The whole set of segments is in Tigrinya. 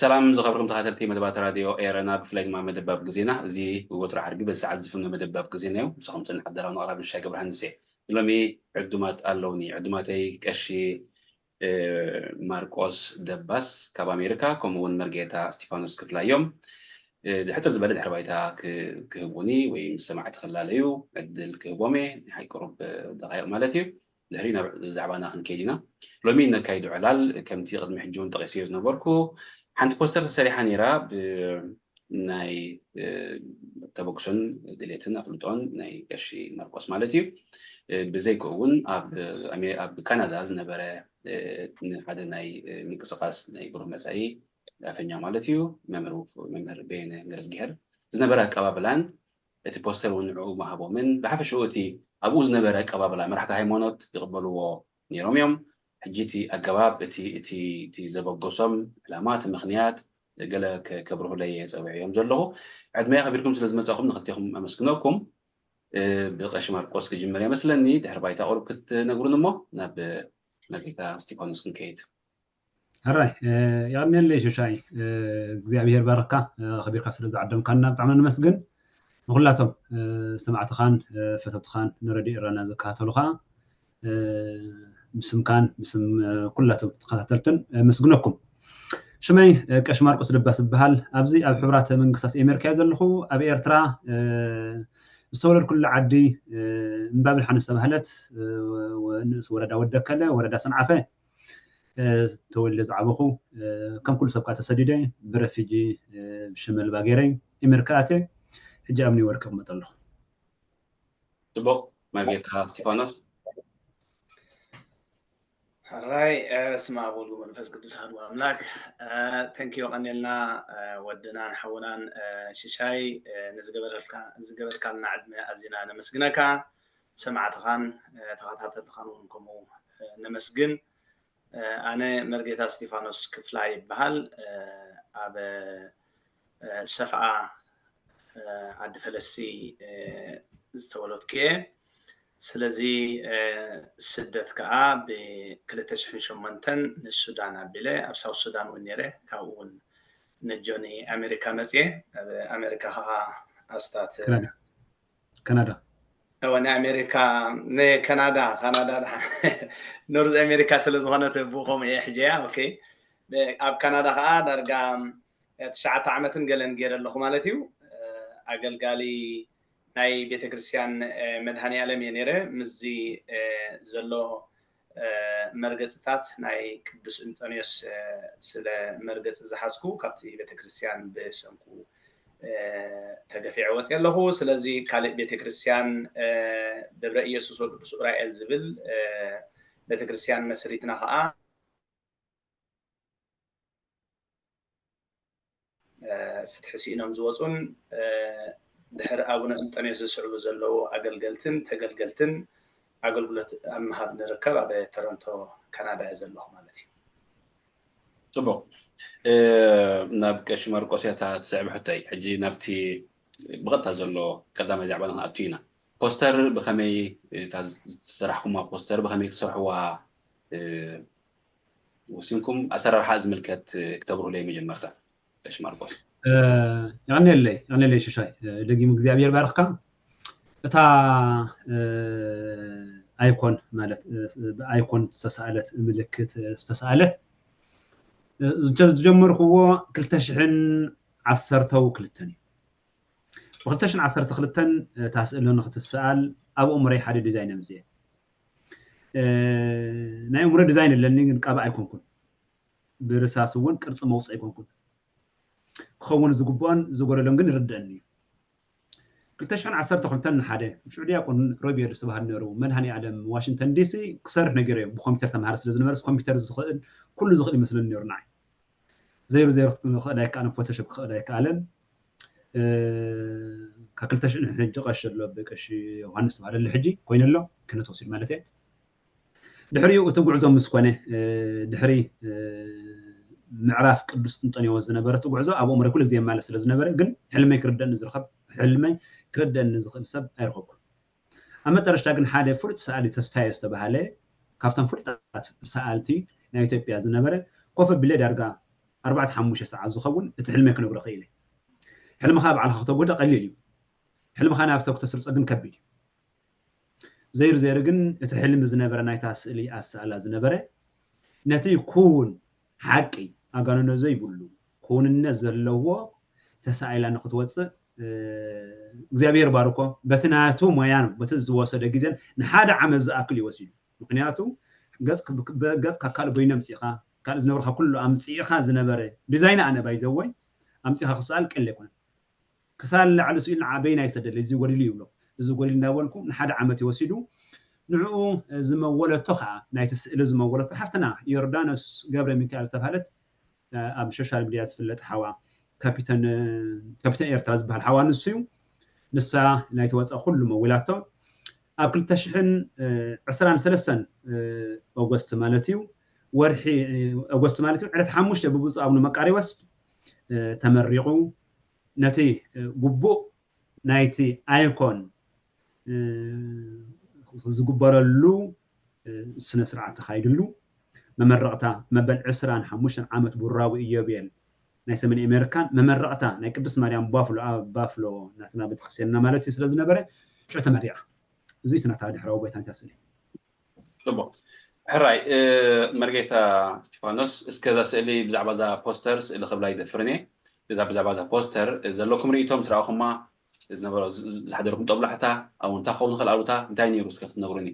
ሰላም ዝኸበርኩም ተኸታተልቲ መደባት ራድዮ ኤረና፣ ብፍላይ ድማ መደባብ ግዜና። እዚ ወትሩ ዓርቢ በዚ ሰዓት ዝፍኖ መደባብ ግዜና እዩ። ምሳኹም ጽንሕ ኣዳላውን ኣቕራቢ ንሻይ ገብረሃንስ እየ። ሎሚ ዕዱማት ኣለውኒ። ዕዱማተይ ቀሺ ማርቆስ ደባስ ካብ ኣሜሪካ፣ ከምኡ እውን መርጌታ እስቲፋኖስ ክፍላ እዮም። ድሕፅር ዝበለ ድሕሪ ባይታ ክህቡኒ ወይ ምስ ሰማዕቲ ክላለዩ ዕድል ክህቦም እየ። ናይ ቁሩብ ደቃይቕ ማለት እዩ። ድሕሪ ናብ ዛዕባና ክንከይድ ኢና። ሎሚ ነካይዱ ዕላል ከምቲ ቅድሚ ሕጂ እውን ጠቂሰዮ ዝነበርኩ፣ ሓንቲ ፖስተር ተሰሪሓ ነይራ፣ ብናይ ተበግሶን ድሌትን ኣፍልጦን ናይ ቀሺ ማርቆስ ማለት እዩ። ብዘይክኡ እውን ኣብ ካናዳ ዝነበረ ንሓደ ናይ ምንቅስቃስ ናይ ብሩህ መፃኢ ኣፈኛ ማለት እዩ፣ መምህር በየነ ገረዝግሄር ዝነበረ ኣቀባብላን እቲ ፖስተር እውን ንዕኡ ምሃቦምን ብሓፈሽኡ እቲ ኣብኡ ዝነበረ ኣቀባብላ መራሕቲ ሃይማኖት ይቕበልዎ ነይሮም እዮም። ሕጂ እቲ ኣገባብ እቲ እቲ እቲ ዘበገሶም ዕላማ፣ እቲ ምኽንያት ገለ ከብርሁለይ እየ ጸዊዐዮም ዘለኹ። ዕድመ ኣኽቢርኩም ስለ ዝመጻኹም ንኽልቴኹም ኣመስግነኩም። ብቀሺ ማርቆስ ክጅምር እየ መስለኒ፣ ድሕሪ ባይታ ቁሩብ ክትነግሩን እሞ ናብ መርጌታ እስቲፋኖስ ክንከይድ። ሕራይ። የቐንየለይ ሽሻይ፣ እግዚኣብሔር ባርካ፣ ኣኽቢርካ ስለ ዝዓደምካና ብጣዕሚ ነመስግን። ንኹላቶም ሰማዕትኻን ፈተውትኻን ንረድዮ ኤረና ዝከታተሉ ከዓ ብስምካን ብስም ኩላቶም ተኸታተልትን መስግነኩም። ሽመይ ቀሺ ማርቆስ ደባስ እበሃል። ኣብዚ ኣብ ሕቡራት መንግስታት ኣሜሪካ እየ ዘለኹ። ኣብ ኤርትራ ዝተወለድኩሉ ዓዲ እምባብል ሓንስ ዝተባህለት ንእስ ወረዳ ወደከለ፣ ወረዳ ሰንዓፈ ተወልደ ዝዓበኹ፣ ከም ኩሉ ሰብ ከዓ ተሰዲደ ብረፊጂ ሽመልባ ገይረ ኣሜሪካ ኣትየ። ሕጂ ኣብ ኒውዮርክ እቕመጥ ኣለኹ። ጽቡቕ። መርጌታ እስቲፋኖስ። ሕራይ። በስመ ኣብ ወወልድ ወመንፈስ ቅዱስ ኣሐዱ ኣምላክ። ተንኪዮ ቀኒልና ወድናን ሓውናን ሽሻይ ንዝገበረልካ ዝገበርካልና ዕድመ ኣዚና ነመስግነካ። ሰማዕትኻን ተኸታተልትኻን እውን ከምኡ ነመስግን። ኣነ መርጌታ እስቲፋኖስ ክፍላ ይበሃል። ኣብ ሰፍኣ ዓዲ ፈለሲ ዝተወለድኩ እየ። ስለዚ ስደት ከዓ ብ ክልተ ሽሕን ሸሞንተን ንሱዳን ኣቢለ ኣብ ሳውት ሱዳን እውን ነይረ። ካብኡ እውን ነጆኒ ኣሜሪካ መፅየ። ኣብ ኣሜሪካ ከዓ ኣስታት ካናዳ። እወ ንኣሜሪካ ንካናዳ ካናዳ ኖርዝ ኣሜሪካ ስለ ዝኾነት ብኡ ከምኡ እየ ሕጀያ። ኦኬ ኣብ ካናዳ ከዓ ዳርጋ ትሽዓተ ዓመትን ገለን ገይረ ኣለኹ ማለት እዩ። ኣገልጋሊ ናይ ቤተክርስትያን መድሃኒ ዓለም እየ ነይረ። ምስዚ ዘሎ መርገፅታት ናይ ቅዱስ እንጠንዮስ ስለ መርገፂ ዝሓዝኩ ካብቲ ቤተክርስትያን ብሰንኩ ተገፊዐ ወፅየ ኣለኹ። ስለዚ ካልእ ቤተክርስትያን ደብረ ኢየሱስ ወቅዱስ ኡራኤል ዝብል ቤተክርስትያን መስሪትና ከዓ ፍትሒ ስኢኖም ዝወፁን ድሕሪ ኣቡነ እንጠንዮስ ዝስዕቡ ዘለዉ ኣገልገልትን ተገልገልትን ኣገልግሎት ኣብ ምሃብ ንርከብ ኣብ ቶሮንቶ ካናዳ እየ ዘለኹ ማለት እዩ። ጽቡቕ። ናብ ቀሺ ማርቆስ እያ እታ ትስዕብ ሕቶይ። ሕጂ ናብቲ ብቐጥታ ዘሎ ቀዳማይ ዛዕባና ክንኣቱ ኢና። ፖስተር ብኸመይ፣ እታ ዝሰራሕኩማ ፖስተር ብኸመይ ክትሰርሕዋ ወሲንኩም? ኣሰራርሓ ዝምልከት ክተብርሁለይ መጀመርታ ቀሺ ማርቆስ። የቐንየለይ፣ የቐንየለይ ሽሻይ። ደጊሙ እግዚኣብሔር ባርኽካ። እታ ኣይኮን ማለት ብኣይኮን ዝተሳእለት ምልክት ዝተሳእለት ዝጀመርክዎ ክልተ ሽሕን ዓሰርተው ክልተን እዩ። ብክልተ ሽሕን ዓሰርተ ክልተን እታ ስእሊ ንክትሰኣል ኣብ ኣእምሮይ ሓደ ዲዛይን ኣምፅኤ። ናይ ኣእምሮ ዲዛይን ኣለኒ፣ ግን ቃባ ኣይኮንኩን። ብርሳስ እውን ቅርፂ መውፅእ ኣይኮንኩን። ክኸውን ዝግብኦን ዝጎደሎን ግን ይርድአኒ እዩ። ክልተ ሽሕን ዓሰርተ ክልተን ሓደ ሽዑ ዲያቆን ሮቤል ዝተባህል ነይሩ፣ መድሃኔ ዓለም ዋሽንግተን ዲሲ ክሰርሕ ነጊረዮ። ብኮምፒውተር ተምሃረ ስለ ዝነበረስ ኮምፒውተር ዝኽእል ኩሉ ዝኽእል ይመስለኒ ነይሩ ንዓይ። ዘይሩ ዘይሩ ክኽእል ኣይከኣለን፣ ፎቶሾፕ ክኽእል ኣይከኣለን። ካብ ክልተ ሽሕን ሕጂ ቀሺ ኣሎ፣ ብቀሺ ዮሃንስ ዝተባህለ ኣሎ፣ ሕጂ ኮይኑ ኣሎ፣ ክህነት ወሲዱ ማለት እየ። ድሕሪኡ እቲ ጉዕዞ ምስ ኮነ፣ ድሕሪ ምዕራፍ ቅዱስ እንጠንዮስ ዝነበረ እቲ ጉዕዞ ኣብ ኣእምሮይ ኩሉ ግዜ የማልእ ስለ ዝነበረ፣ ግን ሕልመይ ክርደእኒ ዝርከብ፣ ሕልመይ ክርደእኒ ዝኽእል ሰብ ኣይረኸብኩን። ኣብ መጠረሽታ ግን ሓደ ፍሉጥ ሰኣሊ ተስፋዮ ዝተባህለ ካብቶም ፍሉጣት ሰኣልቲ ናይ ኢትዮጵያ ዝነበረ ኮፍ ኣቢለ ዳርጋ ኣርባዕተ ሓሙሽተ ሰዓት ዝኸውን እቲ ሕልመይ ክነግሮ ክኢለ። ሕልምኻ ባዕልኻ ክተጉህዶ ቀሊል እዩ። ሕልምኻ ናብ ሰብ ክተስርጾ ግን ከቢድ እዩ። ዘይሩ ዘይሩ ግን እቲ ሕልሚ ዝነበረ ናይታ ስእሊ ኣሰኣላ ዝነበረ ነቲ ክውን ሓቂ ኣጋንኖ ዘይብሉ ክውንነት ዘለዎ ተሳኢላ ንክትወፅእ እግዚኣብሔር ባርኮ በቲ ናቱ ሞያን በቲ ዝወሰደ ግዜን ንሓደ ዓመት ዝኣክል ይወሲዱ። ምክንያቱ ገፅካ ካልእ በይነ ኣምፅእኻ ካልእ ዝነበርካ ኩሉ ኣምፅእኻ ዝነበረ ዲዛይን ኣነ ባይዘወይ ኣምፅእኻ ክሰኣል ቀል ኣይኮነን። ክሳል ላዕሊ ስኢሉ ንዓ በይና ይሰደለይ እዚ ጎዲሉ ይብሎ። እዚ ጎዲሉ እንዳበልኩ ንሓደ ዓመት ይወሲዱ። ንዕኡ ዝመወለቶ ከዓ ናይቲ ስእሊ ዝመወለቶ ሓፍትና ዮርዳኖስ ገብረ ሚካኤል ዝተባሃለት ኣብ ሶሻል ሚድያ ዝፍለጥ ሓዋ ካፒተን ካፒተን ኤርትራ ዝበሃል ሓዋ ንሱ እዩ። ንሳ ናይቲ ወፃኢ ኩሉ መዊላቶ። ኣብ ክልተ ሽሕን ዕስራን ሰለስተን ኦጎስት ማለት እዩ ወርሒ ኦጎስት ማለት እዩ ዕለት ሓሙሽተ ብብፁዕ ኣቡነ መቃሪዎስ ተመሪቑ ነቲ ግቡእ ናይቲ ኣይኮን ዝግበረሉ ስነ ስርዓት ተኻይድሉ መመረቕታ መበል ዕስራን ሓሙሽተን ዓመት ቡራዊ ኢዮቤል ናይ ሰሜን ኣሜሪካን መመረቕታ ናይ ቅድስት ማርያም ባፍሎ ኣብ ባፍሎ ናትና ቤተክርስትያንና ማለት እዩ ስለ ዝነበረ ሽዑ ተመሪቓ። እዚ እቲ ናታ ድሕራዊ ባይታ ናይታ ስእሊ። ፅቡቅ ሕራይ መርጌታ እስቲፋኖስ እስከ እዛ ስእሊ ብዛዕባ እዛ ፖስተር ስእሊ ክብላ ይደፍርን እየ። እዛ ብዛዕባ እዛ ፖስተር ዘለኩም ርእይቶ ምስ ረኣኹማ ዝነበሮ ዝሓደርኩም ጠብላሕታ ኣብኡ እንታይ ክኸውን ይኽእል ኣሉታ እንታይ ነይሩ እስከ ክትነግሩኒ።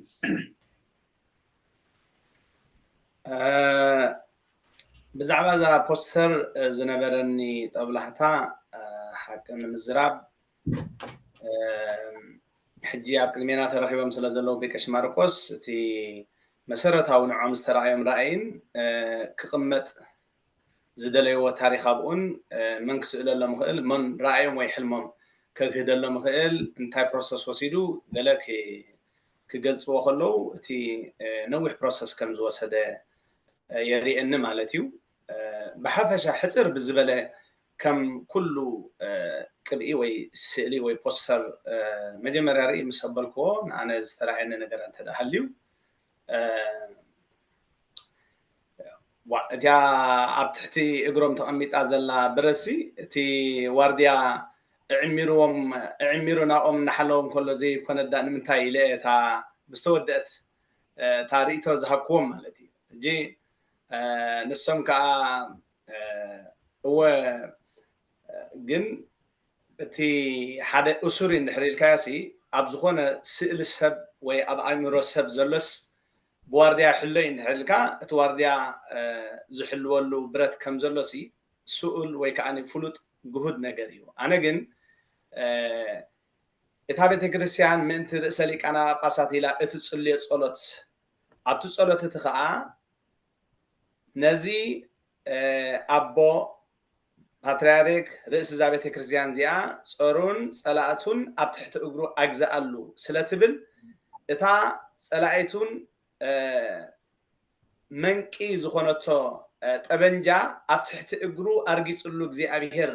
ብዛዕባ እዛ ፖስተር ዝነበረኒ ጠብላሕታ ሓቂ ንምዝራብ ሕጂ ኣብ ቅድሜና ተረኺቦም ስለ ዘለዉ ቤቀሽ ማርቆስ እቲ መሰረታዊ ንዖም ዝተረኣዮም ራእይን ክቕመጥ ዝደለይዎ ታሪኽ ኣብኡን መን ክስእለሎም ይኽእል መን ረኣዮም ወይ ሕልሞም ከግህደሎም ይኽእል እንታይ ፕሮሰስ ወሲዱ ገለ ክገልፅዎ ከለዉ እቲ ነዊሕ ፕሮሰስ ከም ዝወሰደ የርእየኒ ማለት እዩ። ብሓፈሻ ሕፅር ብዝበለ ከም ኩሉ ቅብኢ ወይ ስእሊ ወይ ፖስተር መጀመርያ ርኢ ምስ ኣበልክዎ ንኣነ ዝተረኣየኒ ነገር እንተ ሃልዩ እቲኣ ኣብ ትሕቲ እግሮም ተቐሚጣ ዘላ ብረሲ እቲ ዋርድያ እዕሚርዎም እዕሚሩ ናብኦም እናሓለዎም ከሎ ዘይኮነዳ ንምንታይ ኢለ እታ ብዝተወደአት እታ ርእቶ ዝሃብክዎም ማለት እዩ ሕጂ ንሶም ከዓ እወ ግን እቲ ሓደ እሱር እዩ እንድሕር ኢልካዮ ሲ ኣብ ዝኾነ ስእሊ ሰብ ወይ ኣብ ኣእምሮ ሰብ ዘሎስ ብዋርድያ ይሕሎ እዩ እንድሕር ኢልካ እቲ ዋርድያ ዝሕልወሉ ብረት ከም ዘሎ ሲ ስኡል ወይ ከዓ ፍሉጥ ግሁድ ነገር እዩ ኣነ ግን እታ ቤተክርስትያን ምእንቲ ርእሰ ሊቃና ጳጳሳት ኢላ እትጽልዮ ጸሎት ኣብቲ ጸሎት እቲ ከዓ ነዚ ኣቦ ፓትርያርክ ርእሲ እዛ ቤተ ክርስቲያን እዚኣ ጸሩን ጸላእቱን ኣብ ትሕቲ እግሩ ኣግዝኣሉ ስለ ትብል እታ ጸላኢቱን መንቂ ዝኾነቶ ጠበንጃ ኣብ ትሕቲ እግሩ ኣርጊጽሉ እግዚኣብሔር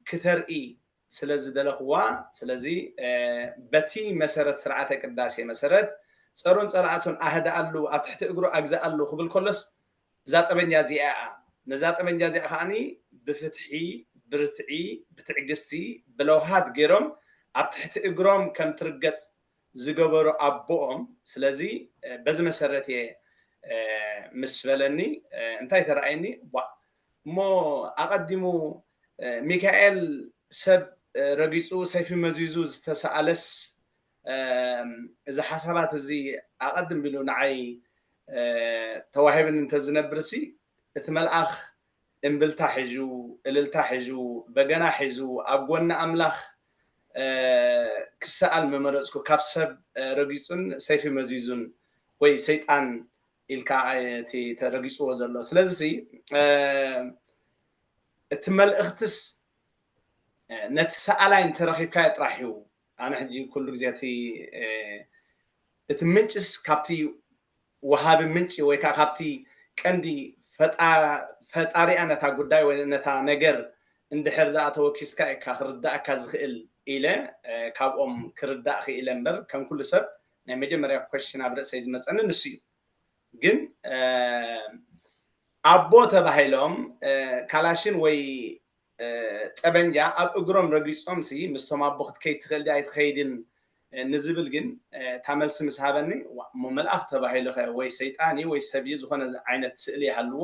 ክተርኢ ስለ ዝደለኽዋ ስለዚ በቲ መሰረት ስርዓተ ቅዳሴ መሰረት ጸሩን ጸላእቱን ኣህድኣሉ ኣብ ትሕቲ እግሩ ኣግዝኣሉ ክብል ከሎስ እዛ ጠበንጃ እዚኣ እያ ነዛ ጠበንጃ እዚኣ ከዓኒ ብፍትሒ ብርትዒ ብትዕግስቲ ብለውሃት ገይሮም ኣብ ትሕቲ እግሮም ከም ትርገጽ ዝገበሩ ኣቦኦም ስለዚ በዚ መሰረት እየ ምስ በለኒ እንታይ ተረኣየኒ ቧዕ እሞ ኣቐዲሙ ሚካኤል ሰብ ረጊፁ ሰይፊ መዚዙ ዝተሰኣለስ እዚ ሓሳባት እዚ ኣቐድም ቢሉ ንዓይ ተዋሂብኒ እንተዝነብርሲ እቲ መልኣኽ እምብልታ ሒዙ እልልታ ሒዙ በገና ሒዙ ኣብ ጎኒ ኣምላኽ ክሰኣል ምመረፅኩ። ካብ ሰብ ረጊፁን ሰይፊ መዚዙን ወይ ሰይጣን ኢልካ እቲ ተረጊፅዎ ዘሎ። ስለዚ እቲ መልእኽትስ ነቲ ሰኣላይ እንተረኺብካዮ ጥራሕ እዩ። ኣነ ሕጂ ኩሉ ግዜ እቲ እቲ ምንጭስ ካብቲ ወሃቢ ምንጭ ወይ ከዓ ካብቲ ቀንዲ ፈጣሪኣ ነታ ጉዳይ ወይ ነታ ነገር እንድሕር ደኣ ተወኪስካ እካ ክርዳእካ ዝኽእል ኢለ ካብኦም ክርዳእ ክኢለ እምበር ከም ኩሉ ሰብ ናይ መጀመርያ ኮሽን ኣብ ርእሰይ ዝመፀኒ ንሱ እዩ። ግን ኣቦ ተባሂሎም ካላሽን ወይ ጠበንጃ ኣብ እግሮም ረጊፆም ሲ ምስቶም ኣቦ ክትከይድ ትኽእል ዲ ኣይትኸይድን ንዝብል ግን እታ መልሲ ምስ ሃበኒ እሞ መልኣኽ ተባሂሉ ኸ ወይ ሰይጣን ወይ ሰብ ዝኾነ ዓይነት ስእሊ ይሃልዎ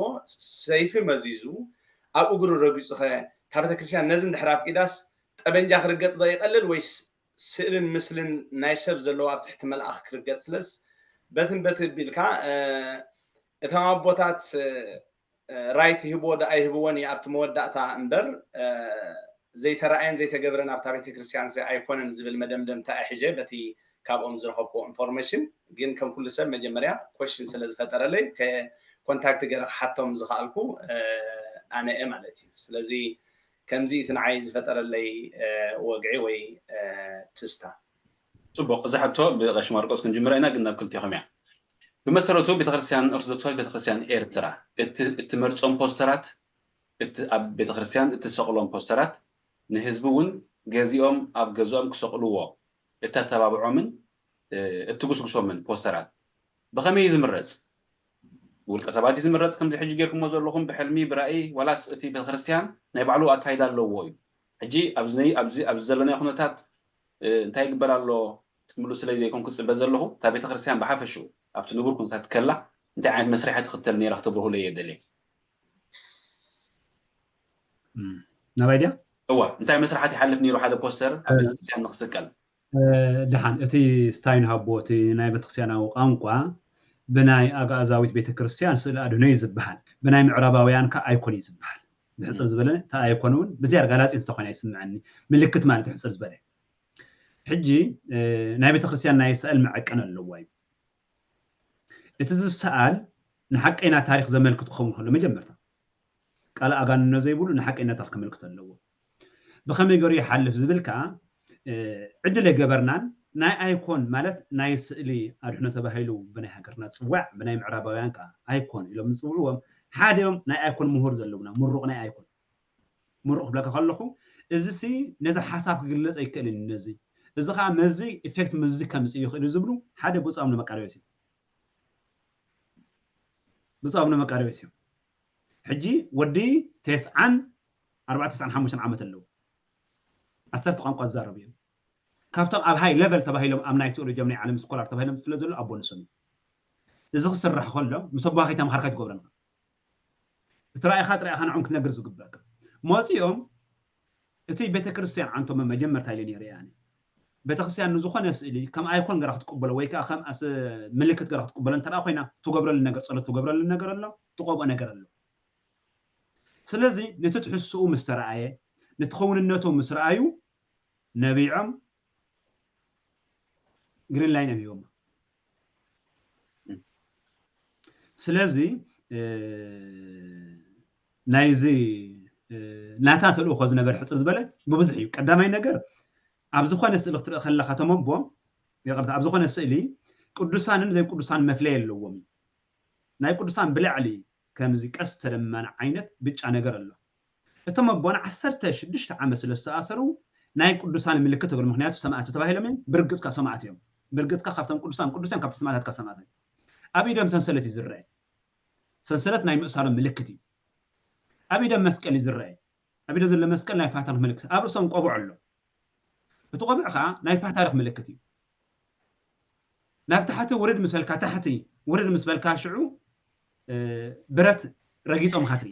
ሰይፊ መዚዙ ኣብ እግሩ ረጊፁ ኸ እታ ቤተክርስትያን ነዚ እንድሕር ኣፍቂዳስ ጠበንጃ ክርገፅ ዶ ይቐልል ወይስ ስእልን ምስልን ናይ ሰብ ዘለዎ ኣብ ትሕቲ መልኣኽ ክርገፅ ስለስ በትን በቲ ቢልካ እቶም ኣቦታት ራይት ይህብዎ ዶ ኣይህብዎን እዩ ኣብቲ መወዳእታ እምበር ዘይተረኣየን ዘይተገብረን ኣብታ ቤተክርስትያን ዚ ኣይኮነን ዝብል መደምደምታ እየ ሒže በቲ ካብኦም ዝረኸብኩዎ ኢንፎርሜሽን ግን ከም ኩሉ ሰብ መጀመርያ ኮሽን ስለ ዝፈጠረለይ ኮንታክት ገረ ክሓቶም ዝኽኣልኩ ኣነ እየ ማለት እዩ። ስለዚ ከምዚ እቲ ንዓይ ዝፈጠረለይ ወግዒ ወይ ትስታ። ፅቡቕ፣ እዛ ሕቶ ብቐሺ ማርቆስ ክንጅምራ ኢና፣ ግን ናብ ክልቲኹም እያ። ብመሰረቱ ቤተክርስትያን ኦርቶዶክሳዊት ቤተክርስትያን ኤርትራ እትመርፆም ፖስተራት፣ ኣብ ቤተክርስትያን እትሰቕሎም ፖስተራት ንህዝቢ እውን ገዚኦም ኣብ ገዝኦም ክሰቕልዎ እተተባብዖምን እትጉስጉሶምን ፖስተራት ብኸመይ እዩ ዝምረፅ? ብውልቀ ሰባት እዩ ዝምረፅ ከምዚ ሕጂ ጌርኩሞ ዘለኹም ብሕልሚ ብራእይ ዋላስ እቲ ቤተክርስትያን ናይ ባዕሉ ኣካይዳ ኣለዎ እዩ? ሕጂ ኣብዚ ኣብዚ ኣብዚ ዘለናዮ ኩነታት እንታይ ይግበር ኣሎ ክትምሉ ስለ ዘይኮንኩ ዝፅበ ዘለኹ እታ ቤተክርስትያን ብሓፈሽኡ ኣብቲ ንቡር ኩነታት ከላ እንታይ ዓይነት መስርሒ ትኽተል ነይራ ክተብርሁለይ እየ ደልየ። ናባይ ድያ? እዋ እንታይ መስርሓት ይሓልፍ ነይሩ ሓደ ፖስተር ኣብ ቤተክርስትያን ንክስቀል? ደሓን እቲ ስታይን ሃቦ እቲ ናይ ቤተክርስትያናዊ ቋንቋ ብናይ ኣግኣዛዊት ቤተክርስትያን ስእሊ ኣድህኖ እዩ ዝበሃል፣ ብናይ ምዕራባውያን ከ ኣይኮን እዩ ዝበሃል። ብሕፅር ዝበለ እቲ ኣይኮን እውን ብዝያድ ጋላፂ ዝተኾነ ይስምዐኒ። ምልክት ማለት እዩ ሕፅር ዝበለ። ሕጂ ናይ ቤተክርስትያን ናይ ስዕል መዐቀን ኣለዎ እዩ። እቲ ዝሰኣል ንሓቀይና ታሪክ ዘመልክት ክኸውን ከሎ መጀመርታ ቃል ኣጋንኖ ዘይብሉ ንሓቀይና ታሪክ ከመልክት ኣለዎ። ብኸመይ ገሩ ይሓልፍ ዝብል ከዓ ዕድል ኣይገበርናን። ናይ ኣይኮን ማለት ናይ ስእሊ ኣድሕኖ ተባሂሉ ብናይ ሃገርና ዝፅዋዕ ብናይ ምዕራባውያን ከዓ ኣይኮን ኢሎም ዝፅውዕዎም ሓደ እዮም። ናይ ኣይኮን ምሁር ዘለውና ምሩቕ ናይ ኣይኮን ምሩቕ ክብለካ ከለኹ እዚ ሲ ነዚ ሓሳብ ክግለፅ ኣይክእልን እዩ። ነዚ እዚ ከዓ መዚ ኢፌክት መዚ ከምፅእ ይኽእል እዩ ዝብሉ ሓደ ብፁዕ ኣቡነ መቃርዮስ እዩ። ብፁዕ ኣቡነ መቃርዮስ እዮም። ሕጂ ወዲ ተስዓን ኣርባዕተ ተስዓን ሓሙሽተን ዓመት ኣለዉ። ዓሰርተ ቋንቋ ዝዛረቡ እዮም። ካብቶም ኣብ ሃይ ሌቨል ተባሂሎም ኣብ ናይ ቴዎሎጂም ናይ ዓለም ስኮላር ተባሂሎም ዝፍለጥ ዘሎ ኣቦ ንሶም እዩ። እዚ ክስራሕ ከሎ ምስ ኣቦኻ ከይተምሃርካ ኣይትገብረን። እቲ ራእይኻ ጥራይ ኢኻ ንዕኦም ክትነግር ዝግበኣካ። መፂኦም እቲ ቤተክርስትያን ዓንቶመ መጀመርታ ኢለ ነይረ እየ ኣነ። ቤተክርስትያን ንዝኾነ ስእሊ ከም ኣይኮን ገራ ክትቅበሎ ወይ ከዓ ከም ምልክት ገራ ክትቅበሎ እንተ ኮይና ትገብረሉ ነገር ጸሎት ትገብረሉ ነገር ኣሎ፣ ትቆብኦ ነገር ኣሎ። ስለዚ ነቲ ትሕዝትኡ ምስ ተረኣየ ነቲ ኸውንነቱ ምስ ረኣዩ ነቢዖም ግሪን ላይን እዮም ሂቦማ። ስለዚ ናይዚ ናታ ተልእኾ ዝነበረ ሕፅር ዝበለ ብብዙሕ እዩ። ቀዳማይ ነገር ኣብ ዝኾነ ስእሊ ክትርኢ ከለኻ ተመቦ ይቕርታ፣ ኣብ ዝኾነ ስእሊ ቅዱሳንን ዘይቅዱሳን መፍለይ ኣለዎም እዩ። ናይ ቅዱሳን ብላዕሊ ከምዚ ቀስተ ደመና ዓይነት ብጫ ነገር ኣሎ። እቶም ኣቦና ዓሰርተ ሽዱሽተ ዓመት ስለ ዝተኣሰሩ ናይ ቅዱሳን ምልክት ተብሉ። ምክንያቱ ሰማእቲ ተባሂሎም እዮም። ብርግፅካ ሰማእቲ እዮም። ብርግፅካ ካብቶም ቅዱሳን ቅዱሳን ካብቲ ሰማእታት ካብ ሰማእቲ እዮም። ኣብ ኢዶም ሰንሰለት እዩ ዝረአ። ሰንሰለት ናይ ምእሳሮም ምልክት እዩ። ኣብ ኢዶም መስቀል እዩ ዝረአ። ኣብ ኢዶ ዘሎ መስቀል ናይ ፓትርያርክ ምልክት። ኣብ ርእሶም ቆቡዕ ኣሎ። እቲ ቆቡዕ ከዓ ናይ ፓትርያርክ ምልክት እዩ። ናብ ታሕቲ ውርድ ምስ በልካ ታሕቲ ውርድ ምስ በልካ ሽዑ ብረት ረጊፆም ካትሪ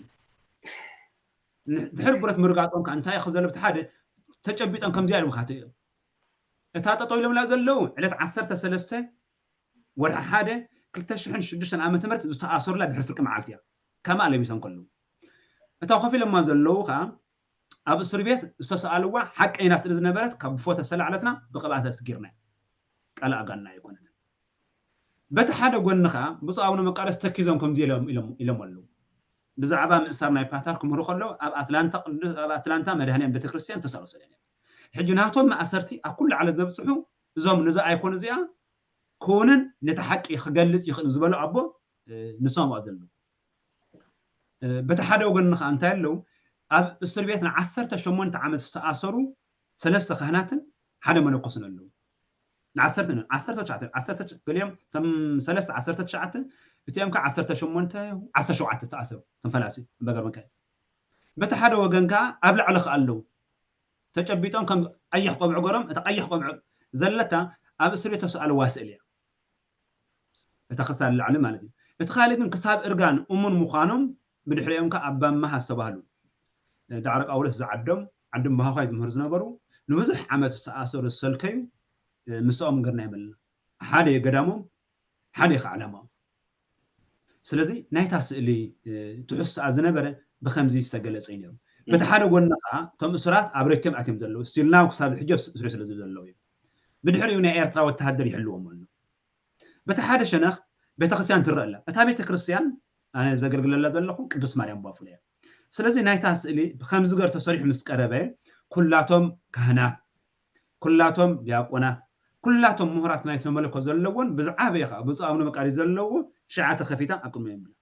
ድሕሪ ብረት ምርጋፆም ከዓ እንታይ ክዘለብ ሓደ ተጨቢጦም ከምዚኣ ኢሎም ካትሪ እዮም። እታ ጠጠው ኢሎምላ ዘለዉ ዕለት ዓሰርተ ሰለስተ ወርሒ ሓደ ክልተ ሽሕን ሽዱሽተን ዓመተ ምህረት ዝተኣሰሩላ ድሕሪ ፍርቂ መዓልቲ እያ። ከምኣ ለቢሶም ከለዉ እታ ኮፍ ኢሎማ ዘለዉ ከዓ ኣብ እስር ቤት ዝተሰኣልዋ ሓቀይና ስእሊ ዝነበረት ካብ ብፎቶ ዝተላዕለትና ብቅብኣት ኣስጊርና፣ ቃል ኣጋንና ኣይኮነትን። በቲ ሓደ ጎኒ ከዓ ብፁዕ ኣቡነ መቃርዮስ ተኪዞም ከምዚ ኢሎም ኣለዉ። ብዛዕባ ምእሳር ናይ ፓትርያርክ ክምህሩ ከለዉ ኣብ ኣትላንታ መድሃኒያን ቤተክርስትያን ተሰሩ ሰለ ሕጂ ናቶም ማእሰርቲ ኣብ ኩሉ ዓለም ዘብፅሑ እዞም ነዚ ኣይኮን እዚኣ ክውንን ነቲ ሓቂ ክገልፅ ይኽእል ዝበሉ ኣቦ ንሶም ዘለዉ። በቲ ሓደ ወገን ከዓ እንታይ ኣለዉ? ኣብ እስር ቤት ንዓሰርተ ሸሞንተ ዓመት ዝተኣሰሩ ሰለስተ ካህናትን ሓደ መነኮስን ኣለዉ። ንዓሰርተ ዓሰርተ ትሽዓተ ዓሰርተ ገሊኦም እቶም ሰለስተ ዓሰርተ ትሽዓተ እቲኦም ከዓ ዓሰርተ ሸሞንተ ዓሰርተ ሸውዓተ ተኣሰሩ። ተንፈላሲ በገርመካ በቲ ሓደ ወገን ከዓ ኣብ ላዕሊ ከዓ ኣለዉ ተጨቢጦም ከም ቀይሕ ቆብዕ ገሮም እታ ቀይሕ ቆብዕ ዘለታ ኣብ እስር ቤት ተስኣልዋ ስእሊ እያ። እታ ክሳድ ላዕሊ ማለት እዩ። እቲ ካልእ ግን ክሳብ እርጋን እሙን ምዃኖም ብድሕሪኦም ከዓ ኣባ መሃ ዝተባህሉ ዳዕሮ ቃውሎስ ዝዓዶም ዓዲ እምባሃኳይ ዝምህሩ ዝነበሩ ንብዙሕ ዓመት ዝተኣሰሩ ዝሰልከዩ ምስኦም ገርና ይመልና ሓደ ገዳሞም ሓደ ከዓ ዕላማኦም። ስለዚ ናይታ ስእሊ ትሑዝ ሰኣ ዝነበረ ብከምዚ ዝተገለጸ እዩ ነይሩ። በቲ ሓደ ጎኒ ከዓ እቶም እሱራት ኣብ ሬትዮም ኣትዮም ዘለዉ ስቲልናው ክሳብ ሕጂ ኣብ ስሬ ስለ ዘለዉ እዩ። ብድሕሪኡ ናይ ኤርትራ ወተሃደር ይሕልዎም ኣሎ። በቲ ሓደ ሸነኽ ቤተክርስትያን ትረአ ኣላ። እታ ቤተክርስትያን ኣነ ዘገልግለላ ዘለኹ ቅዱስ ማርያም ባፉለ እያ። ስለዚ ናይታ ስእሊ ብከምዚ ገር ተሰሪሑ ምስ ቀረበ ኩላቶም ካህናት ኩላቶም ዲያቆናት ኩላቶም ምሁራት ናይ ሰመለኮ ዘለዎን ብዝዓበየ ከዓ ብፁዕ ኣቡነ መቃሪ ዘለዎ ሽዓ ተኸፊታ ኣብ ቅድሚኦም ይብላ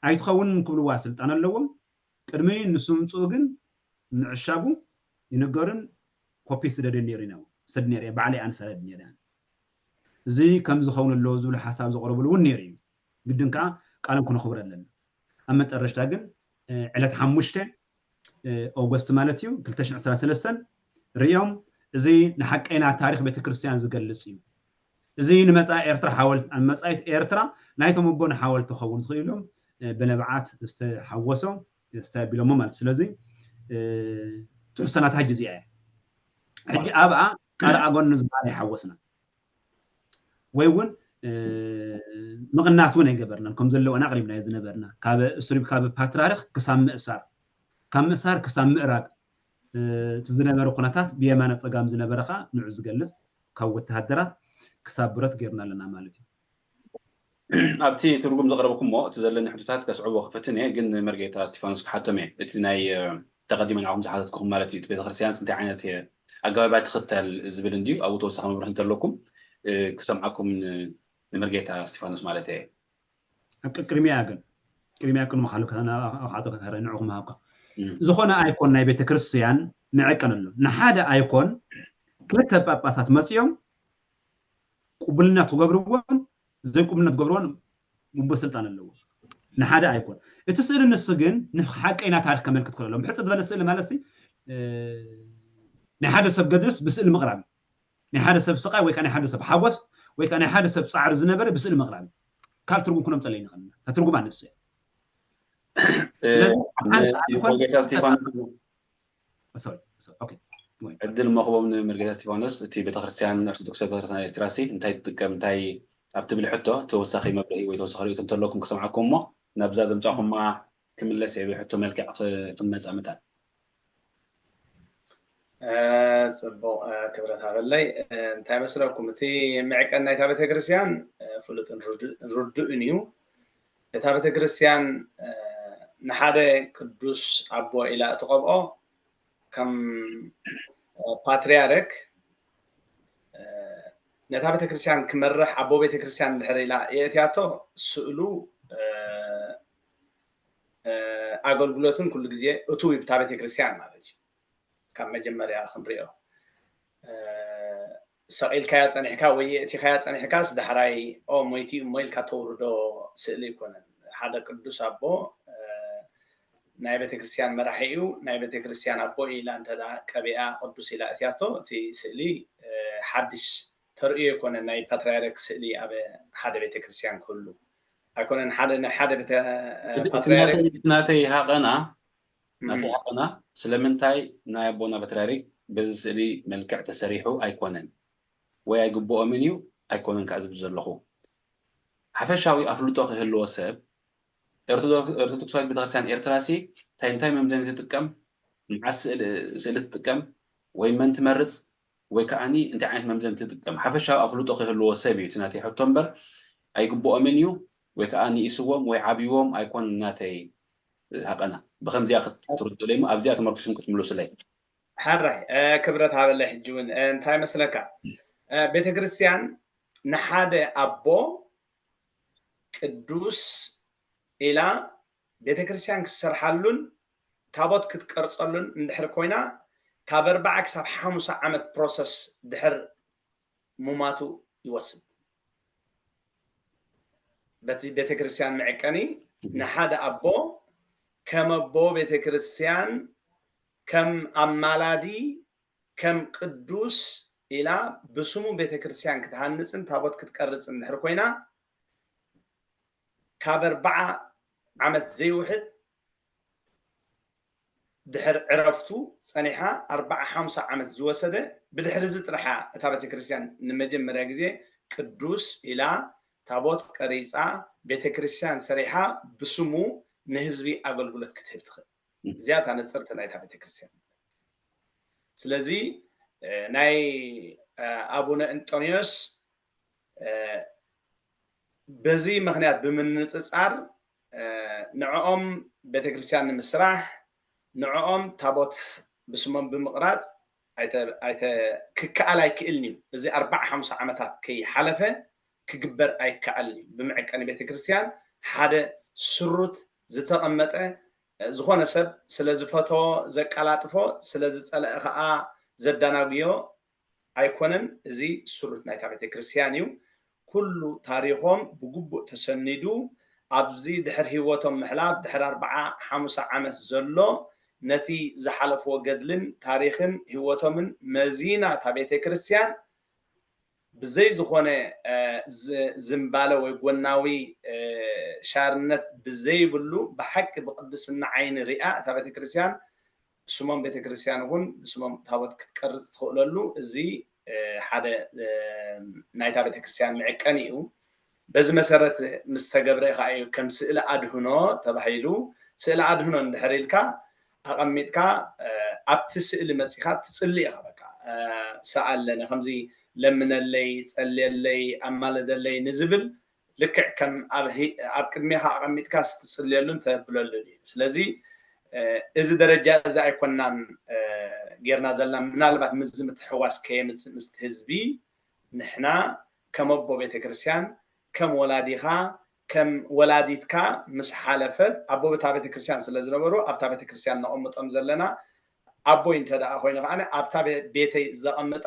ኣይትኸውንን ክብልዋ ስልጣን ኣለዎም። ቅድሚ ንሱ ምምፅኡ ግን ምዕሻጉ ይንገርን ኮፒ ስደደ ነይሩ ኢና ሰድ ነይረ ባዕለይ ኣነ ሰረድ ነይረ እዚ ከም ዝኸውን ኣለዎ ዝብሉ ሓሳብ ዘቕረብሉ እውን ነይሩ እዩ። ግድን ከዓ ቃሎም ክነኽብር ኣለና። ኣብ መጠረሽታ ግን ዕለት ሓሙሽተ ኦገስት ማለት እዩ ክልተ ሽሕን ዕስራን ሰለስተን ርእዮም እዚ ንሓቀይና ታሪክ ቤተክርስትያን ዝገልፅ እዩ። እዚ ንመፃኢ ኤርትራ ሓወልት ኣብ መፃኢት ኤርትራ ናይቶም ኣቦን ሓወልት ክኸውን ዝኽእል ኢሎም ብንብዓት ዝተሓወሶ ዝተቢሎሞ ማለት ስለዚ ትሕዝቶና እታ ሕጂ እዚኣ እያ። ሕጂ ኣብኣ ቃል ኣጎን ዝበሃል ኣይሓወስና ወይ እውን ምቕናስ እውን ኣይገበርናን ከም ዘለወና ኣቕሪብና ዝነበርና ካብ እስሪ ካብ ፓትርያርክ ክሳብ ምእሳር ካብ ምእሳር ክሳብ ምእራግ እቲ ዝነበረ ኩነታት ብየማነ ፀጋም ዝነበረ ከዓ ንዑ ዝገልፅ ካብ ወተሃደራት ክሳብ ብረት ገይርና ኣለና ማለት እዩ። ኣብቲ ትርጉም ዘቕረብኩሞ እቲ ዘለኒ ሕቶታት ከስዕቦ ክፈትን እየ ግን መርጌታ እስቲፋኖስ ክሓቶም እየ እቲ ናይ ተቐዲመ ንዓኹም ዝሓተትኩኹም ማለት እዩ እቲ ቤተክርስትያንስ እንታይ ዓይነት ኣገባብያ ትኽተል ዝብል እንድዩ ኣብኡ ተወሳኺ መብርህ እንተለኩም ክሰምዓኩም ንመርጌታ እስቲፋኖስ ማለት እየ ኣብ ቅድሚያ ግን ቅድሚያ ቅድሚ ካሉ ከተናኻዕቶ ከረ ንዕኹም ሃብካ ዝኾነ ኣይኮን ናይ ቤተክርስትያን ንዕቀን ኣሎ ንሓደ ኣይኮን ክልተ ጳጳሳት መፅኦም ቅቡልነት ክገብርዎን ዘይቅቡልነት ክገብርዎን ግቡእ ስልጣን ኣለዎ ንሓደ ኣይኮን እቲ ስእሊ ንሱ ግን ንሓቀይና ታሪክ ከመልክት ክለሎ ብሕፅር ዝበለ ስእሊ ማለት ናይ ሓደ ሰብ ገድልስ ብስእሊ ምቕራብ ናይ ሓደ ሰብ ስቃይ ወይ ናይ ሓደ ሰብ ሓጎስ ወይ ናይ ሓደ ሰብ ፃዕሪ ዝነበረ ብስእሊ ምቕራብ ካብ ትርጉም ክነምፀለይ ንኽእል ትርጉም ኣነሱ ስለዚ ዕድል መኽቦም ንመርጌታ እስቲፋኖስ እቲ ቤተክርስትያን ኦርቶዶክሳዊ ቤተክርስትያን ኤርትራ ሲ እንታይ ትጥቀም እንታይ ኣብ ትብል ሕቶ ተወሳኺ መብርሂ ወይ ተወሳኺ ርእቶ እንተለኩም ክሰምዓኩም እሞ ናብዛ ዘምፃኹማ ክምለስ እየ ብሕቶ መልክዕ ክንመፃ መታን ፅቡቕ ክብረት ሃበለይ እንታይ መስለኩም እቲ ምዕቀን ናይታ ቤተክርስትያን ፍሉጥን ርዱእን እዩ እታ ቤተክርስትያን ንሓደ ቅዱስ ኣቦ ኢላ እትቐብኦ ከም ፓትርያርክ ነታ ቤተክርስትያን ክመርሕ ኣቦ ቤተክርስትያን እንድሕር ኢላ የእትያቶ ስእሉ ኣገልግሎትን ኩሉ ግዜ እቱ ይብታ ቤተክርስትያን ማለት እዩ ካብ መጀመርያ ክንሪኦ ሰቒልካያ ፀኒሕካ ወይ የእቲኻያ ፀኒሕካስ ዳሕራይ ኦ ሞይቲ እሞ ኢልካ ተውርዶ ስእሊ ኣይኮነን ሓደ ቅዱስ ኣቦ ናይ ቤተክርስትያን መራሒ እዩ ናይ ቤተክርስትያን ኣቦ ኢላ እንተ ቀቢኣ ቅዱስ ኢላ እትያቶ እቲ ስእሊ ሓድሽ ተርእዮ ኣይኮነን ናይ ፓትርያርክ ስእሊ ኣብ ሓደ ቤተክርስትያን ክህሉ ኣይኮነን ሓደ ናይ ሓደ ፓትርያርክ ናተይ ሃቐና ናተይ ሃቐና ስለምንታይ ናይ ኣቦና ፓትርያርክ በዚ ስእሊ መልክዕ ተሰሪሑ ኣይኮነን ወይ ኣይግብኦምን እዩ ኣይኮነን ከዓ ዝብል ዘለኹ ሓፈሻዊ ኣፍልጦ ክህልዎ ሰብ ኦርቶዶክሳዊት ቤተክርስትያን ኤርትራ ሲ እንታይ እንታይ መምዘኒ ትጥቀም መዓስ ስእሊ ትጥቀም ወይ መን ትመርፅ ወይ ከዓኒ እንታይ ዓይነት መምዘኒ ትጥቀም? ሓፈሻዊ ኣፍልጦ ክህልዎ ሰብ እዩ እቲ ናተይ ሕቶ እምበር ኣይግብኦምን እዩ ወይ ከዓ ንኢስዎም ወይ ዓብይዎም ኣይኮን ናተይ ሃቀና። ብከምዚኣ ክትርድኡለይ እሞ ኣብዚኣ ተመርኪስኩም ክትምልሱለይ። ሕራይ ክብረት ሃበለይ። ሕጂ እውን እንታይ መስለካ ቤተክርስትያን ንሓደ ኣቦ ቅዱስ ኢላ ቤተክርስትያን ክትሰርሓሉን ታቦት ክትቀርፀሉን እንድሕር ኮይና ካብ ኣርባዓ ክሳብ ሓሙሳ ዓመት ፕሮሰስ ድሕር ሙማቱ ይወስድ። በቲ ቤተክርስትያን መዕቀኒ ንሓደ ኣቦ ከም ኣቦ ቤተክርስትያን ከም ኣማላዲ ከም ቅዱስ ኢላ ብስሙ ቤተክርስትያን ክትሃንፅን ታቦት ክትቀርፅን እንድሕር ኮይና ካብ ኣርባዓ ዓመት ዘይውሕድ ድሕር ዕረፍቱ ፀኒሓ ኣርባዓ ሓምሳ ዓመት ዝወሰደ ብድሕሪ እዚ ጥርሓ እታ ቤተክርስትያን ንመጀመርያ ግዜ ቅዱስ ኢላ ታቦት ቀሪፃ ቤተክርስትያን ሰሪሓ ብስሙ ንህዝቢ ኣገልግሎት ክትህብ ትኽእል። እዚኣ እታ ነፅርቲ ናይታ ቤተክርስትያን። ስለዚ ናይ ኣቡነ እንጦንዮስ በዚ ምክንያት ብምንፅፃር ንዕኦም ቤተክርስትያን ንምስራሕ ንዕኦም ታቦት ብስሞም ብምቕራፅ ክከኣል ኣይክእልን እዩ። እዚ ኣርባዓ ሓምሳ ዓመታት ከይሓለፈ ክግበር ኣይከኣልን እዩ። ብመዕቀኒ ቤተክርስትያን ሓደ ስሩት ዝተቐመጠ ዝኾነ ሰብ ስለ ዝፈቶ ዘቀላጥፎ ስለ ዝፀለአ ከዓ ዘዳናጉዮ ኣይኮነን። እዚ ስሩት ናይታ ቤተክርስትያን እዩ። ኩሉ ታሪኾም ብግቡእ ተሰኒዱ ኣብዚ ድሕር ህይወቶም ምሕላፍ ድሕር ኣርባዓ ሓሙሳ ዓመት ዘሎ ነቲ ዝሓለፍዎ ገድልን ታሪኽን ህይወቶምን መዚና እታ ቤተክርስትያን ብዘይ ዝኾነ ዝንባለ ወይ ጎናዊ ሻርነት ብዘይብሉ ብሓቂ ብቅድስና ዓይኒ ሪኣ እታ ቤተክርስትያን ብስሞም ቤተክርስትያን እውን ብስሞም ታቦት ክትቀርፅ ትኽእለሉ እዚ ሓደ ናይታ ቤተክርስትያን መዕቀኒ እዩ። በዚ መሰረት ምስ ተገብረ ከዓ እዩ ከም ስእሊ ኣድህኖ ተባሂሉ። ስእሊ ኣድህኖ እንድሕር ኢልካ ኣቐሚጥካ ኣብቲ ስእሊ መፂኻ ትፅሊ ኢኻ። በቃ ሰኣለነ ከምዚ ለምነለይ፣ ፀልየለይ፣ ኣማልደለይ ንዝብል ልክዕ ከም ኣብ ቅድሜኻ ኣቐሚጥካ ስትፅልየሉን ተብለሉን እዩ። ስለዚ እዚ ደረጃ እዚ ኣይኮናን ጌርና ዘለና። ምናልባት ምስዚ ምትሕዋስ ከየምፅእ ምስቲ ህዝቢ ንሕና ከም ኣቦ ቤተክርስትያን ከም ወላዲኻ ከም ወላዲትካ ምስ ሓለፈት ኣቦ እታ ቤተክርስትያን ስለ ዝነበሩ ኣብታ ቤተክርስትያን ነቐምጦም ዘለና ኣቦይ እንተ ደኣ ኮይኑ ከዓ ኣብታ ቤተይ ዘቐምጣ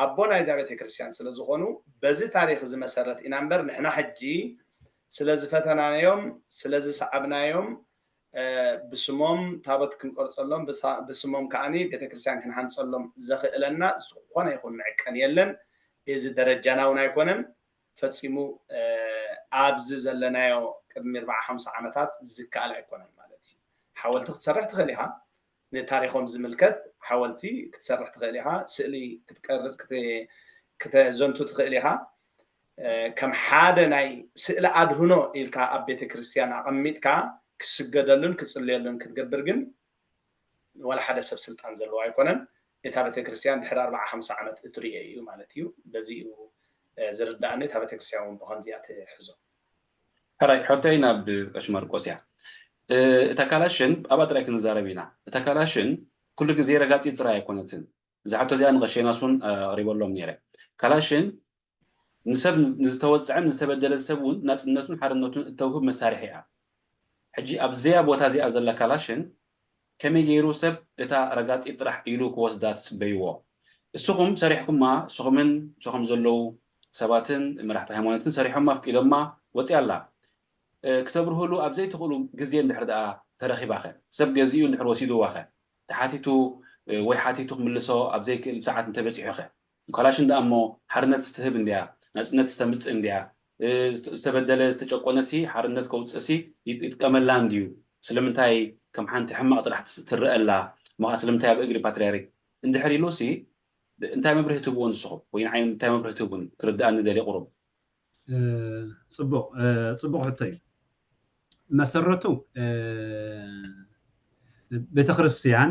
ኣቦ ናይዛ ቤተክርስትያን ስለ ዝኾኑ በዚ ታሪኽ እዚ መሰረት ኢና እምበር ንሕና ሕጂ ስለ ዝፈተናዮም ስለ ዝሰዓብናዮም ብስሞም ታቦት ክንቆርፀሎም ብስሞም ከዓኒ ቤተክርስትያን ክንሃንፀሎም ዘኽእለና ዝኾነ ይኹን መዕቀን የለን። እዚ ደረጃና እውን ኣይኮነን። ፈፂሙ ኣብዚ ዘለናዮ ቅድሚ ኣርባዓ ሓምሳ ዓመታት ዝከኣል ኣይኮነን ማለት እዩ። ሓወልቲ ክትሰርሕ ትኽእል ኢኻ። ንታሪኾም ዝምልከት ሓወልቲ ክትሰርሕ ትኽእል ኢኻ። ስእሊ ክትቀርፅ ክተ- ክተዘንቱ ትኽእል ኢኻ። ከም ሓደ ናይ ስእሊ ኣድህኖ ኢልካ ኣብ ቤተ ክርስቲያን ኣቐሚጥካ ክስገደሉን ክጽልየሉን ክትገብር ግን ዋላ ሓደ ሰብ ስልጣን ዘለዎ ኣይኮነን። እታ ቤተ ክርስቲያን ድሕሪ ኣርባዓ ሓምሳ ዓመት እትርእዮ እዩ ማለት እዩ። በዚ እዩ ዝርዳእኒ። እታ ቤተ ክርስቲያን እውን ብኸምዚኣ ትሕዞ። ሕራይ ሕቶይ ናብ ቀሺ ማርቆስ እያ። እታ ካላሽን ኣብኣ ጥራይ ክንዛረብ ኢና። እታ ካላሽን ኩሉ ግዜ ረጋፂት ጥራይ ኣይኮነትን። እዛ ሕቶ እዚኣ ንቐሺ ዮናስ እውን ኣቕሪበሎም ነይረ። ካላሽን ንሰብ ንዝተወፅዐን ንዝተበደለን ሰብ እውን ናፅነቱን ሓርነቱን እተውህብ መሳርሒ እያ። ሕጂ ኣብዘያ ቦታ እዚኣ ዘላ ካላሽን ከመይ ገይሩ ሰብ እታ ረጋፂት ጥራሕ ኢሉ ክወስዳ ትፅበይዎ? እስኹም ሰሪሕኩማ፣ እስኹምን ምስኹም ዘለዉ ሰባትን መራሕቲ ሃይማኖትን ሰሪሖማ ኣፍቂዶማ ወፂኣ ኣላ። ክተብርህሉ ኣብ ዘይትኽእሉ ግዜ እንድሕር ደኣ ተረኺባኸ? ሰብ ገዚኡ እንድሕር ወሲድዋኸ? ተሓቲቱ ወይ ሓቲቱ ክምልሶ ኣብ ዘይክእል ሰዓት እንተበፂሑኸ? ካላሽን ደኣ እሞ ሓርነት እስትህብ እንድያ፣ ናፅነት እስተምፅእ እንድያ። ዝተበደለ ዝተጨቆነ ሲ ሓርነት ከውፅእ ሲ ይጥቀመላ እንድዩ። ስለምንታይ ከም ሓንቲ ሕማቕ ጥራሕ ትረአ ኣላ? እሞ ከዓ ስለምንታይ ኣብ እግሪ ፓትርያርክ እንድሕር ኢሉ ሲ እንታይ መብርሂ ትህብዎ ንስኹም? ወይ ንዓይ እንታይ መብርሂ ትህቡኒ? ክርድኣኒ ደልየ ቁሩብ። ፅቡቕ ፅቡቕ ሕቶ እዩ። መሰረቱ ቤተክርስትያን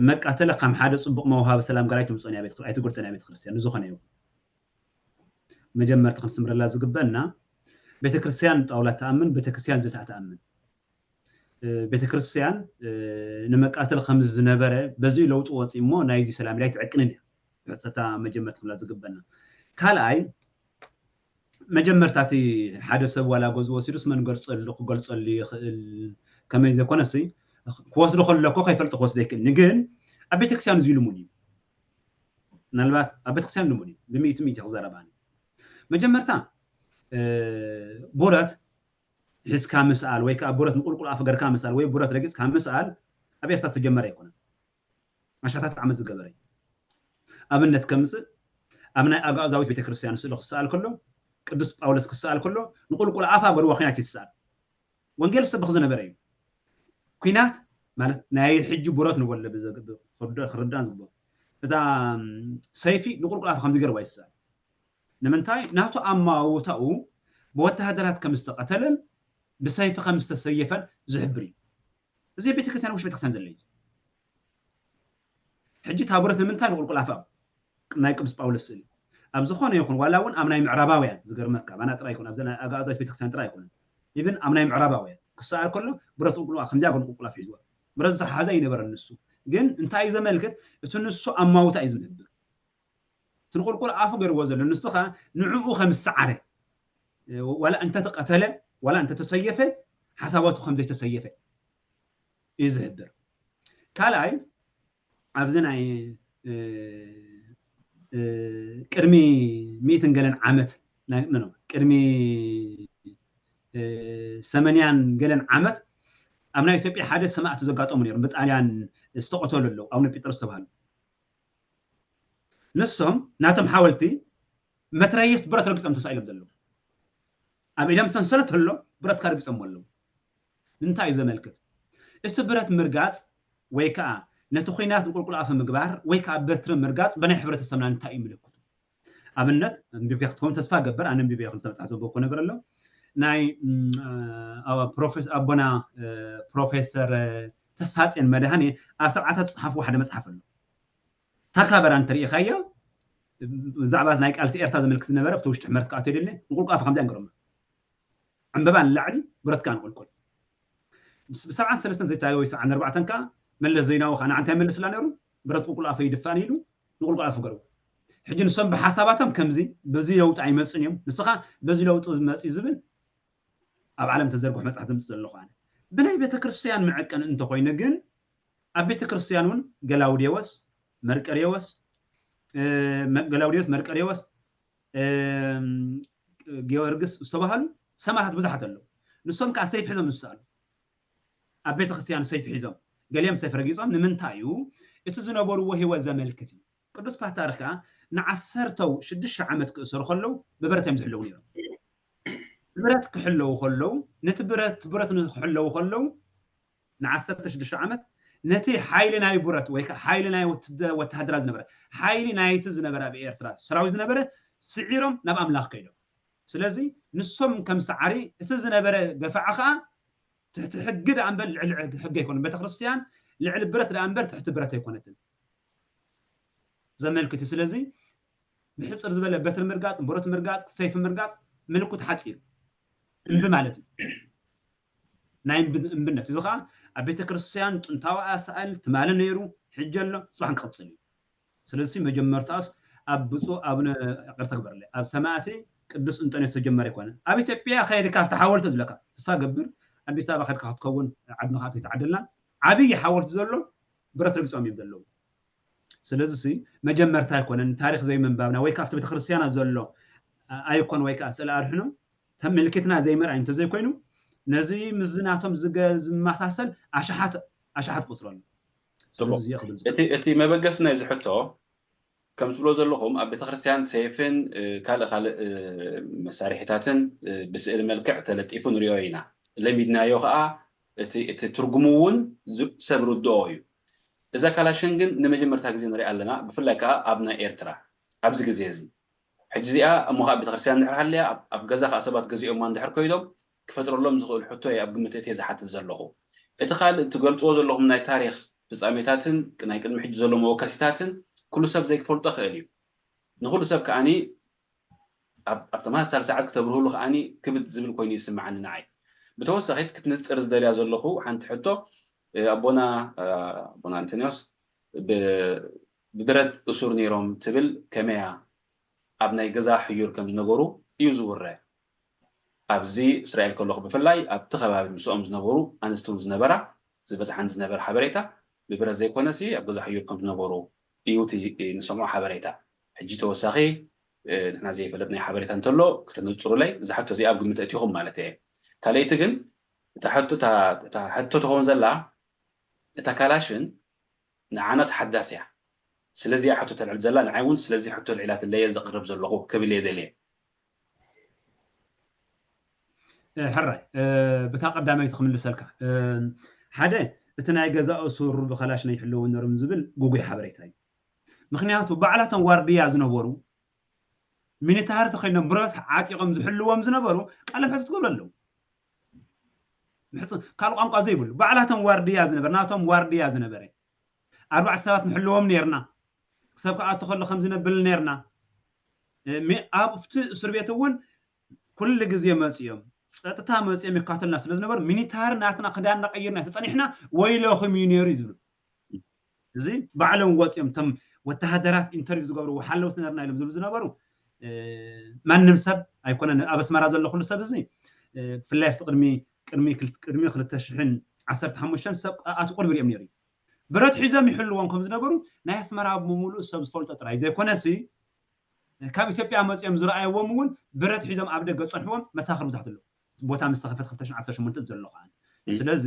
መቃተለ ከም ሓደ ጽቡቕ መውሃቢ ሰላም ጋር ኣይትምጽኦን እያ ቤተ-፣ ኣይትገልጾን እያ ቤተክርስትያን። ንዝኾነ ይኹን መጀመርታ ክንስምረላ ዝግበአና ቤተክርስትያን ጣውላ ትኣምን፣ ቤተክርስትያን ዘታ ትኣምን። እ፣ ቤተክርስትያን፣ እ፣ ንመቃተል ከም ዝነበረ በዚ ለውጢ ወፂ እሞ ናይዚ ሰላም ኢላ ኣይትዕቅንን እያ። ሕፀታ መጀመርታ ክብላ ዝግበና። ካልኣይ መጀመርታ እቲ ሓደ ሰብ ዋላ ገዝ ወሲዱስ መን ገልፀሉ ክገልፀሉ ይኽእል ከመይ ዘይኮነሲ ክወስዶ ከሎ እኮ ከይፈልጥ ክወስዶ ይክእል። ግን ኣብ ቤተክርስትያን እዚ ልሙድ እዩ። ምናልባት ኣብ ቤተክርስትያን ልሙድ እዩ። ብሚእቲ ሚእቲ ክዘረብ ኣነ። መጀመርታ፣ እ፣ ቡረት ሒዝካ ምስኣል ወይ ከዓ ቡረት ንቁልቁል ኣፍ ገርካ ምስኣል ወይ ቡረት ረጊፅካ ምስኣል ኣብ ኤርትራ ተጀመረ ኣይኮነን። ኣሻታት ዓመት ዝገበረ እዩ። ኣብነት ከምፅእ፣ ኣብ ናይ ኣጋዛዊት ቤተክርስትያን ስእሊ ክሰኣል ከሎ፣ ቅዱስ ጳውሎስ ክሰኣል ከሎ ንቁልቁል ኣፋ ገርዋ ኲናት ይስኣል። ወንጌል ዝሰብኽ ዝነበረ እዩ። ኲናት ማለት ናይ ሕጂ ቡረት ንበሎ ብዘ-፣ ክርዳን ዝግብኦ። እዛ፣ ም፣ ሰይፊ ንቁልቁል ኣፋ ከምዚ ገርዋ ይስኣል። ንምንታይ? ናቱ ኣማውታኡ ብወተሃደራት ከም ዝተቐተለን ብሰይፊ ከም ዝተሰየፈን ዝሕብር እዩ። እዚ ቤተክርስትያን ውሽ ቤተክርስትያን ዘሎ እዩ። ሕጂ እታ ቡረት ንምንታይ ንቁልቁል ኣፋ ናይ ቅዱስ ጳውሎስ ስእሊ ኣብ ዝኾነ ይኹን ዋላ እውን ኣብ ናይ ምዕራባውያን ዝገርመካ ባና ጥራይ ይኹን ኣብዚ ናይ ኣጋዛዊት ቤተክርስትያን ጥራይ ኣይኮነን። ኢቭን ኣብ ናይ ምዕራባውያን ክሰኣል ከሎ ብረት ቁልቁል ከምዚኣ ገሩ ቁልቁል ኣፍ ሒዝዋ ብረት ዝሓዘ ኣይነበረን ንሱ። ግን እንታይ እዩ ዘመልክት? እቲ ንሱ ኣማውታ እዩ ዝምህብር። እቲ ንቁልቁል ኣፉ ገርዎ ዘሎ ንሱ ኸዓ ንዕኡ ከም ዝሰዓረ ዋላ እንተተቐተለ ዋላ እንተተሰየፈ ሓሳባቱ ከም ዘይተሰየፈ እዩ ዝሕብር። ካልኣይ ኣብዚ ናይ፣ እ፣ እ፣ ቅድሚ ሚእትን ገለን ዓመት ናይ፣ ኖ፣ ኖ፣ ቅድሚ፣ እ፣ ሰመንያን ገለን ዓመት ኣብ ናይ ኢትዮጵያ ሓደ ሰማእቲ ዘጋጠሙ ነይሮም። ብጣልያን ዝተቐተሉ ኣለዉ። ኣቡነ ጴጥሮስ ተባሃሉ። ንሶም ናቶም ሓወልቲ መትረየስ ብረት ረግጾም ተሳኢሎም ዘለዉ። ኣብ ኢዶም ሰንሰለት ኣሎ፣ ብረትካ ረግጾም ኣለዉ። እንታይ እዩ ዘመልክት? እቲ ብረት ምርጋጽ ወይ ከዓ ነቲ ኲናት ንቁልቁል ኣፈ ምግባር ወይ ከዓ በትሪ ምርጋጽ ብናይ ሕብረተሰብና እንታይ እዩ ምልክቱ? ኣብነት፣ ኣንቢብካ ክትከውን ተስፋ እገብር፣ ኣነ ኣንቢበ ክልተ መጽሓፍ ዘንበብኩ ነገር ኣሎ። ናይ፣ ም፣ ኣ-፣ ፕሮፌስ-፣ ኣቦና፣ እ፣ ፕሮፌሰር፣ እ፣ ተስፋጽዮን መድሃኔ ኣብ ሰብዓታት ዝጸሓፍዎ ሓደ መጽሓፍ ኣሎ። ታካበራ እንተሪኢኻዮ፣ ብዛዕባ ናይ ቃልሲ ኤርትራ ዘመልክት ዝነበረ፣ ኣብቲ ውሽጢ ሕመረት ክኣቱ የድሊ፣ ንቁልቁል ኣፈ ከምዚኣ ንገሮም። ዕምበባ ንላዕሊ፣ ብረትካ ንቁልቁል። ምስ-፣ ብሰብዓን ሰለስተን ዘይታይ ወይ ሰብዓን ኣርባዕተን ከኣ መለስ ዜናዊ ከኣ ንዓ እንታይ ይመልስላ ነይሩ? ብረት ቁልቁል ኣፈ ይድፋን ኢሉ ንቁልቁል ኣፈ ገርዎ። ሕጂ ንሶም ብሓሳባቶም ከምዚ፣ በዚ ለውጢ ኣይመጽን እዮም። ንስኻ በዚ ለውጢ ዝመጽእ ዝብል ኣብ ዓለም ተዘርግሑ መጽሓፍ ዘምጽእ ዘለኹ ኣነ። ብናይ ቤተክርስትያን መዐቀኒ እንተኾይኑ ግን ኣብ ቤተክርስትያን እውን ገላውዴዎስ፣ መርቀሬዎስ፣ እ፣ መ-፣ ገላውዴዎስ፣ መርቀሬዎስ፣ እም፣ ጊዮርጊስ ዝተባህሉ ሰማዕታት ብዙሓት ኣለዉ። ንሶም ከኣ ሰይፊ ሒዞም ዝሰኣሉ። ኣብ ቤተክርስትያን ሰይፊ ሒዞም፣ ገሊኦም ሰይፊ ረጊጾም። ንምንታይ እዩ? እቲ ዝነበርዎ ህይወት ዘመልክት እዩ። ቅዱስ ፓትርያርክ ከኣ ንዓሰርተው ሽዱሽተ ዓመት ክእሰሩ ከለዉ ብብረት እዮም ዝሕለዉ ነይሮም። ብብረት ክሕለዉ ከለዉ፣ ነቲ ብረት፣ ብረት ንክሕለዉ ከለዉ፣ ንዓሰርተ ሽዱሽተ ዓመት ነቲ ሓይሊ ናይ ብረት ወይ ከዓ ሓይሊ ናይ ወትደ-፣ ወተሃደራት ዝነበረ፣ ሓይሊ ናይቲ ዝነበረ ኣብ ኤርትራ ሰራዊት ዝነበረ ስዒሮም ናብ ኣምላኽ ከይዶም። ስለዚ ንሶም ከም ሰዓሪ እቲ ዝነበረ ገፋዕ ከኣ ትሕቲ ሕጊ ደኣ እምበር ልዕሊ ሕጊ ኣይኮነን። ቤተክርስትያን ልዕሊ ብረት ደኣ እምበር ትሕቲ ብረት ኣይኮነትን። ዘመልክት እዩ። ስለዚ ብሕጽር ዝበለ በትሪ ምርጋጽ፣ ብረት ምርጋጽ፣ ሰይፊ ምርጋጽ ምልክት ሓጺር እምቢ ማለት እዩ። ናይ እምቢ-፣ እምብነት። እዚ ኸኣ ኣብ ቤተክርስትያን ጥንታዊ ኣሳእል ትማሊ ነይሩ፣ ሕጂ ኣሎ፣ ጽባሕን ክቕጽል እዩ። ስለዚ መጀመርታስ ኣብ ብፁዕ ኣቡነ፣ ይቕርታ ግበርለይ፣ ኣብ ሰማእቲ ቅዱስ እንጠንዮስ ተጀመረ ኣይኮነን። ኣብ ኢትዮጵያ ከይድካ ኣብቲ ሓወልቲ ዝብለካ፣ ተስፋ ገብር ኣዲስ ኣበባ ከይድካ ክትከውን ዓድና ከኣ ተይተዓደልና፣ ዓብዪ ሓወልቲ ዘሎ ብረት ረግጾም እዮም ዘለዉ። ስለዚ ሲ መጀመርታ ኣይኮነን፣ ታሪኽ ዘይምንባብና ወይ ከኣ ኣብቲ ቤተክርስትያና ዘሎ ኣይኮን ወይ ከኣ ስእሊ ኣድሕኖ ተመልኪትና ዘይምርኣይ እንተዘይኮይኑ፣ ነዚ ምስዚ ናቶም ዝገ-፣ ዝመሳሰል ኣሽሓት፣ ኣሽሓት ቁጽሪ ኣሎ። ስለዚ ጽቡቕ። እዚኣ ክብል ዝብል። እቲ፣ እቲ መበገሲ ናይዚ ሕቶ፣ ከም ትብሎ ዘለኹም፣ ኣብ ቤተክርስትያን ሰይፍን፣ እ፣ ካልእ ካልእ፣ እ፣ መሳርሒታትን፣ እ፣ ብስእሊ መልክዕ ተለጢፉ ንሪኦ ኢና። ለሚድናዮ ኸኣ፣ እቲ፣ እቲ ትርጉሙ እውን ዝ-፣ ሰብ ርድኦ እዩ። እዛ ካላሽን ግን ንመጀመርታ ግዜ ንሪኣ ኣለና፣ ብፍላይ ከኣ ኣብ ናይ ኤርትራ፣ ኣብዚ ግዜ እዚ። ሕጂ እዚኣ እሞ ኸኣ ቤተክርስትያን እንድሕር ሃልያ፣ ኣብ፣ ኣብ ገዛ ኸኣ ሰባት ገዚኦማ እንድሕር ኮይዶም፣ ክፈጥረሎም ዝኽእል ሕቶ እየ ኣብ ግምት እትየ ዝሓትት ዘለኹ። እቲ ካልእ እትገልጽዎ ዘለኹም ናይ ታሪኽ ፍጻሜታትን ናይ ቅድሚ ሕጂ ዘሎ መወከሲታትን ኩሉ ሰብ ዘይክፈልጦ ክእል እዩ። ንኹሉ ሰብ ከኣኒ ኣብ ተመሳሳሊ ሰዓት ክተብርህሉ ከኣኒ ክብድ ዝብል ኮይኑ ይስምዓኒ ንዓይ። ብተወሳኺት ክትንጽር ዝደልያ ዘለኹ ሓንቲ ሕቶ ኣቦና ኣቦና ኣንቶኒዮስ ብብረት እሱር ነይሮም ትብል ከመያ ኣብ ናይ ገዛ ሕዩር ከም ዝነበሩ እዩ ዝውረ። ኣብዚ እስራኤል ከለኹ ብፍላይ ኣብቲ ከባቢ ምስኦም ዝነበሩ ኣንስቲ እውን ዝነበራ ዝበፅሓን ዝነበረ ሓበሬታ ብብረት ዘይኮነሲ ኣብ ገዛ ሕዩር ከም ዝነበሩ እዩ እቲ ንሰምዖ ሓበሬታ። ሕጂ ተወሳኺ ንሕና ዘይፈለጥናዮ ሓበሬታ እንተሎ ክተነፅሩለይ እዛ ሕቶ እዚኣ ኣብ ግምት ኣእቲኹም ማለት እየ። ካልኣይቲ ግን እታ ሕቶ እታ ሕቶ ትኸውን ዘላ እታ ካላሽን ንዓናስ ሓዳስ እያ። ስለዚኣ ሕቶ ተልዕል ዘላ ንዓይ እውን ስለዚ ሕቶ ልዒላትለየ ዘቕርብ ዘለኹ ክብል እየ ደልየ። ሕራይ ብታ ቀዳመይቲ ክምልሰልካ ሓደ እቲ ናይ ገዛ እሱር ብኸላሽ ናይ ይሕለዉ ነሮም ዝብል ጉጉይ ሓበሬታ እዩ። ምክንያቱ ባዕላቶም ዋርድያ ዝነበሩ ሚኒታር ተኸይኖም ብረት ዓጢቖም ዝሕልዎም ዝነበሩ ቃለ መሕትት ትገብሩ ኣለዉ። ካልእ ቋንቋ ዘይብሉ ባዕላቶም ዋርድያ ዝነበረ ናቶም ዋርድያ ዝነበረ ኣርባዕተ ሰባት ንሕልዎም ነርና። ክሳብ ክኣቱ ከሎ ከም ዝነብል ነርና። ኣብቲ እስር ቤት እውን ኩሉ ግዜ መፅኦም ፀጥታ መፅኦም ይካተልና ስለ ዝነበሩ ሚኒታር ናትና ክዳን እናቀይርና ተፀኒሕና ወይለኹም እዩ ነይሩ እዩ ዝብሉ። እዚ ባዕሎም ወፂኦም እቶም ወተሃደራት ኢንተርቪው ዝገብርዎ ሓለውቲ ነርና ኢሎም ዝብሉ ዝነበሩ ማንም ሰብ ኣይኮነን። ኣብ ኣስመራ ዘሎ ኩሉ ሰብ እዚ ብፍላይ ኣብቲ ቅድሚ ቅድሚ ቅድሚ ክልተ ሽሕን ዓሰርተ ሓሙሽተን ሰብ ኣቲ ቁልቢ ሪኦም ነይሩ። ብረት ሒዞም ይሕልዎም ከም ዝነበሩ ናይ ኣስመራ ብምሉእ ሰብ ዝፈልጦ ጥራይ ዘይኮነሲ ካብ ኢትዮጵያ መፂኦም ዝረኣይዎም እውን ብረት ሒዞም ኣብ ደገ ፀንሕዎም መሳኽር ብዙሓት ኣለዉ። ቦታ ምስ ተኸፈተ ክልተ ሽሕን ዓሰርተ ሸሞንተን ዘሎ ከዓ ስለዚ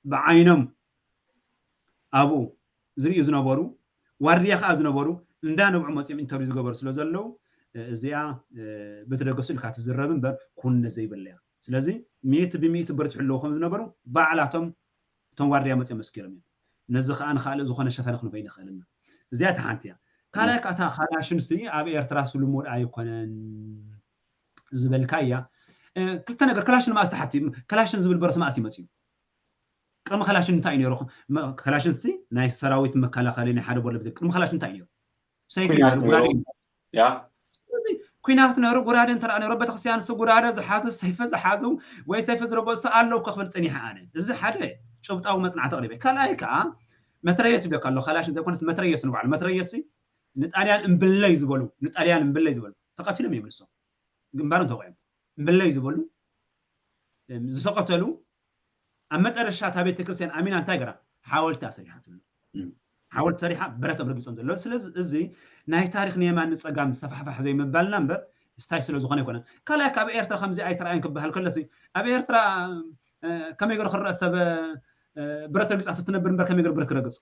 ብዓይኖም ኣብኡ ዝርእዩ ዝነበሩ ዋርድያ ከዓ ዝነበሩ እንዳ ነብዑ መፂኦም ኢንተርቪው ዝገበሩ ስለ ዘለዉ እዚኣ ብትደገሱ ኢልካ ትዝረብ እምበር ኩነ ዘይብላ እያ። ስለዚ ሚእቲ ብሚእቲ ብረት ይሕለዉ ከም ዝነበሩ ባዕላቶም እቶም ዋርድያ መፂኦም መስኪሮም እዮም። ነዚ ከዓ ንካልእ ዝኾነ ሸፈነ ክንበይ ንኽእል ኢና። እዚኣ እቲ ሓንቲ እያ። ካልኣይ ከዓ እታ ካላሽንሲ ኣብ ኤርትራ ስልሙድ ኣይኮነን ዝበልካ እያ። ክልተ ነገር ክላሽን መኣስ ተሓቲ ክላሽን ዝብል ብረት መኣስ ይመፅዩ? ቅድሚ ክላሽን እንታይ እዩ ነይሩ? ክላሽንሲ ናይ ሰራዊት መከላኸሊ ናይ ሓደ ቦለ ብዘይ ቅድሚ ክላሽን እንታይ እዩ ነይሩ? ሰይፊ ነይሩ፣ ጉራዴ ነይሩ። ስለዚ ኩናት ነይሩ፣ ጉራዴ እንተ ነይሩ ቤተክርስትያን ስ ጉራዴ ዝሓዙ ሰይፊ ዝሓዙ ወይ ሰይፊ ዝረገፁ ኣለዉ ክብል ፅኒሐ ኣነ። እዚ ሓደ ጭብጣዊ መፅናዕቲ ኣቕሪበ። ካልኣይ ከዓ መትረየስ ይብለካ ኣሎ። ካላሽን ዘይኮነስ መትረየስ ንባዕሉ መትረየስ ንጣልያን እምብለይ ዝበሉ ንጣልያን እምብለይ ዝበሉ ተቐቲሎም እዮም ንሶም ግንባሮም ተወቂዖም እምብለይ ዝበሉ ዝተቐተሉ ኣብ መጠረሻ እታ ቤተክርስትያን ኣሚና እንታይ ገራ ሓወልቲ ኣሰሪሓትሉ ሓወልቲ ሰሪሓ ብረቶም ረጊፆም ዘለዉ። ስለዚ እዚ ናይ ታሪክ ንየማን ንፀጋም ሰፋሕፋሕ ዘይምባልና እምበር ስታይ ስለ ዝኾነ ኣይኮነን። ካልኣይ ካብ ኤርትራ ከምዚ ኣይተረኣየን ክበሃል ከለሲ ኣብ ኤርትራ ከመይ ገሩ ክረአ ሰብ ብረት ረጊፃ ትትነብር እምበር ከመይ ገሩ ብረት ክረግፅ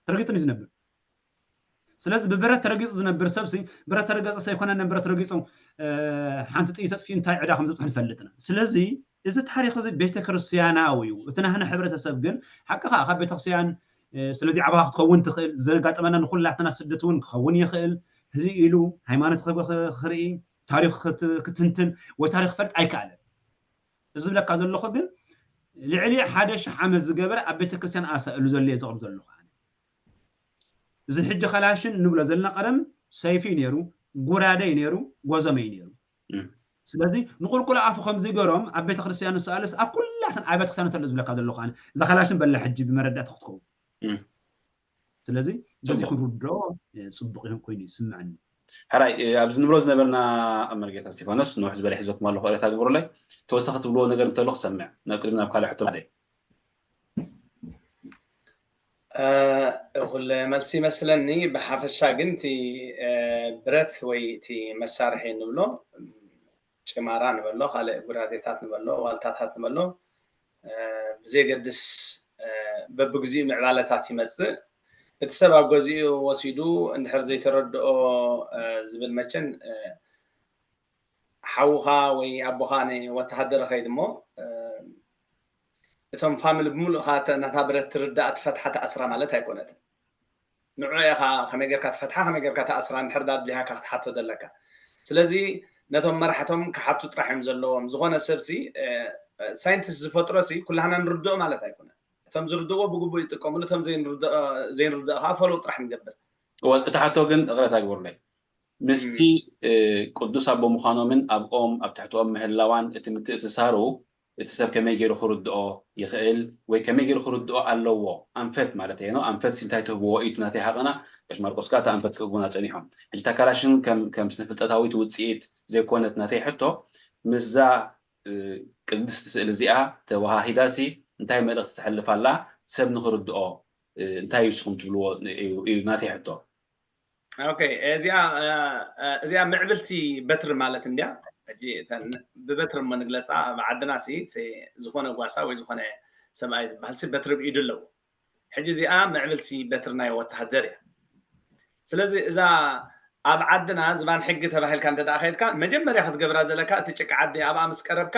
ተረጊፁ እዩ ዝነብር። ስለዚ ብብረት ተረጊፁ ዝነብር ሰብሲ ብረት ተረገፀ ሰይኮነን ብረት ረጊፁ ሓንቲ ጥይት ኣጥፊኡ እንታይ ዕዳ ከም ዘብፅሑ ንፈልጥና። ስለዚ እዚ ታሪክ እዚ ቤተክርስትያናዊ እዩ። እቲ ናህና ሕብረተሰብ ግን ሓቂ ከዓ ካብ ቤተክርስትያን ስለዚ ዓባኻ ክትኸውን ትኽእል ዘጋጠመና ንኩላትና ስደት እውን ክኸውን ይኽእል። ህዚ ኢሉ ሃይማኖት ክርኢ ታሪክ ክትንትን ወይ ታሪክ ክፈልጥ ኣይከኣለን። እዚ ዝብለካ ዘለኹ ግን ልዕሊ ሓደ ሽሕ ዓመት ዝገበረ ኣብ ቤተክርስትያን ኣሳእሉ ዘሎ እየ ዘቕርብ ዘለኹ። እዚ ሕጂ ከላሽን ንብሎ ዘለና ቀደም ሰይፊ ነይሩ፣ ጉራደይ ነይሩ፣ ጎዘመይ ነይሩ። ስለዚ ንቁልቁል ኣፉ ከምዚ ገሮም ኣብ ቤተክርስትያን ንስኣልስ ኣብ ኩላተን ኣብያተ ክርስትያን ተሎ ዝብለካ ዘለኹ ኣነ እዛ ከላሽን በላ ሕጂ ብመረዳእቲ ክትከውን ስለዚ በዚ ክንርድኦ ፅቡቅ ኮይኑ ይስምዐኒ። ሕራይ ኣብዚ ንብሎ ዝነበርና መርጌታ እስቲፋኖስ ንውሕ ዝበለ ሒዘኩም ኣለኹ ሬታ ግብሩለይ ተወሳኺ ትብልዎ ነገር እንተሎ ክሰምዕ ናብ ቅድሚ ናብ ካልእ ሕቶ ማለይ እኹል መልሲ ይመስለኒ። ብሓፈሻ ግን እቲ ብረት ወይ እቲ መሳርሒ ንብሎ ጭማራ ንበሎ ካልእ ጉራዴታት ንበሎ ዋልታታት ንበሎ ብዘየገድስ በብግዚኡ ምዕባለታት ይመፅእ። እቲ ሰብ ኣብ ገዚኡ ወሲዱ እንድሕር ዘይተረድኦ ዝብል መቸን ሓውኻ ወይ ኣቦኻ ንወተሃደር ኸይድ እሞ እቶም ፋሚሊ ብምሉእ ኻ ነታ ብረት ትርዳእ ትፈትሓ ትኣስራ ማለት ኣይኮነትን። ንዑ ኢኻ ከመይ ጌርካ ትፈትሓ ከመይ ጌርካ ትኣስራ እንድሕር ዳ ኣድሊሃካ ክትሓቶ ዘለካ። ስለዚ ነቶም መራሕቶም ክሓቱ ጥራሕ እዮም ዘለዎም። ዝኾነ ሰብሲ ሳይንቲስት ዝፈጥሮሲ ኩላህና ንርድኦ ማለት ኣይኮነን። እቲ እቶም ዝርድእዎ ብግቡእ ይጥቀምሉ፣ እቶም ዘይንርድኦ ዘይንርድኦ ከዓ ፈለዉ ጥራሕ ንገብር። እወ፣ እቲ ሕቶ ግን እቕረታ ግበሩለይ። ምስቲ እ፣ ቅዱስ ኣቦ ምዃኖምን ኣብኦም ኣብ ትሕትኦም ምህላዋን እቲ ምትእስሳሩ እቲ ሰብ ከመይ ገይሩ ክርድኦ ይኽእል ወይ ከመይ ገይሩ ክርድኦ ኣለዎ? ኣንፈት ማለት እየ ነው። ኣንፈት እንታይ ትህብዎ እዩ? እቲ ናተይ ሃቐና ቀሽ ማርቆስ ከኣ ኣንፈት ክህቡና ጸኒሖም። ሕጂ እታ ካላሽን ከም ከም ስነ ፍልጠታዊት ውጽኢት ዘይኮነት ናተይ ሕቶ ምስዛ እ፣ ቅድስቲ ስእሊ እዚኣ ተወሃሂዳሲ እንታይ መልእኽቲ ተሕልፍ ኣላ? ሰብ ንኽርድኦ እ፣ እንታይ እዩ ንስኹም ትብልዎ እዩ እዩ ናተይ ሕቶ። ኦኬ፣ እዚኣ እ፣ እዚኣ ምዕብልቲ በትሪ ማለት እንድያ። ሕጂ እተን ብበትሪ እሞ ንግለፃ። ኣብ ዓድና ሲ እቲ ዝኾነ ጓሳ ወይ ዝኾነ ሰብኣይ ዝበሃል ሲ በትሪ ብኢዱ ኣለዎ። ሕጂ እዚኣ ምዕብልቲ በትሪ ናይ ወተሃደር እያ። ስለዚ እዛ ኣብ ዓድና ዝባን ሕጊ ተባሂልካ እንተ ደኣ ከይድካ መጀመርያ ክትገብራ ዘለካ እቲ ጭቃ ዓዲ ኣብኣ ምስ ቀረብካ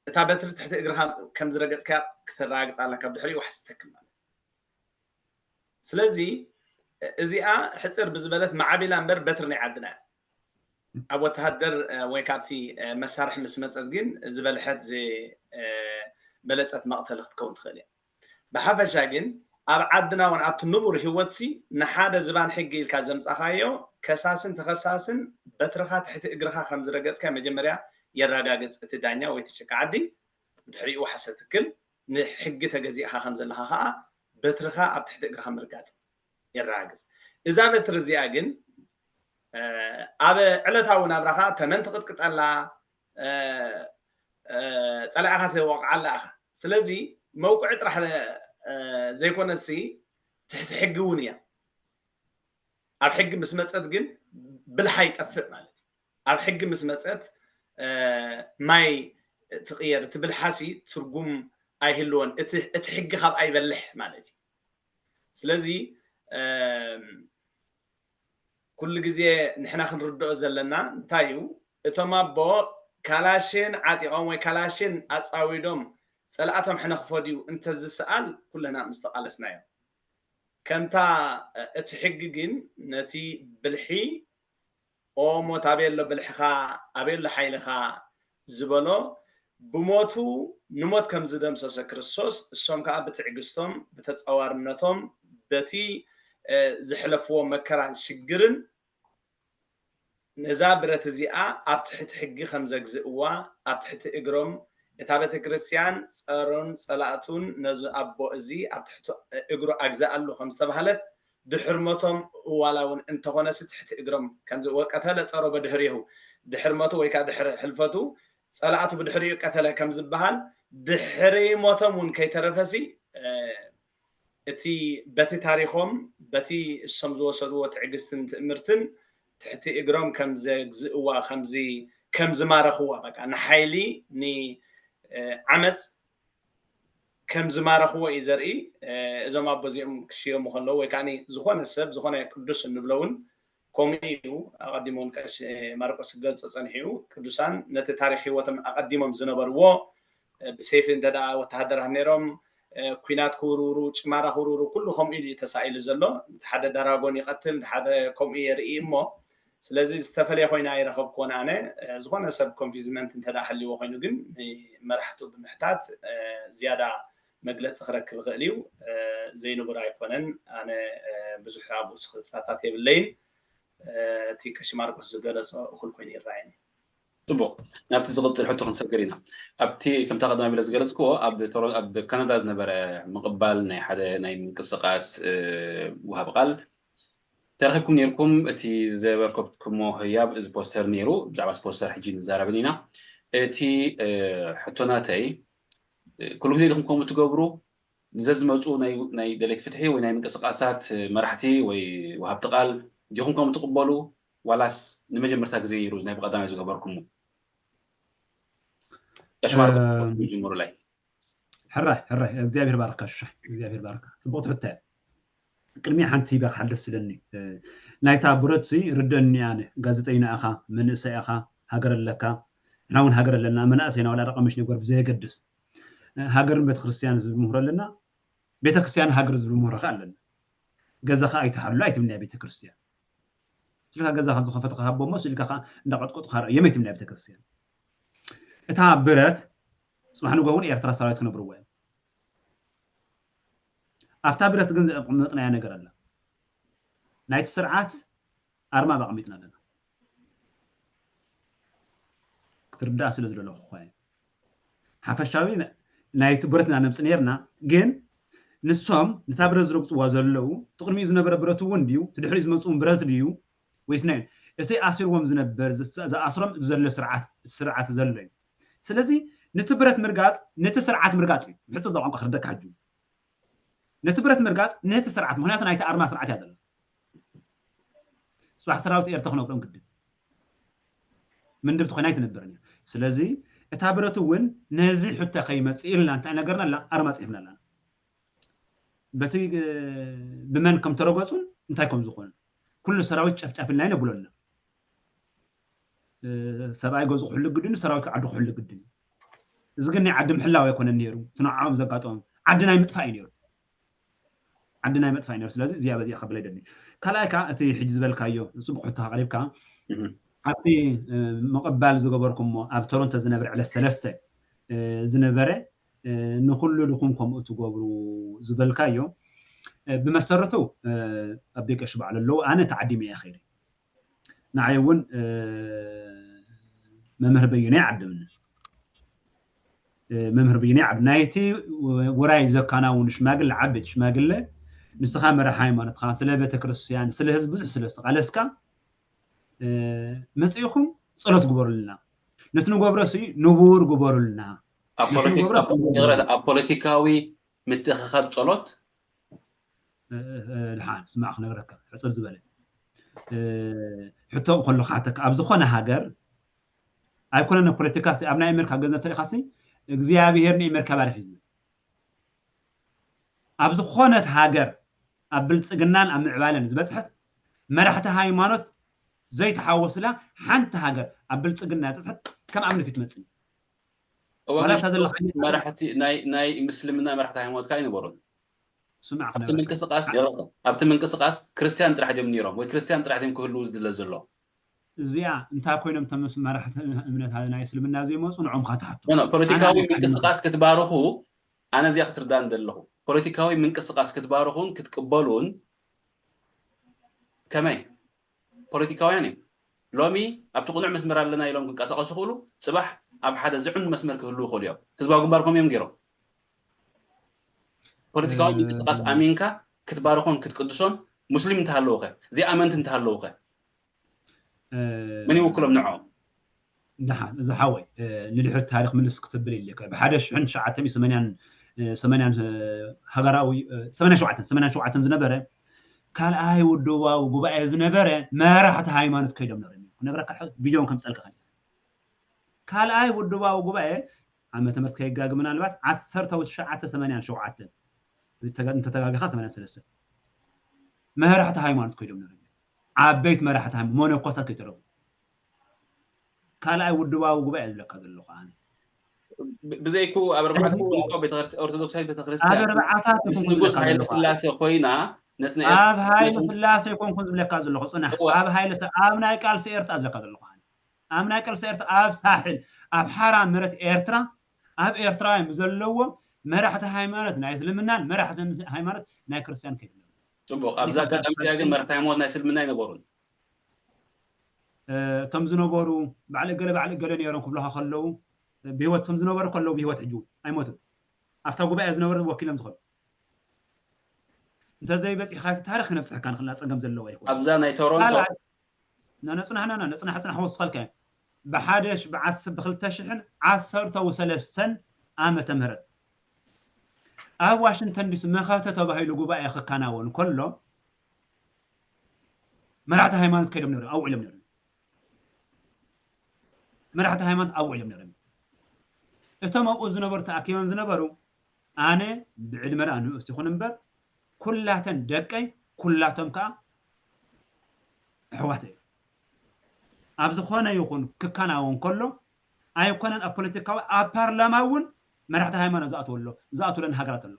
እታ በትሪ ትሕቲ እግርኻ ከም ዝረገጽካ ክተረጋግጽ ኣለካ ብድሕሪኡ ዋሕስ ትተክል ማለት። ስለዚ እዚኣ ሕጽር ብዝበለት ማዕቢላ እምበር በትሪ ናይ ዓድና እያ። ኣብ ወተሃደር እ፣ ወይ ካብቲ እ፣ መሳርሒ ምስ መጸት ግን ዝበልሐት ዝበለጸት መቕተሊ ክትከውን ትኽእል እያ። ብሓፈሻ ግን ኣብ ዓድና እውን ኣብቲ ንቡር ህይወትሲ ንሓደ ዝባን ሕጊ ኢልካ ዘምጻኻዮ ከሳስን ተኸሳስን በትርኻ ትሕቲ እግርኻ ከም ዝረገጽካ መጀመርያ የረጋግጽ እቲ ዳኛ ወይ እቲ ጭቃ ዓዲ። ብድሕሪኡ ዋሕሰ ትክል ንሕጊ ተገዚእኻ ከም ዘለኻ ከዓ በትርኻ ኣብ ትሕቲ እግርኻ ምርጋጽ የረጋግጽ። እዛ በትሪ እዚኣ ግን እ፣ ኣብ ዕለታዊ ናብራኻ ተመን ትቕጥቅጠላ፣ እ፣ እ፣ ጸላኢኻ ትወቕዓላ ኢኻ። ስለዚ መውቅዒ ጥራሕ እ፣ ዘይኮነሲ ትሕቲ ሕጊ እውን እያ። ኣብ ሕጊ ምስ መጸት ግን ብልሓ ይጠፍእ ማለት እዩ። ኣብ ሕጊ ምስ መጸት እ፣ ማይ ትቕየር፣ እቲ ብልሓሲ ትርጉም ኣይህልዎን። እቲ እቲ ሕጊ ካብኣ ይበልሕ ማለት እዩ። ስለዚ እ፣ ኩሉ ግዜ ንሕና ክንርድኦ ዘለና እንታይ እዩ? እቶም ኣቦ ካላሽን ዓጢቖም ወይ ካላሽን ኣጻዊዶም ጸላእቶም ሕነ ክፈድዩ እንተዝሰኣል ኩልና ምስ ተቓለስናዮ። ከምታ እ፣ እቲ ሕጊ ግን ነቲ ብልሒ ኦ ሞት ኣበይ ኣሎ ብልሕኻ ኣበይ ኣሎ ሓይልኻ ዝበሎ ብሞቱ ንሞት ከም ዝደምሰሰ ክርስቶስ እሶም ከዓ ብትዕግስቶም ብተፃዋርነቶም በቲ እ፣ ዝሕለፍዎ መከራን ሽግርን ነዛ ብረት እዚኣ ኣብ ትሕቲ ሕጊ ከም ዘግዝእዋ ኣብ ትሕቲ እግሮም እታ ቤተ ክርስቲያን ጸሮን ጸላእቱን ነዚ ኣቦ እዚ ኣብ ትሕቲ እግሩ ኣግዝኣሉ ከም ዝተባህለት ድሕር ሞቶም እዋላ እውን እንተኾነሲ ትሕቲ እግሮም ከምዚ ወቀተለ ጸሮ በድሕሪሁ ድሕር ሞቱ ወይ ከዓ ድሕር ሕልፈቱ ጸላእቱ ብድሕሪኡ ቀተለ ከም ዝበሃል ድሕሪ ሞቶም እውን ከይተረፈሲ እ፣ እቲ በቲ ታሪኾም በቲ እሶም ዝወሰድዎ ትዕግስትን ትእምርትን ትሕቲ እግሮም ከም ዘግዝእዋ ከምዚ ከም ዝማረኽዋ በቃ ንሓይሊ ንዓመፅ ከም ዝማረኽዎ እዩ ዘርኢ። እዞም ኣቦ እዚኦም ክሽየሙ ከለዉ ወይ ከዓ ዝኾነ ሰብ ዝኾነ ቅዱስ እንብሎ እውን ከምኡ እዩ። ኣቐዲሙ እውን ቀሺ ማርቆስ ክገልፆ ፀኒሑ እዩ። ቅዱሳን ነቲ ታሪክ ህይወቶም ኣቐዲሞም ዝነበርዎ ብሰይፊ እንተ ደኣ ወተሃደራት ነይሮም ኩናት ክውርውሩ ጭማራ ክውርውሩ ኩሉ ከምኡ ኢሉ እዩ ተሳኢሉ ዘሎ። እቲ ሓደ ዳራጎን ይቐትል፣ እቲ ሓደ ከምኡ የርኢ እሞ ስለዚ ዝተፈለየ ኮይና ኣይረኸብኩዎን ኣነ። ዝኾነ ሰብ ኮንፊዝመንት እንተ ደኣ ሃልይዎ ኮይኑ ግን ንመራሕቱ ብምሕታት ዝያዳ መግለፂ ክረክብ ይኽእል እዩ። ዘይንቡር ኣይኮነን። ኣነ ብዙሕ ኣብኡ ስኽፍታታት የብለይን። እቲ ቀሺ ማርቆስ ዝገለፆ እኹል ኮይኑ ይረኣየኒ። ፅቡቅ፣ ናብቲ ዝቕፅል ሕቶ ክንሰግር ኢና። ኣብቲ ከምታ ቀዳማይ ኢለ ዝገለፅክዎ ኣብ ቶሮ- ኣብ ካናዳ ዝነበረ ምቕባል ናይ ሓደ ናይ ምንቅስቃስ እ፣ ውሃብ ቃል ተረኺብኩም ነይርኩም። እቲ ዘበርከብኩሞ ህያብ እዚ ፖስተር ነይሩ። ብዛዕባ እዚ ፖስተር ሕጂ ንዛረብን ኢና። እቲ እ፣ ሕቶ ናተይ እ፣ ኩሉ ግዜ ዲኹም ከምኡ ትገብሩ? ንዘዝመፁ ናይ ናይ ደሌት ፍትሒ ወይ ናይ ምንቅስቃሳት መራሕቲ ወይ ወሃብቲ ቃል ዲኹም ከም ትቕበሉ ዋላስ ንመጀመርታ ግዜ ነይሩ ናይ ብቐዳማይ ዝገበርኩሞ? ቀሽማር ጀምሩላይ። ሕራይ ሕራይ እግዚኣብሔር ባርካ ሽሻይ እግዚኣብሔር ባርካ። ፅቡቅ ትሕተ ቅድሚያ ሓንቲ ይበካ ሓደስ ትለኒ ናይታ ብረት ሲ ርደኒ ኣነ ጋዜጠይና ኢኻ መንእሰይ ኢኻ ሃገር ኣለካ ንሕና እውን ሃገር ኣለና መናእሰይና ዋላ ደቀምሽ ነገር ብዘየገድስ ሃገርን ቤተክርስትያን ዝብል ምህሮ ኣለና። ቤተክርስትያን ሃገር ዝብል ምህሮ ከ ኣለና። ገዛኻ ኣይትሃሉ ኣይትብልንያ ቤተክርስትያን ስልካ ገዛኻ ዝኸፈትካ ሃቦ እሞ ስልካ ከዓ እንዳቀጥቆጥካ ርኣዮም ኣይትብልንያ ቤተክርስትያን። እታ ብረት ፅባሕ ንጎ እውን ኤርትራ ሰራዊት ክነብርዎ እዮም። ኣብታ ብረት ግን ዘቐመጥናያ ነገር ኣላ። ናይቲ ስርዓት ኣርማ ኣቐሚጥና ኣለና። ክትርዳእ ስለ ዝደለኹ እኳ እየ። ሓፈሻዊ ና- ናይቲ ብረት ኢና ነምጽእ ነርና፣ ግን ንሶም ነታ ብረት ዝረግጽዋ ዘለዉ፣ እቲ ቅድሚኡ ዝነበረ ብረት እውን ድዩ፣ እቲ ድሕሪኡ ዝመጽእ እውን ብረት ድዩ ወይስ ናይ እቲ ኣሲርዎም ዝነበር ዝ- ዝኣስሮም ዘሎ ስርዓት፣ እቲ ስርዓት ዘሎ እዩ። ስለዚ ነቲ ብረት ምርጋጽ ነቲ ስርዓት ምርጋጽ እዩ። ብሕጽር ቋንቋ ክርደካ ሕጂ ነቲ ብረት ምርጋጽ ነቲ ስርዓት፣ ምክንያቱ ናይቲ ኣርማ ስርዓት እያ ዘላ። ጽባሕ ሰራዊት ኤርትራ ክነብሮም ግድን ምንድብቲ ኮይና ኣይትነብርን እያ። ስለዚ እታ ብረት እውን ነዚ ሕቶ ከይመጽእ ኢልና እንታይ ነገርና ኣላ ኣርማ ጽሒፍና ኣለና። በቲ ብመን ከም ተረገጹን እንታይ ከም ዝኾኑ ኩሉ ሰራዊት ጨፍጫፍ ኢልና ነብሎ ኣለና። ሰብኣይ ገዙ ክሕሉ ግድን፣ ሰራዊት ዓዱ ክሕሉ ግድን። እዚ ግን ናይ ዓዲ ምሕላው ኣይኮነን ነይሩ፣ እቲ ንዕኦም ዘጋጠሞም ዓዲ ናይ ምጥፋእ እዩ ነይሩ። ዓዲ ናይ ምጥፋእ እዩ ነይሩ። ስለዚ እዚኣ በዚኣ ከብል ኣይደሊ። ካልኣይ ከዓ እቲ ሕጂ ዝበልካዮ ጽቡቕ ሕቶ ኣቕሪብካ ኣብቲ ምቕባል ዝገበርኩሞ ኣብ ቶሮንቶ ዝነብር ዕለት ሰለስተ ዝነበረ ንኩሉ ድኹም ከምኡ ትገብሩ ዝበልካዮ ብመሰረቱ ኣብ ደቂ ሽባዕ ኣለዉ ኣነ ተዓዲመ እየ ከይደ ንዓይ እውን መምህር በየነ ይዓድምኒ መምህር በየነ ይዓድ ናይቲ ውራይ ዘካናውኑ ሽማግለ ዓበይቲ ሽማግለ ንስኻ መራሕ ሃይማኖትካ ስለ ቤተክርስትያን ስለ ህዝቢ ብዙሕ ስለ ዝተቃለስካ መፅኢኹም ፀሎት ግበሩልና ነቲ ንገብሮ ሲ ንቡር ግበሩልና ኣብ ፖለቲካዊ ምትእኽኻብ ፀሎት ድሓን ስማዕ ክነግረካ ሕፅር ዝበለ ሕቶ ከሎ ክሓተካ ኣብ ዝኾነ ሃገር ኣይኮነን ፖለቲካ ኣብ ናይ ኣሜሪካ ገንዘብ ተሪኻሲ እግዚኣብሄር ንኣሜሪካ ባርክ እዩ ዝብል ኣብ ዝኾነት ሃገር ኣብ ብልፅግናን ኣብ ምዕባለን ዝበፅሐት መራሕቲ ሃይማኖት ዘይተሓወሱላ ሓንቲ ሃገር ኣብ ብልፅግና ዝበፅሐት ከም ኣብነት እዩ ትመፅእ እዋን መራሕቲ ናይ ምስልምና መራሕቲ ሃይማኖት ከዓ ኣይነበሩን ስማዕ ኣብቲ ምንቅስቃስ ይቕርታ፣ ኣብቲ ምንቅስቃስ ክርስትያን ጥራሕ ድዮም ነይሮም ወይ ክርስትያን ጥራሕ ድዮም ክህልዉ ዝድለ ዘሎ እዚኣ እንታይ ኮይኖም ተምስ መራሕቲ እምነት ናይ እስልምና ዘይመፁ ንዖም ካትሓቶ ኖ፣ ፖለቲካዊ ምንቅስቃስ ክትባርኹ ኣነ እዚኣ ክትርዳን ዘለኹ ፖለቲካዊ ምንቅስቃስ ክትባርኹን ክትቅበሉን ከመይ ፖለቲካውያን እዮም ሎሚ ኣብቲ ቁኑዕ መስመር ኣለና ኢሎም ክንቀሳቀሱ ክእሉ ፅባሕ ኣብ ሓደ ዝዕኑ መስመር ክህልዉ ይኽእሉ እዮም ህዝባዊ ግንባር ከም እዮም ገይሮም ፖለቲካዊ ምንቅስቃስ ኣሚንካ ክትባርኾን ክትቅድሶን ሙስሊም እንተሃለውኸ ዘይኣመንቲ እንተሃለውኸ መን ይውክሎም ንዕኦም ደሓን እዚ ሓወይ ንድሕር ታሪክ ምልስ ክትብል ኢልካ ብሓደ ሽሕን ትሽዓተ ሚእትን ሰማንያን ሰማንያን ሃገራዊ ሰማንያን ሸውዓተን ሰማንያን ሸውዓተን ዝነበረ ካልኣይ ውድባዊ ጉባኤ ዝነበረ መራሕቲ ሃይማኖት ከይዶም ነሮም ክነግረካ ቪድዮን ከምፀልካ ከ ካልኣይ ውድባዊ ጉባኤ ዓመተ ምህረት ከይጋግ ምናልባት ዓሰርተ ትሽዓተ ሰማንያን ሸውዓተን እንተተጋገኻ ሰማንያን ሰለስተ መራሕቲ ሃይማኖት ኮይዶም ነሮም ዓበይት መራሕቲ ሃይማኖት መነኮሳት ከይተረፉ ካልኣይ ውድባዊ ጉባኤ ዝብለካ ዘለኹ ኣነ ብዘይኩ ኣብ ኣርባዕተ እኮ ቤተክርስትያን ኦርቶዶክሳዊት ቤተክርስትያን ኣብ ኣርባዓታት ይኹን ንጉስ ዝብለካ ሃይለ ዘለኹ ስላሴ ኮይና ነቲ ናይ ኣብ ሃይለ ስላሴ ይኮንኩን ዝብለካ ዘለኹ ፅናሕ እወ። ኣብ ሃይለ ስ- ኣብ ናይ ቃልሲ ኤርትራ ዝብለካ ዘለኹ ኣነ ኣብ ናይ ቃልሲ ኤርትራ ኣብ ሳሕል ኣብ ሓራ መረት ኤርትራ ኣብ ኤርትራውያን ብዘለዎ መራሕቲ ሃይማኖት ናይ እስልምናን መራሕቲ ሃይማኖት ናይ ክርስትያን ከይብለ ፅቡቅ ኣብዚ ኣጋጣሚ እዚኣ ግን መራሕቲ ሃይማኖት ናይ እስልምና ኣይነበሩን እቶም ዝነበሩ ባዕሊ ገለ ባዕሊ ገለ ነይሮም ክብልኻ ከለዉ ብህይወት እቶም ዝነበሩ ከለዉ ብህይወት ሕጂ እውን ኣይሞቱን ኣብታ ጉባኤ ዝነበሩ ወኪሎም ዝኸዱ እንተዘይበፂሕካ እቲ ታሪክ ክነብፅሐካ ንክልና ፀገም ዘለዎ ይኸውን ኣብዛ ናይ ቶሮንቶ ነፅናሕና ነፅናሕ ፅናሕ ወስኸልካ ብሓደ ብዓስ ብክልተ ሽሕን ዓሰርተ ወሰለስተን ዓመተ ምህረት ኣብ ዋሽንግተን ዲሲ መኸተ ተባሂሉ ጉባኤ ክከናወን ከሎ መራሕቲ ሃይማኖት ከይዶም ነሩ ኣውዒሎም ነሩ መራሕቲ ሃይማኖት ኣውዒሎም ነሩ እቶም ኣብኡ ዝነበሩ ተኣኪቦም ዝነበሩ ኣነ ብዕድመ ደኣ ንኡስ ይኹን እምበር ኩላተን ደቀይ ኩላቶም ከዓ ኣሕዋተይ እዮም ኣብ ዝኾነ ይኹን ክከናወን ከሎ ኣይኮነን ኣብ ፖለቲካዊ ኣብ ፓርላማ እውን መራሕቲ ሃይማኖት ዝኣትወሎ ዝኣትወለን ሃገራት ኣሎ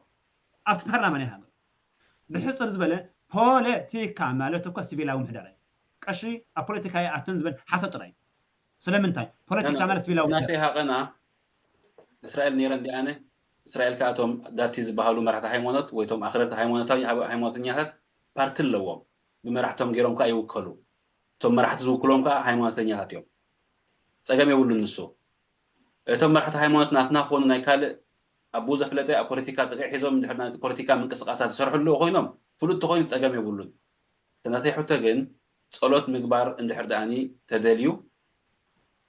ኣብቲ ፓርላማ ናይ ሃገር ብሕፅር ዝበለ ፖለቲካ ማለት እኮ ሲቪላዊ ምሕደራ እዩ ቀሺ ኣብ ፖለቲካ ይኣትን ዝበል ሓሰብ ጥራይ ስለምንታይ ፖለቲካ ማለት ሲቪላዊ ምሕደራ ናተይ ሃቐና እስራኤል ነይረን ዲኣነ እስራኤል ከኣ እቶም ዳቲ ዝበሃሉ መራሕቲ ሃይማኖት ወይ እቶም ኣኽረርቲ ሃይማኖታዊ ሃይማኖተኛታት ፓርቲ ኣለዎም። ብመራሕቶም ገይሮም ከኣ ይውከሉ። እቶም መራሕቲ ዝውክሎም ከኣ ሃይማኖተኛታት እዮም። ጸገም የብሉን ንሱ። እቶም መራሕቲ ሃይማኖት ናትና ክኾኑ ናይ ካልእ ኣብኡ ዘፍለጠ ኣብ ፖለቲካ ጽግዒ ሒዞም እንድሕር ናይ ፖለቲካ ምንቅስቃሳት ዝሰርሑ ኣለዉ ኮይኖም ፍሉጥ ተኾይኑ ጸገም የብሉን። እቲ ናተይ ሕቶ ግን ጸሎት ምግባር እንድሕር ደኣኒ ተደልዩ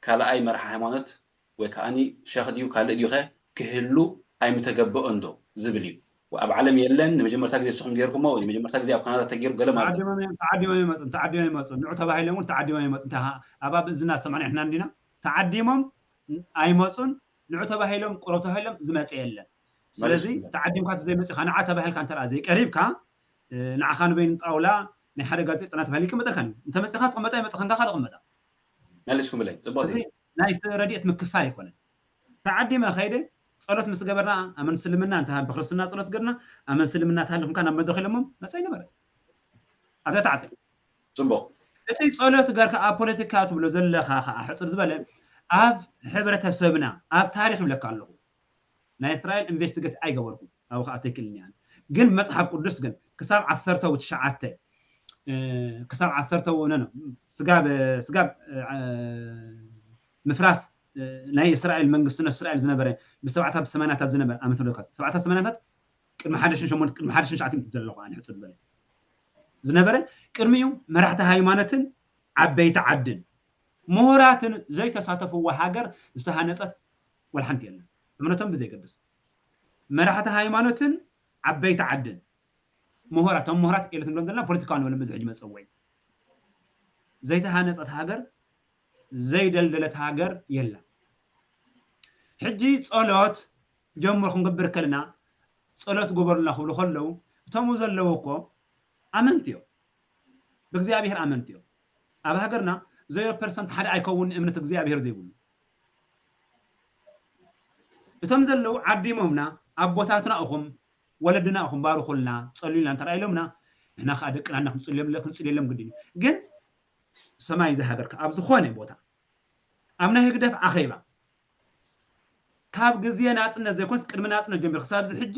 ካልኣይ መራሒ ሃይማኖት ወይ ከኣኒ ሸኽ ድዩ ካልእ ድዩኸ ክህሉ ኣይምተገበኦን ዶ ዝብል እዩ። ኣብ ዓለም የለን፣ ንመጀመርታ ግዜ ንስኹም ገይርኩሞ ወይ ንመጀመርታ ግዜ ኣብ ካናዳ ተገይሩ ገለ ማለት እዩ። ተዓዲሞም እዮም- ተዓዲሞም ይመፁ ተዓዲሞም ይመፁ ንዑ ተባሂሎም እውን ተዓዲሞም ይመፁ እንታይ ኣብ ኣብ እዝና ዝሰማዕና ንሕና እንዲና ተዓዲሞም ኣይመፁን ንዑ ተባሂሎም ቁረብ ተባሂሎም ዝመፀ የለን ስለዚ ማለት እዩ። ተዓዲምካ ዘይመፅኻ ንዓ ተባሂልካ እንተ ዘይቀሪብካ ንዓኻ ንበይኑ ጣውላ ናይ ሓደ ጋዜጠና ተባሂሉ ይቅመጠልካ እዩ እንተ መፅኻ ትቅመጣ ይመፅኻ እንካ ካልእ ቅመጣ መሊስኩም ብለይ ጽቡቅ እዚ ናይ ሰብ ረድኤት ምክፋል ኣይኮነን ተዓዲመ ከይደ ጸሎት ምስ ገበርና ኣብ ምስልምና እንተ ብክርስትና ጸሎት ገርና ኣብ ምስልምና ተሃልኩም ካብ ናብ መድረኽ ኢሎሞም መጻ ይነበረ ኣብዛ ተዓጸ ጽቡቅ እቲ ጸሎት ገርካ ኣብ ፖለቲካ ትብሎ ዘለኻ ከዓ ሕጽር ዝበለ ኣብ ሕብረተሰብና ኣብ ታሪኽ ይብለካ ኣለኹ ናይ እስራኤል ኢንቨስቲጌት ኣይገበርኩም ኣብ ከዓ ትክክል እኒኣን ግን መጽሓፍ ቅዱስ ግን ክሳብ ዓሰርተ ትሽዓተ ክሳብ ዓሰርተ ስጋብ ስጋብ ምፍራስ ናይ እስራኤል መንግስቲ እስራኤል ዝነበረ ብሰባዕታት ብሰማንያታት ዝነበረ ዓመት ዶ ሰባዕታት ሰማንያታት ቅድሚ ሓደ ሽን ሸሞንተ ቅድሚ ሓደ ሽን ሸዓተ ሚእቲ ዘለኹ ኣነ ሕጽር ዝበለ ዝነበረ ቅድሚኡ መራሕቲ ሃይማኖትን ዓበይቲ ዓድን ምሁራትን ዘይተሳተፍዎ ሃገር ዝተሃነጸት ወላ ሓንቲ የለን እምነቶም ብዘይገድስ መራሕቲ ሃይማኖትን ዓበይቲ ዓድን ምሁራት እቶም ምሁራት ኤለት ንብሎም ዘለና ፖለቲካዊ ንበሎም በዚ ሕጂ መፀወዒ ዘይተሃነፀት ሃገር ዘይደልደለት ሃገር የላ ሕጂ ፀሎት ጀምር ክንገብር ከለና ፀሎት ግበሩልና ክብሉ ከለዉ እቶም ዘለዉ እኮ ኣመንቲ እዮም ብእግዚኣብሔር ኣመንቲ እዮም ኣብ ሃገርና ዘሮ ፐርሰንት ሓደ ኣይከውን እምነት እግዚኣብሔር ዘይብሉ እቶም ዘለዉ ዓዲሞምና ኣቦታትና እኹም ወለድና እኹም ባርኹልና ጸልዩልና እንተ ኢሎምና ንሕና ከዓ ደቅና እና ክንጽልዮም ክንጽልየሎም ግድን እዩ ግን ሰማይ እዚ ሃገር ኣብ ዝኾነ ቦታ ኣብ ናይ ህግደፍ ኣኼባ ካብ ግዜ ናጽነት ዘይኮንስ ቅድሚ ናጽነት ጀሚሩ ክሳብ እዚ ሕጂ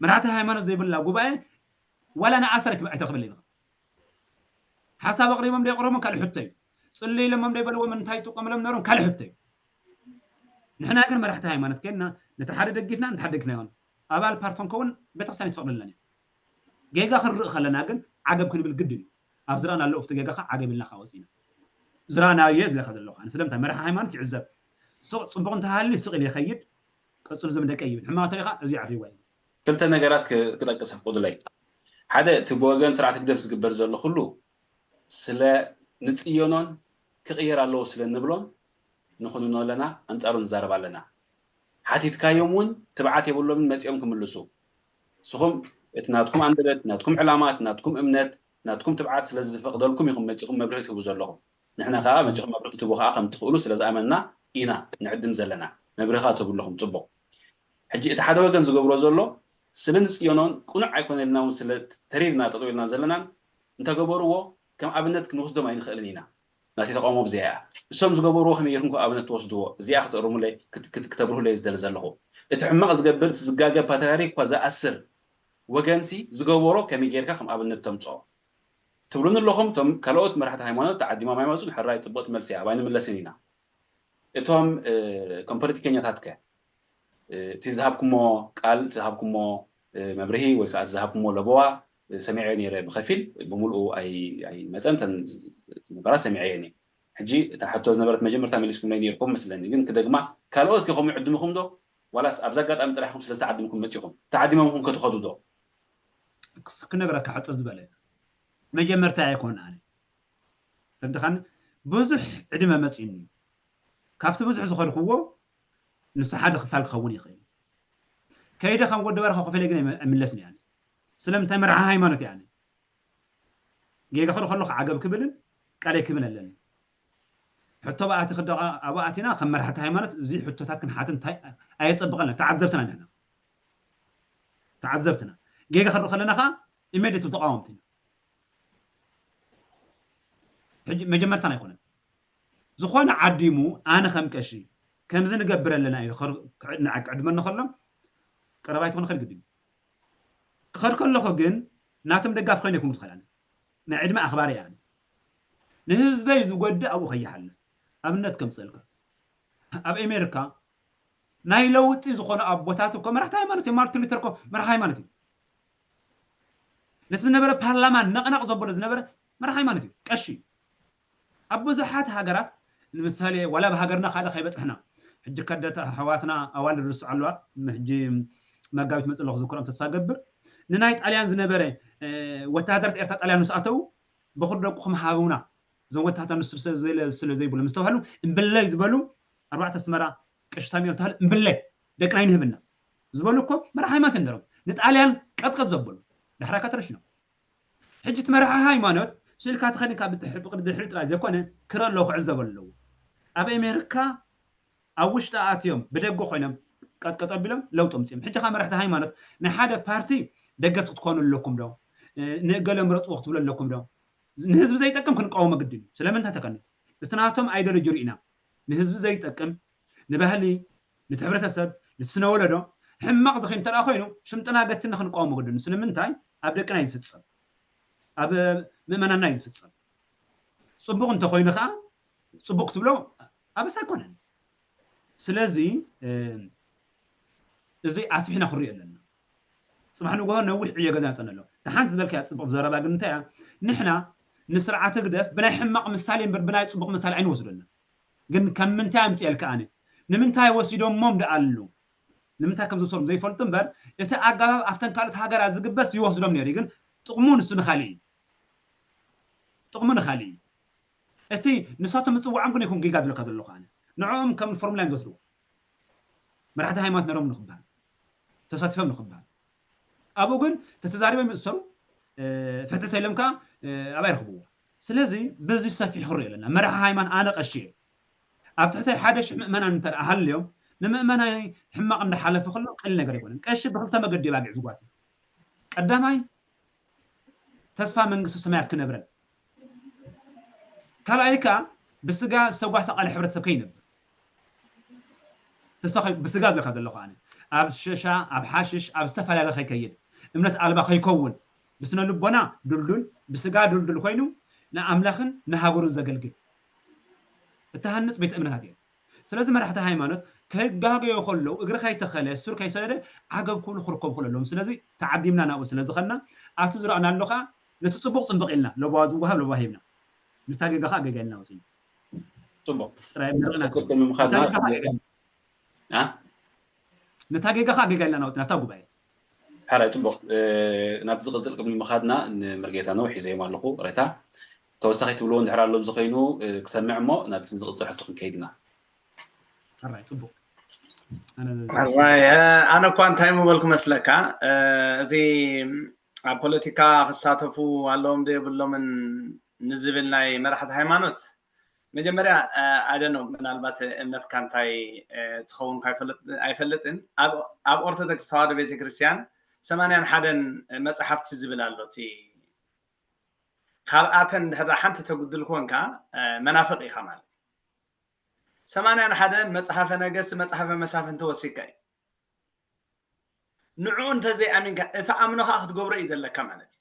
መራሕቲ ሃይማኖት ዘይብላ ጉባኤ ዋላ ንኣሰር ኣይተኽብል ኢኻ ሓሳብ ኣቕሪቦም ደይቕረቦም ካልእ ሕቶ እዩ ጽልይ ኢሎሞም ደይበልዎም እንታይ ይጥቀምሎም ነሮም ካልእ ሕቶ እዩ ንሕና ግን መራሕቲ ሃይማኖት ከና ነቲ ሓደ ደጊፍና ነቲ ሓደ ደጊፍና ይሆን ኣባል ፓርቶም ከውን ቤተክርስትያን ይትፈቕደለን እዩ ጌጋ ክንርኢ ከለና ግን ዓገብ ክንብል ግድን እዩ ኣብ ዝረኣና ኣለዉ ፍቲ ጌጋኻ ዓገብ ኢልና ካወፂና ዝረኣናዮ ዝለካ ዘለኹ ኣነ ስለምንታይ መራሒ ሃይማኖት ይዕዘብ ስቕ ፅቡቕ እንተሃልዩ ስቕ ኢለ ይኸይድ ቀፅሉ ዝም ደቀ ይብል ሕማቕ ተሪኻ እዚ ዓሪዋ እዩ ክልተ ነገራት ክጠቅስ ኣፍቅዱለይ ሓደ እቲ ብወገን ስርዓት ህግደፍ ዝግበር ዘሎ ኩሉ ስለ ንፅዮኖን ክቕየር ኣለዎ ስለ ንብሎን ንኹንኖ ኣለና ኣንፃሩ ንዛረብ ኣለና ሓቲትካዮም እውን ትብዓት የብሎምን መፂኦም ክምልሱ ንስኹም እቲ ናትኩም ኣንደበት ናትኩም ዕላማ እቲ ናትኩም እምነት ናትኩም ትብዓት ስለ ዝፈቕደልኩም ኢኹም መፂኹም መብርሂ ትህቡ ዘለኹም ንሕና ከዓ መፂኹም መብርሂ ክትህቡ ከዓ ከም ትኽእሉ ስለ ዝኣመንና ኢና ንዕድም ዘለና መብርሂ ከዓ ትህቡ ኣለኹም ፅቡቕ ሕጂ እቲ ሓደ ወገን ዝገብሮ ዘሎ ስለ ንፅዮኖን ቅኑዕ ኣይኮነልናውን ስለ ተሪርና ጠጠው ኢልና ዘለናን እንተገበርዎ ከም ኣብነት ክንወስዶም ኣይንኽእልን ኢና ናተይ ተቃውሞ ብዚኣ እያ እሶም ዝገበርዎ ከመይ ጌርኩም ከም ኣብነት ትወስድዎ እዚኣ ክተእርሙለይ ክተብርሁለይ ዝደሊ ዘለኹ እቲ ሕማቕ ዝገብር እቲ ዝጋገ ፓትርያርክ እኳ ዝኣስር ወገንሲ ዝገበሮ ከመይ ጌርካ ከም ኣብነት ተምፅኦ ትብሉኒ ኣለኹም እቶም ካልኦት መራሕቲ ሃይማኖት ተዓዲሞም ኣይመፁን ሕራይ ፅብቕቲ መልሲ እያ ኣባይ ንምለስን ኢና እቶም ከም ፖለቲከኛታት ከ እቲ ዝሃብኩሞ ቃል እቲ ዝሃብኩሞ መብርሂ ወይ ከዓ ዝሃብኩሞ ለበዋ ሰሚዐ ነይረ ብከፊል ብምልኡ ኣይመፀን ተን ዝነበራ ሰሚዐ እየ ሕጂ እታ ሕቶ ዝነበረት መጀመርታ መሊስኩም ናይ ነርኩም መስለኒ ግን ክደግማ ካልኦት ከ ከምኡ ይዕድምኹም ዶ ዋላስ ኣብዚ ኣጋጣሚ ጥራሕኩም ስለ ዝተዓድምኩም መፂኹም ተዓዲሞምኩም ከ ትኸዱ ዶ ክነግረካ ሕፅር ዝበለ መጀመርታ ኣይኮን ኣነ ተርድኻኒ ብዙሕ ዕድመ መፂኒ ካብቲ ብዙሕ ዝኸድክዎ ንሱ ሓደ ክፋል ክኸውን ይኽእል ከይደ ከም ወዲ በረኻ ኮፈለ ግን ኣይምለስን እያ ስለምንታይ መርሓ ሃይማኖት እያ ጌጋ ክዱ ከለኹ ዓገብ ክብልን ቃለይ ክብል ኣለኒ ሕቶ ብኣቲ ክደ ኣብኡ ኣቲና ከም መራሕቲ ሃይማኖት እዚ ሕቶታት ክንሓት እንታይ ኣየፀብቐልና ተዓዘብትና ንሕና ተዓዘብትና ጌጋ ክርኢ ከለና ከዓ ኢሜድት ተቃወምቲ ኢና ሕጂ መጀመርታና ኣይኮነን ዝኾነ ዓዲሙ ኣነ ከም ቀሺ ከምዚ ንገብር ኣለና እዩ ንዓይ ክዕድመኒ ከሎ ቀረባይ ትኾን ክእል ግድን እዩ። ክኸድ ከለኹ ግን ናቶም ደጋፊ ኮይነ ይኩን ክኸላን ናይ ዕድመ ኣኽባሪ እያ። ንህዝበይ ዝጎድእ ኣብኡ ከይሓልፍ ኣብነት ከምፀልካ ኣብ ኣሜሪካ ናይ ለውጢ ዝኾነ ኣቦታት እኮ መራሕቲ ሃይማኖት እዮም። ማርቲን ሉተር እኮ መራሕ ሃይማኖት እዩ። ነቲ ዝነበረ ፓርላማ ነቕነቕ ዘበሎ ዝነበረ መራሕ ሃይማኖት እዩ፣ ቀሺ እዩ። ኣብ ብዙሓት ሃገራት ንምሳሌ ዋላ ኣብ ሃገርና ካልእ ከይበፅሕና ሕጂ ከደት ኣሕዋትና ኣዋልድ ርስዑ ኣለዋ። ሕጂ መጋቢት መፅእ ኣለኹ ዝክሮም ተስፋ ገብር ንናይ ጣልያን ዝነበረ ወታሃደራት ኤርትራ ጣልያን ምስ ኣተዉ በኹር ደቁኹም ሃቡና እዞም ወታሃደር ንሱ ስለ ዘይብሉ ምስ ተባህሉ እምብለይ ዝበሉ ኣርባዕተ ኣስመራ ቀሺ ሳሙኤል ተባህለ እምብለይ ደቅና ኣይንህብና ዝበሉ እኮ መራሕ ሃይማኖት ነሮም ንጣልያን ቀጥቀጥ ዘበሉ ዳሕራይ ካተረሽኖም ሕጂ እቲ መራሒ ሃይማኖት ስእልካ ተኸኒካ ብድሕሪ ጥራይ ዘይኮነ ክረ ኣለዎ ክዕዘብ ኣለዎ። ኣብ ኣሜሪካ ኣብ ውሽጢ ኣትዮም ብደገ ኮይኖም ቀጥቀጥ ኣቢሎም ለውጢ ኣምፅኦም። ሕጂ ካብ መራሕቲ ሃይማኖት ናይ ሓደ ፓርቲ ደገፍቲ ክትኮኑ ኣለኩም ዶ? ንእገለ ምረፅዎ ክትብሉ ኣለኩም ዶ? ንህዝቢ ዘይጠቅም ክንቃወሞ ግድን እዩ። ስለምንታይ ተከኒ እቲ ናቶም ኣይደሎጂ ርኢና ንህዝቢ ዘይጠቅም ንባህሊ ነቲ ሕብረተሰብ ነቲ ስነ ወለዶ ሕማቕ ዝኸይን እንተ ኮይኑ ሽምጥና ገትና ክንቃወሞ ግድን። ስለምንታይ ኣብ ደቅና እዩ ዝፍፀም፣ ኣብ ምእመናና እዩ ዝፍፀም። ፅቡቕ እንተኮይኑ ከዓ ፅቡቕ ክትብሎ ኣበሳ ኣይኮነን። ስለዚ እዚ ኣስፊሕና ክሪኦ ኣለና። ፅባሕ ንግሆ ነዊሕ ዕዮ ገዛ ይፀነ ኣሎ። እቲ ሓንቲ ዝበልካያ ፅቡቕ ዘረባ ግን እንታይ እያ? ንሕና ንስርዓት ህግደፍ ብናይ ሕማቕ ምሳሌ እምበር ብናይ ፅቡቕ ምሳሌ ኣይንወስዶ ኣለና። ግን ከም ምንታይ ኣምፅኤልካ ኣነ ንምንታይ ወሲዶሞም ደኣሉ ንምንታይ ከም ዝወሰዶም ዘይፈልጡ እምበር እቲ ኣገባብ ኣብተን ካልኦት ሃገራት ዝግበር ይወስዶም ነይሩ ግን ጥቕሙ ንሱ ንካሊእ እዩ። ጥቕሙ ንካሊእ እዩ። እቲ ንሳቶም ምፅዋዖም ግን ይኩን ጌጋ ዝብለካ ዘለኹ ኣነ ንዕኦም ከም ፎርሙላ እዮም ዝወስድዎ። መራሕቲ ሃይማኖት ነሮም ንክበሃል ተሳቲፎም ንክበሃል ኣብኡ ግን ተተዛሪቦም ይእሰሩ ፍትሕ ተይሎም ከዓ ኣብኣ ይረኽብዎ። ስለዚ በዚ ሰፊሕ ክሪኦ ኣለና። መራሒ ሃይማኖት ኣነ ቀሺ እየ ኣብ ትሕተይ ሓደ ሽሕ ምእመናን እንተ ሃልዮም ንምእመናይ ሕማቕ እንዳሓለፈ ከሎ ቀሊል ነገር ኣይኮነን። ቀሺ ብክልተ መገዲ እዩ ባጊዕ ዝጓሲ። ቀዳማይ ተስፋ መንግስቲ ሰማያት ክነብረን ካልኣይ ከዓ ብስጋ ዝተጓሳ ቃል ሕብረተሰብ ከይነብር ተስፋ ብስጋ ዝብለካ ዘለኹ ኣነ ኣብ ሸሻ ኣብ ሓሽሽ ኣብ ዝተፈላለ ከይከይድ እምነት ኣልባ ከይከውን ብስነ ልቦና ድልዱል ብስጋ ድልዱል ኮይኑ ንኣምላኽን ንሃገሩን ዘገልግል እተሃንፅ ቤተ እምነታት እየን። ስለዚ መራሕቲ ሃይማኖት ከጋገዮ ከለዉ እግሪ ከይተኸለ ሱር ከይሰደደ ዓገብ ክብሉ ክርከቡ ክእሉ ኣለዎም። ስለዚ ተዓዲምና ናብኡ ስለ ዝኸድና ኣብቲ ዝረኣና ኣሎ ከዓ ነቲ ፅቡቕ ፅቡቕ ኢልና ለበዋ ዝወሃብ ለበዋ ሂብና ንታ ጌጋ ከዓ ጌጋ ኢልና ውፅኢ ፅቡቕ ጥራይ መርቕና ቅድሚ ምኻድና አ? ነታ ጌጋ ከዓ ጌጋ ኢልና ናውፅና ኣብታ ጉባኤ ሓራይ ፅቡቕ ናብ ዝቕፅል ቅድሚ ምኻድና ንመርጌታ ነዊሕ ሒዘዮም ኣለኹ ሬታ ተወሳኺ ትብልዎ እንድሕር ኣሎ ዝኸይኑ ክሰምዕ እሞ ናብቲ ዝቕፅል ሕቶ ክንከይድ ኢና ሕራይ ፅቡቅ ሕራይ ኣነ እኳ እንታይ ምበልኩ መስለካ እዚ ኣብ ፖለቲካ ክሳተፉ ኣለዎም ዶ የብሎምን ንዝብል ናይ መራሕቲ ሃይማኖት መጀመርያ ኣደኖ ምናልባት እምነትካ እንታይ ትኸውን ኣይፈልጥን ኣብ ኦርቶዶክስ ተዋህዶ ቤተክርስትያን ሰማንያን ሓደን መፅሓፍቲ ዝብል ኣሎ እቲ ካብኣተን ድሕር ሓንቲ ተጉድል ኮንካ መናፍቅ ኢኻ ማለት እዩ ሰማንያን ሓደን መፅሓፈ ነገስት መፅሓፈ መሳፍንቲ ወሲካ እዩ ንዕኡ እንተዘይኣሚንካ እቲ ኣምኖ ከዓ ክትገብሮ እዩ ዘለካ ማለት እዩ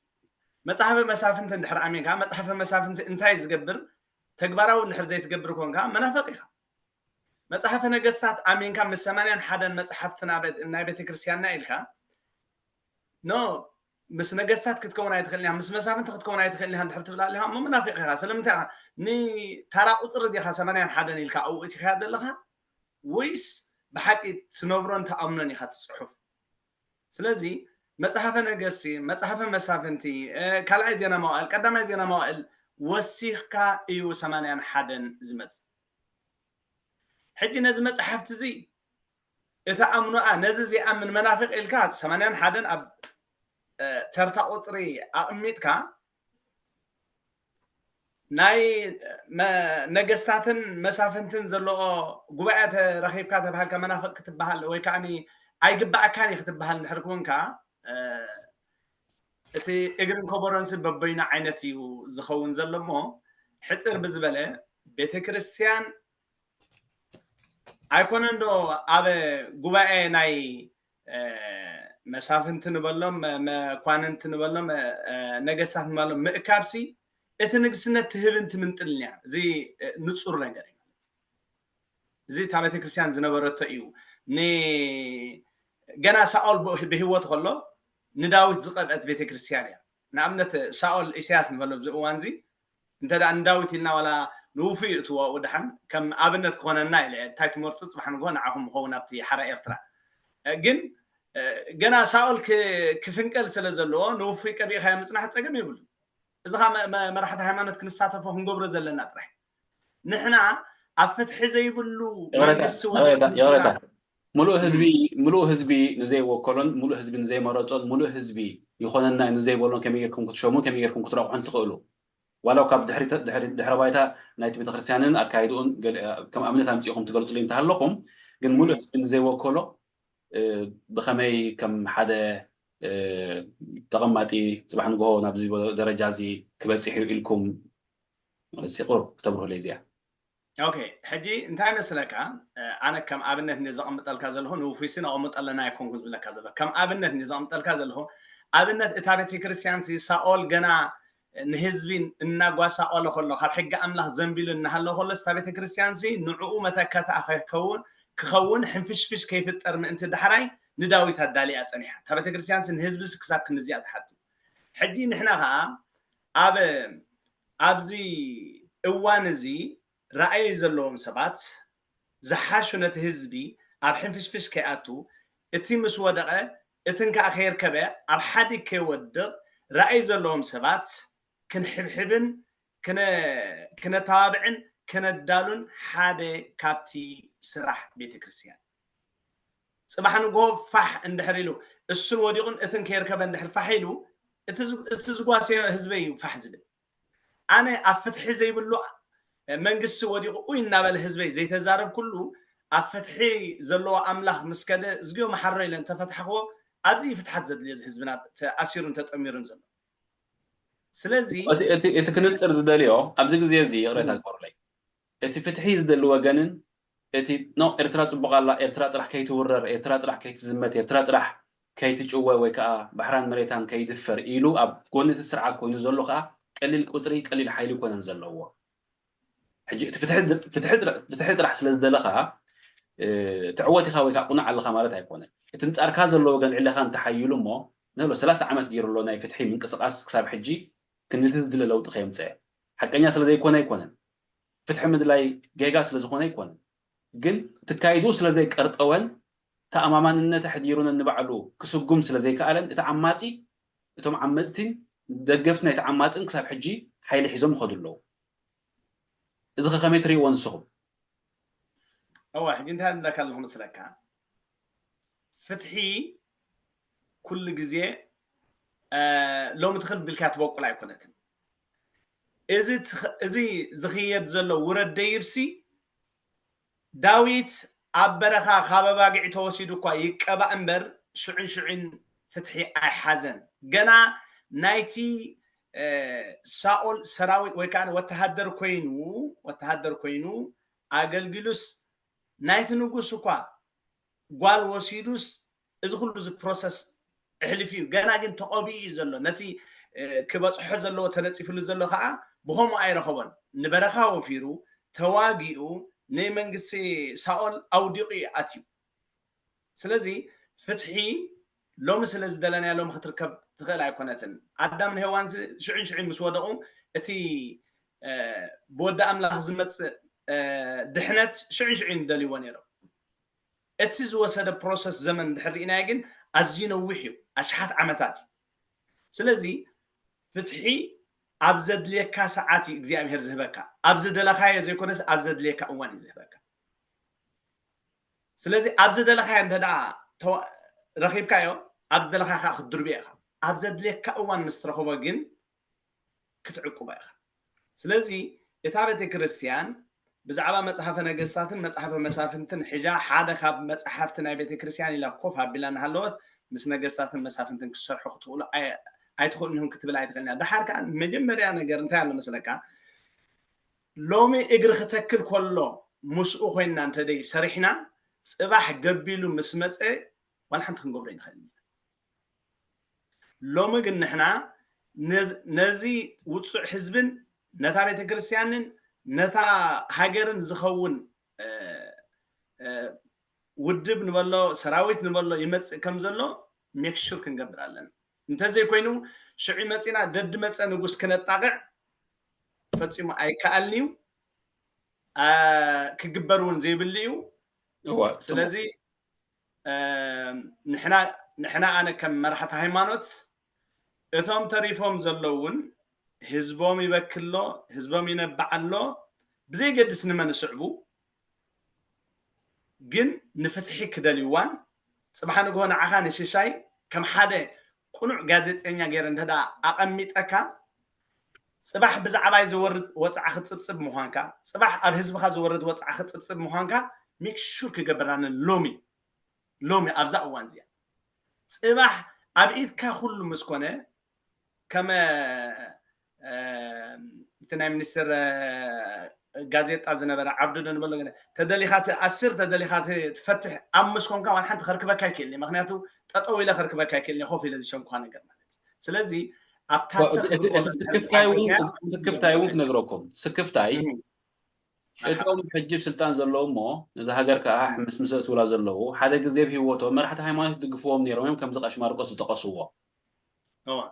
መፅሓፈ መሳፍንቲ እንድሕር ኣሚንካ መፅሓፈ መሳፍንቲ እንታይ ዝገብር ተግባራዊ እንድሕር ዘይትገብር ኮንካ መናፍቅ ኢኻ መፅሓፈ ነገስታት ኣሚንካ ምስ ሰማንያን ሓደን መፅሓፍቲ ናይ ቤተክርስትያንና ኢልካ ኖ ምስ ነገስታት ክትከውን ኣይትኽእል ኢኻ ምስ መሳፍንቲ ክትከውን ኣይትኽእል ኢኻ እንድሕር ትብል ኣለኻ እሞ መናፊቅ ኢኻ ስለምንታይ ኢኻ ንታራ ቁፅሪ ዲኻ ሰማንያን ሓደን ኢልካ ኣብኡ እቲኻያ ዘለኻ ወይስ ብሓቂ ትነብሮን ትኣምኖን ኢኻ ትፅሑፍ ስለዚ መፅሓፈ ነገስቲ መፅሓፈ መሳፍንቲ ካልኣይ ዜና መዋእል ቀዳማይ ዜና መዋእል ወሲኽካ እዩ ሰማንያን ሓደን ዝመፅእ ሕጂ ነዚ መፅሓፍቲ እዚ እቲ ኣምኖኣ ነዚ ዘይኣምን መናፍቅ ኢልካ ሰማንያን ሓደን ኣብ ተርታ ቁፅሪ ኣቕሚጥካ ናይ ነገስታትን መሳፍንትን ዘለዎ ጉባኤ ተረኺብካ ተባሃልካ መናፍቅ ክትበሃል ወይ ከዓ ኣይግባኣካን እዩ ክትበሃል እንድሕር ኮንካ እቲ እግርን ኮቦሮንሲ በበይኑ ዓይነት እዩ ዝኸውን ዘሎ እሞ ሕፅር ብዝበለ ቤተክርስትያን ኣይኮነን ዶ ኣብ ጉባኤ ናይ መሳፍንቲ ንበሎም፣ መኳንንቲ ንበሎም፣ ነገስታት ንበሎም ምእካብሲ እቲ ንግስነት ትህብን ትምንጥልን እያ። እዚ ንፁር ነገር እዩ ማለት እዩ። እዚ እታ ቤተክርስትያን ዝነበረቶ እዩ። ገና ሳኦል ብህይወት ከሎ ንዳዊት ዝቐብአት ቤተክርስትያን እያ። ንኣብነት ሳኦል ኢሳያስ ንበሎ ኣብዚ እዋን እዚ እንተ ደኣ ንዳዊት ኢልና ዋላ ንውፉይ ይእትዎ ደሓን ከም ኣብነት ክኾነና ኢለ እንታይ ትመርፁ ፅባሕ ንግሆ ንዓኹም ምኸውን ኣብቲ ሓራ ኤርትራ ግን ገና ሳኦል ክፍንቀል ስለ ዘለዎ ንውፉይ ቀቢእካዮ ምፅናሕ ፀገም የብሉ። እዚ ኻ መራሕቲ ሃይማኖት ክንሳተፎ ክንገብሮ ዘለና ጥራሕ ንሕና ኣብ ፍትሒ ዘይብሉ መንግስቲ ይቕረታ ሙሉእ ህዝቢ ሙሉእ ህዝቢ ንዘይወከሎን ሙሉእ ህዝቢ ንዘይመረፆን ሙሉእ ህዝቢ ይኾነና ንዘይበሎን ከመይ ጌርኩም ክትሸሙ ከመይ ጌርኩም ክትረቑሑን ትኽእሉ ዋላ ካብ ድሕሪ ባይታ ናይቲ ቤተክርስትያንን ኣካይድኡን ከም ኣብነት ኣምፂእኹም ትገልፁልኝ እንተሃለኹም ግን ሙሉእ ህዝቢ ንዘይወከሎ ብኸመይ ከም ሓደ ተቐማጢ ፅባሕ ንግሆ ናብዚ ደረጃ እዚ ክበፅሕ እዩ ኢልኩም ቁሩብ ክተብርሁለይ እዚኣ ኦኬ ሕጂ እንታይ መስለካ ኣነ ከም ኣብነት እንደ ዘቐምጠልካ ዘለኹ ንውፉይሲ ነቐምጠለና ኣይኮንኩ ዝብለካ ዘሎ ከም ኣብነት እንደ ዘቐምጠልካ ዘለኹ ኣብነት እታ ቤተክርስትያን ሲ ሳኦል ገና ንህዝቢ እናጓሳቐሎ ከሎ ካብ ሕጊ ኣምላኽ ዘንቢሉ እናሃለዎ ከሎ እታ ቤተክርስትያን ሲ ንዕኡ መተካትኣ ክኸውን ሕንፍሽፍሽ ከይፍጠር ምእንቲ ዳሕራይ ንዳዊት ኣዳሊያ ፀኒሓ እታ ቤተክርስትያን ሲ ንህዝቢ ሲ ክሳብ ክንዚኣ ትሓቱ ሕጂ ንሕና ከዓ ኣብ ኣብዚ እዋን እዚ ራእይ ዘለዎም ሰባት ዝሓሹ ነቲ ህዝቢ ኣብ ሕንፍሽፍሽ ከይኣቱ እቲ ምስ ወደቐ እትን ከዓ ከየርከበ ኣብ ሓዲግ ከይወድቕ ራእይ ዘለዎም ሰባት ክንሕብሕብን ክነተባብዕን ክነዳሉን ሓደ ካብቲ ስራሕ ቤተክርስትያን ፅባሕ ንግሆ ፋሕ እንድሕር ኢሉ እሱን ወዲቑን እትን ከየርከበ እንድሕር ፋሕ ኢሉ እቲ ዝጓሰዮ ህዝበይ እዩ ፋሕ ዝብል ኣነ ኣብ ፍትሒ ዘይብሉ መንግስቲ ወዲቑ ኡይ እናበለ ህዝበይ ዘይተዛረብ ኩሉ ኣብ ፍትሒ ዘለዎ ኣምላኽ ምስ ከደ እዝግዮ መሓሮ ኢለ እንተፈትሓኽዎ ኣብዚ ፍትሓት ዘድልዮ እዚ ህዝብና ተኣሲሩን ተጠሚሩን ዘሎ ስለዚ እቲ ክንፅር ዝደልዮ ኣብዚ ግዜ እዚ ይቕሬታ ግበሩለይ እቲ ፍትሒ ዝደሊ ወገንን እቲ ኖ ኤርትራ ፅቡቕ ኣላ ኤርትራ ጥራሕ ከይትውረር ኤርትራ ጥራሕ ከይትዝመት ኤርትራ ጥራሕ ከይትጭወ ወይ ከዓ ባሕራን መሬታን ከይድፈር ኢሉ ኣብ ጎኒ እቲ ስርዓት ኮይኑ ዘሎ ከዓ ቀሊል ቁፅሪ ቀሊል ሓይሊ ይኮነን ዘለዎ ሕጂ ፍትሒ ጥራሕ ስለ ዝደለኻ ትዕወት ኢኻ ወይ ከዓ ቁኑዕ ኣለኻ ማለት ኣይኮነን እቲ ንፃርካ ዘሎ ወገን ዕለኻ እንተሓይሉ እሞ ንብሎ ሰላሳ ዓመት ገይሩ ኣሎ ናይ ፍትሒ ምንቅስቃስ ክሳብ ሕጂ ክንዲ ዝድለ ለውጢ ከየምፀአ ሓቀኛ ስለ ዘይኮነ ኣይኮነን ፍትሒ ምድላይ ጌጋ ስለ ዝኾነ ኣይኮነን ግን ትካይዱ ስለ ዘይቀርጠወን ተኣማማንነት ኣሕዲሩን ንባዕሉ ክስጉም ስለ ዘይከኣለን እቲ ዓማፂ እቶም ዓመፅቲን ደገፍቲ ናይ ተዓማፅን ክሳብ ሕጂ ሓይሊ ሒዞም ይኸዱ ኣለዉ። እዚ ከ ከመይ ትሪእዎ ንስኹም? እወ ሕጂ እንታይ ዝብለካ ኣለኹ መስለካ፣ ፍትሒ ኩሉ ግዜ ሎሚ ትኽል ቢልካ ትበቁል ኣይኮነትን። እዚ ዝኽየድ ዘሎ ውረድ ደይብሲ ዳዊት ኣብ በረኻ ካብ ኣባጊዕ ተወሲዱ እኳ ይቀባእ እምበር ሽዑን ሽዑን ፍትሒ ኣይሓዘን። ገና ናይቲ ሳኦል ሰራዊት ወይ ከዓ ወተሃደር ኮይኑ ወተሃደር ኮይኑ ኣገልጊሉስ ናይቲ ንጉስ እኳ ጓል ወሲዱስ እዚ ኩሉ እዚ ፕሮሰስ ኣሕሊፉ እዩ። ገና ግን ተቐቢኡ እዩ ዘሎ። ነቲ ክበፅሖ ዘለዎ ተነፂፍሉ ዘሎ ከዓ ብኸምኡ ኣይረኸቦን። ንበረኻ ወፊሩ ተዋጊኡ ንመንግስቲ ሳኦል ኣውዲቑ እዩ ኣትዩ። ስለዚ ፍትሒ ሎሚ ስለ ዝደለናያ ሎሚ ክትርከብ ትኽእል ኣይኮነትን። ኣዳምን ሄዋን ሽዑን ሽዑን ምስ ወደቑ እቲ ብወዲ ኣምላኽ ዝመፅእ ድሕነት ሽዑን ሽዑን ይደልይዎ ነይሮም። እቲ ዝወሰደ ፕሮሰስ ዘመን እንድሕር ርኢናዮ ግን ኣዝዩ ነዊሕ እዩ፣ ኣሽሓት ዓመታት እዩ። ስለዚ ፍትሒ ኣብ ዘድልየካ ሰዓት እዩ እግዚኣብሔር ዝህበካ። ኣብ ዝደለኻዮ ዘይኮነስ ኣብ ዘድልየካ እዋን እዩ ዝህበካ። ስለዚ ኣብ ዝደለኻዮ እንተ ደኣ ረኺብካዮ ኣብ ዝደለኻ ከዓ ክትድርብዮ ኢኻ። ኣብ ዘድልየካ እዋን ምስ ትረኽቦ ግን ክትዕቁባ ኢኻ። ስለዚ እታ ቤተ ክርስቲያን ብዛዕባ መጽሓፈ ነገስታትን መጽሓፈ መሳፍንትን ሒዛ ሓደ ካብ መጽሓፍቲ ናይ ቤተ ክርስቲያን ኢላ ኮፍ ኣቢላ እናሃለወት ምስ ነገስታትን መሳፍንትን ክትሰርሑ ክትኽእሉ ኣይትኽእሉን ኢኹም ክትብል ኣይትኽእልን እያ። ደሓር ከዓ መጀመርያ ነገር እንታይ ኣሎ መስለካ፣ ሎሚ እግሪ ክተክል ከሎ ምስኡ ኮይንና እንተደይ ሰሪሕና፣ ጽባሕ ገቢሉ ምስ መጸ ዋላ ሓንቲ ክንገብሮ ይንኽእል ኢና። ሎሚ ግን ንሕና ነዝ- ነዚ ውጹዕ ህዝብን ነታ ቤተ ክርስቲያንን ነታ ሃገርን ዝኸውን እ፣ እ፣ ውድብ ንበሎ፣ ሰራዊት ንበሎ ይመጽእ ከም ዘሎ ሜክሹር ክንገብር ኣለና። እንተዘይኮይኑ ሽዑ መጺና ደድ መጸ ንጉስ ክነጣቕዕ ፈጺሙ ኣይከኣልን እዩ። አ፣ ክግበር እውን ዘይብሉ እዩ። እዋ ስለዚ እ፣ ንሕና ንሕና ኣነ ከም መራሕቲ ሃይማኖት እቶም ተሪፎም ዘለውን ህዝቦም ይበክሎ፣ ህዝቦም ይነብዕ ኣሎ፣ ብዘይገድስ ንመን ይስዕቡ ግን ንፍትሒ ክደልይዋን ጽባሕ ንግሆ ንዓኻ ንሽሻይ ከም ሓደ ቁኑዕ ጋዜጠኛ ገይረ እንተ ደኣ ኣቐሚጠካ ጽባሕ ብዛዕባይ ዝወርድ ወጽዓ ክጽብጽብ ምዃንካ፣ ጽባሕ ኣብ ህዝብኻ ዝወርድ ወጽዓ ክጽብጽብ ምዃንካ ሜክ ሹር ክገብራንን ሎሚ ሎሚ ኣብዛ እዋን እዚኣ ጽባሕ ኣብ ኢድካ ኩሉ ምስ ኮነ ከመ እቲ ናይ ሚኒስትር ጋዜጣ ዝነበረ ዓብዱ ዶ ንበሎ ገለ ተደሊኻ ትኣስር ተደሊኻ ትፈትሕ ኣብ ምስ ኮንካ ዋላ ሓንቲ ከርክበካ ኣይክእል ምክንያቱ ጠጠው ኢለ ከርክበካ ኣይክእል ኮፍ ኢለ ዝሸንኳ ነገር ማለት እዩ ስለዚ ኣብታ ተኽብር ስክፍታይ እውን ክነግረኩም ስክፍታይ እቶም ሕጂ ስልጣን ዘለዉ እሞ ነዚ ሃገር ከዓ ምስ ምስ እትብላ ዘለዉ ሓደ ግዜ ብሂወቶም መራሕቲ ሃይማኖት ይድግፍዎም ነይሮም እዮም ከምዚ ቀሽ ማርቆስ ዝጠቀስዎ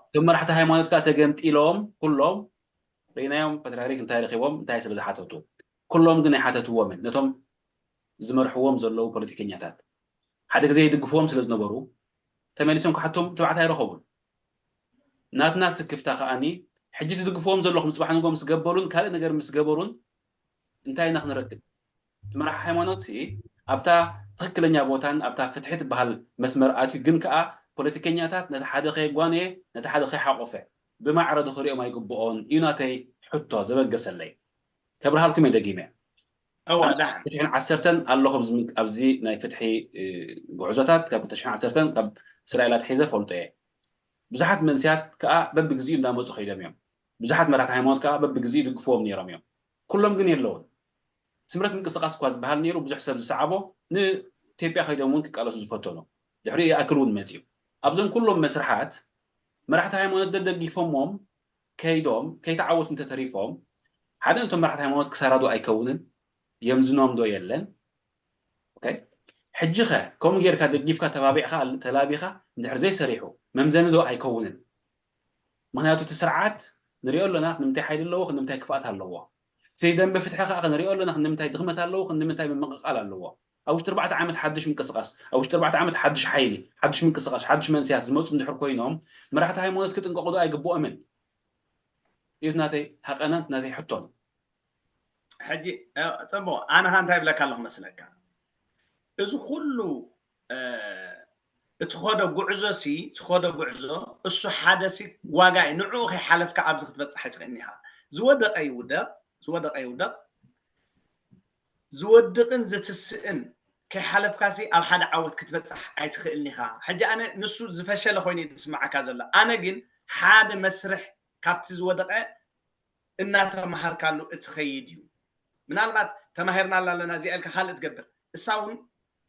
እቶም መራሕቲ ሃይማኖት ከዓ ተገምጢሎም ኩሎም ርኢናዮም ፓትሪያርክ እንታይ ረኪቦም እንታይ ስለ ዝሓተቱ ኩሎም ግን ኣይሓተትዎምን ነቶም ዝመርሕዎም ዘለዉ ፖለቲከኛታት ሓደ ግዜ ይድግፍዎም ስለ ዝነበሩ ተመሊሶም ክሓቶም ትብዓት ኣይረኸቡን ናትና ስክፍታ ከዓኒ ሕጂ ትድግፍዎም ዘለኹም ፅባሕ ንጎ ምስ ገበሩን ካልእ ነገር ምስ ገበሩን እንታይ ኢና ክንረክብ እቲ መራሒ ሃይማኖት ሲ ኣብታ ትክክለኛ ቦታን ኣብታ ፍትሒ ትበሃል መስመር ኣትዩ ግን ከዓ ፖለቲከኛታት ነቲ ሓደ ከየጓነየ ነቲ ሓደ ከይሓቆፈ ብማዕረ ክሪኦም ኣይግብኦን እዩ ናተይ ሕቶ ዘበገሰለይ ከብርሃልኩም እየ ደጊመ እዋ ዳሕን ክልተ ሽሕን ዓሰርተን ኣለኹ ኣብዚ ናይ ፍትሒ ጉዕዞታት ካብ ክልተ ሽሕን ዓሰርተን ካብ እስራኤል ኣትሒዘ ፈልጦ እየ ብዙሓት መንስያት ከዓ በብግዚኡ እንዳመፁ ከይዶም እዮም ብዙሓት መራሕቲ ሃይማኖት ከዓ በብግዚኡ ይድግፍዎም ነይሮም እዮም ኩሎም ግን የለውን ስምረት ምንቅስቃስ እኳ ዝበሃል ነይሩ ብዙሕ ሰብ ዝሰዓቦ ንኢትዮጵያ ከይዶም እውን ክቃለሱ ዝፈተኑ ድሕሪ ይኣክል እውን መፅዩ ኣብዞም ኩሎም መስርሓት መራሕቲ ሃይማኖት ደደጊፎሞም ከይዶም ከይተዓወቱ እንተተሪፎም ሓደ ነቶም መራሕቲ ሃይማኖት ክሳራዶ ኣይከውንን የምዝኖም ዶ የለን ሕጂ ኸ ከምኡ ጌርካ ደጊፍካ ተባቢዕካ ተላቢኻ እንድሕር ዘይሰሪሑ መምዘኒ ዶ ኣይከውንን ምክንያቱ እቲ ስርዓት ንሪኦ ኣለና ክንምንታይ ሓይሊ ኣለዎ ክንምንታይ ክፍኣት ኣለዎ እቲ ደንበ ፍትሒ ከዓ ክንሪኦ ኣለና ክንምንታይ ድኽመት ኣለዎ ክንምንታይ ምምቕቓል ኣለዎ ኣብ ውሽጢ ኣርባዕተ ዓመት ሓድሽ ምንቅስቃስ ኣብ ውሽጢ ኣርባዕተ ዓመት ሓድሽ ሓይሊ ሓድሽ ምንቅስቃስ ሓድሽ መንስያት ዝመፁ እንድሕር ኮይኖም መራሕቲ ሃይማኖት ክጥንቀቑ ዶ ኣይግብኦምን እዩ ናተይ ሃቀናን ናተይ ሕቶን ሕጂ ፅቡቅ ኣነ ካ እንታይ ይብለካ ኣለኹ መስለካ እዚ ኩሉ እትኸዶ ጉዕዞ ሲ ትኸዶ ጉዕዞ እሱ ሓደ ሲ ዋጋ እዩ ንዕኡ ከይሓለፍካ ኣብዚ ክትበፅሕ ኣይትኽእልኒ ኢኻ ዝወደቀ ይውደቅ ዝወደቀ ይውደቅ ዝወድቅን ዝትስእን ከይሓለፍካሲ ኣብ ሓደ ዓወት ክትበፅሕ ኣይትኽእልን ኢኻ ሕጂ ኣነ ንሱ ዝፈሸለ ኮይኑ ዝስማዓካ ዘሎ ኣነ ግን ሓደ መስርሕ ካብቲ ዝወደቀ እናተምሃርካሉ እትኸይድ እዩ ምናልባት ተማሂርናላ ኣለና እዚኣ ኢልካ ካልእ ትገብር እሳ እውን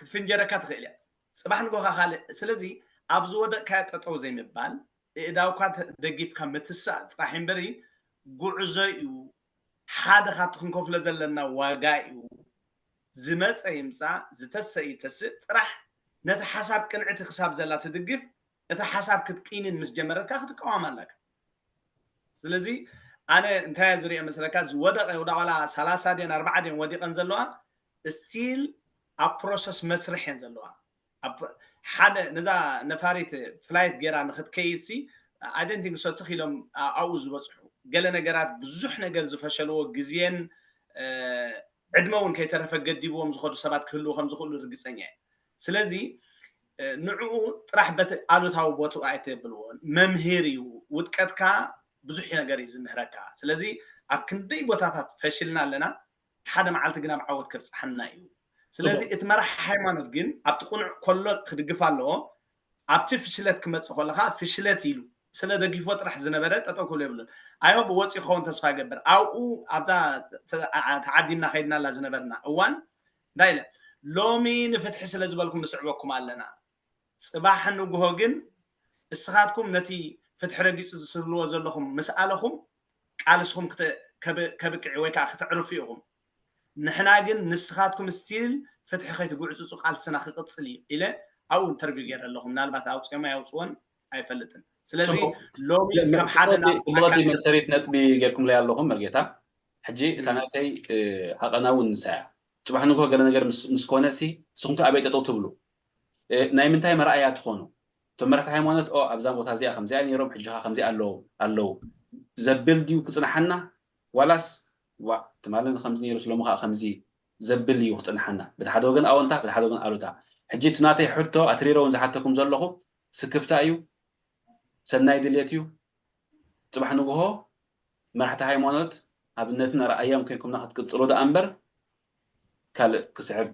ክትፍንጀረካ ትኽእል እያ ፅባሕ ንጎኻ ካልእ ስለዚ ኣብ ዝወደቅካዮ ጠጠው ዘይምባል እእዳውካ ደጊፍካ ምትሳእ ጥራሕ እምበሪ ጉዕዞ እዩ ሓደ ካብቲ ክንከፍሎ ዘለና ዋጋ እዩ ዝመፀ ይምፃእ ዝተሰ ይተስእ ጥራሕ ነቲ ሓሳብ ቅንዕቲ ክሳብ ዘላ ትድግፍ እታ ሓሳብ ክትቂንን ምስ ጀመረትካ ክትቃወም ኣለካ ስለዚ ኣነ እንታይ ዝሪኦ መስለካ ዝወደቀ ወዳዋላ ሰላሳ ድን ኣርባዓ ድን ወዲቀን ዘለዋ ስቲል ኣብ ፕሮሰስ መስርሕ እየን ዘለዋ ሓደ ነዛ ነፋሪት ፍላይት ገይራ ንክትከይድ ሲ ኣይደንቲንግ ሰትኽ ኢሎም ኣብኡ ዝበፅሑ ገለ ነገራት ብዙሕ ነገር ዝፈሸልዎ ግዜን ዕድመ እውን ከይተረፈ ገዲብዎም ዝኸዱ ሰባት ክህልዉ ከም ዝኽእሉ ርግፀኛ እየ ስለዚ ንዕኡ ጥራሕ በቲ ኣሉታዊ ቦትኡ ኣይተብልዎ መምህር እዩ ውድቀትካ ብዙሕ ነገር እዩ ዝምህረካ ስለዚ ኣብ ክንደይ ቦታታት ፈሽልና ኣለና ሓደ መዓልቲ ግን ኣብ ዓወት ከብፅሓና እዩ ስለዚ እቲ መራሕ ሃይማኖት ግን ኣብቲ ቁኑዕ ከሎ ክድግፍ ኣለዎ ኣብቲ ፍሽለት ክመፅእ ከለካ ፍሽለት ኢሉ ስለ ደጊፎ ጥራሕ ዝነበረ ጠጠው ክብሎ የብሉን። ኣዮ ብወፂ ክኸውን ተስፋ ገብር ኣብኡ ኣብዛ ተዓዲምና ከይድናላ ዝነበርና እዋን እንታይ ኢለ ሎሚ ንፍትሒ ስለ ዝበልኩም ንስዕበኩም ኣለና። ፅባሕ ንግሆ ግን እስኻትኩም ነቲ ፍትሒ ረጊፁ ዝስብልዎ ዘለኹም ምስ ኣለኹም ቃልስኹም ከብቅዕ ወይ ከዓ ክተዕርፉ ኢኹም። ንሕና ግን ንስኻትኩም ስቲል ፍትሒ ከይትጉዕፅፁ ቃልስና ክቅፅል እዩ ኢለ ኣብኡ ኢንተርቪው ገይረ ኣለኹ። ምናልባት ኣውፅኦሞ ኣይውፅዎን ኣይፈልጥን። ስለዚ ሎሚ ከም ሓደ መሰሪት ነጥቢ ጌርኩምለይ ኣለኹም መርጌታ። ሕጂ እታ ናተይ ሃቐና እውን ንሳያ ፅባሕ ንግሆ ገለ ነገር ምስ ኮነ ሲ ንስኹም ከ ኣበይ ጠጠው ትብሉ? ናይ ምንታይ መርኣያ ትኾኑ? እቶም መራሕቲ ሃይማኖት ኦ ኣብዛ ቦታ እዚኣ ከምዚኣ ነይሮም ሕጂ ኸ ከምዚኣ ኣለዉ ኣለዉ ዘብል ድዩ ክፅንሓና? ዋላስ ዋ ትማሊ ከምዚ ነይሩ ስሎሚ ከዓ ከምዚ ዘብል እዩ ክፅንሓና? በቲ ሓደ ወገን ኣወንታ፣ በቲ ሓደ ወገን ኣሉታ። ሕጂ እቲ ናተይ ሕቶ ኣትሪረ እውን ዝሓተኩም ዘለኹ ስክፍታ እዩ፣ ሰናይ ድልየት እዩ። ፅባሕ ንግሆ መራሕቲ ሃይማኖት ኣብነትን ኣርኣያን ኮይንኩምና ክትቅፅሉ ደኣ እምበር ካልእ ክስዕብ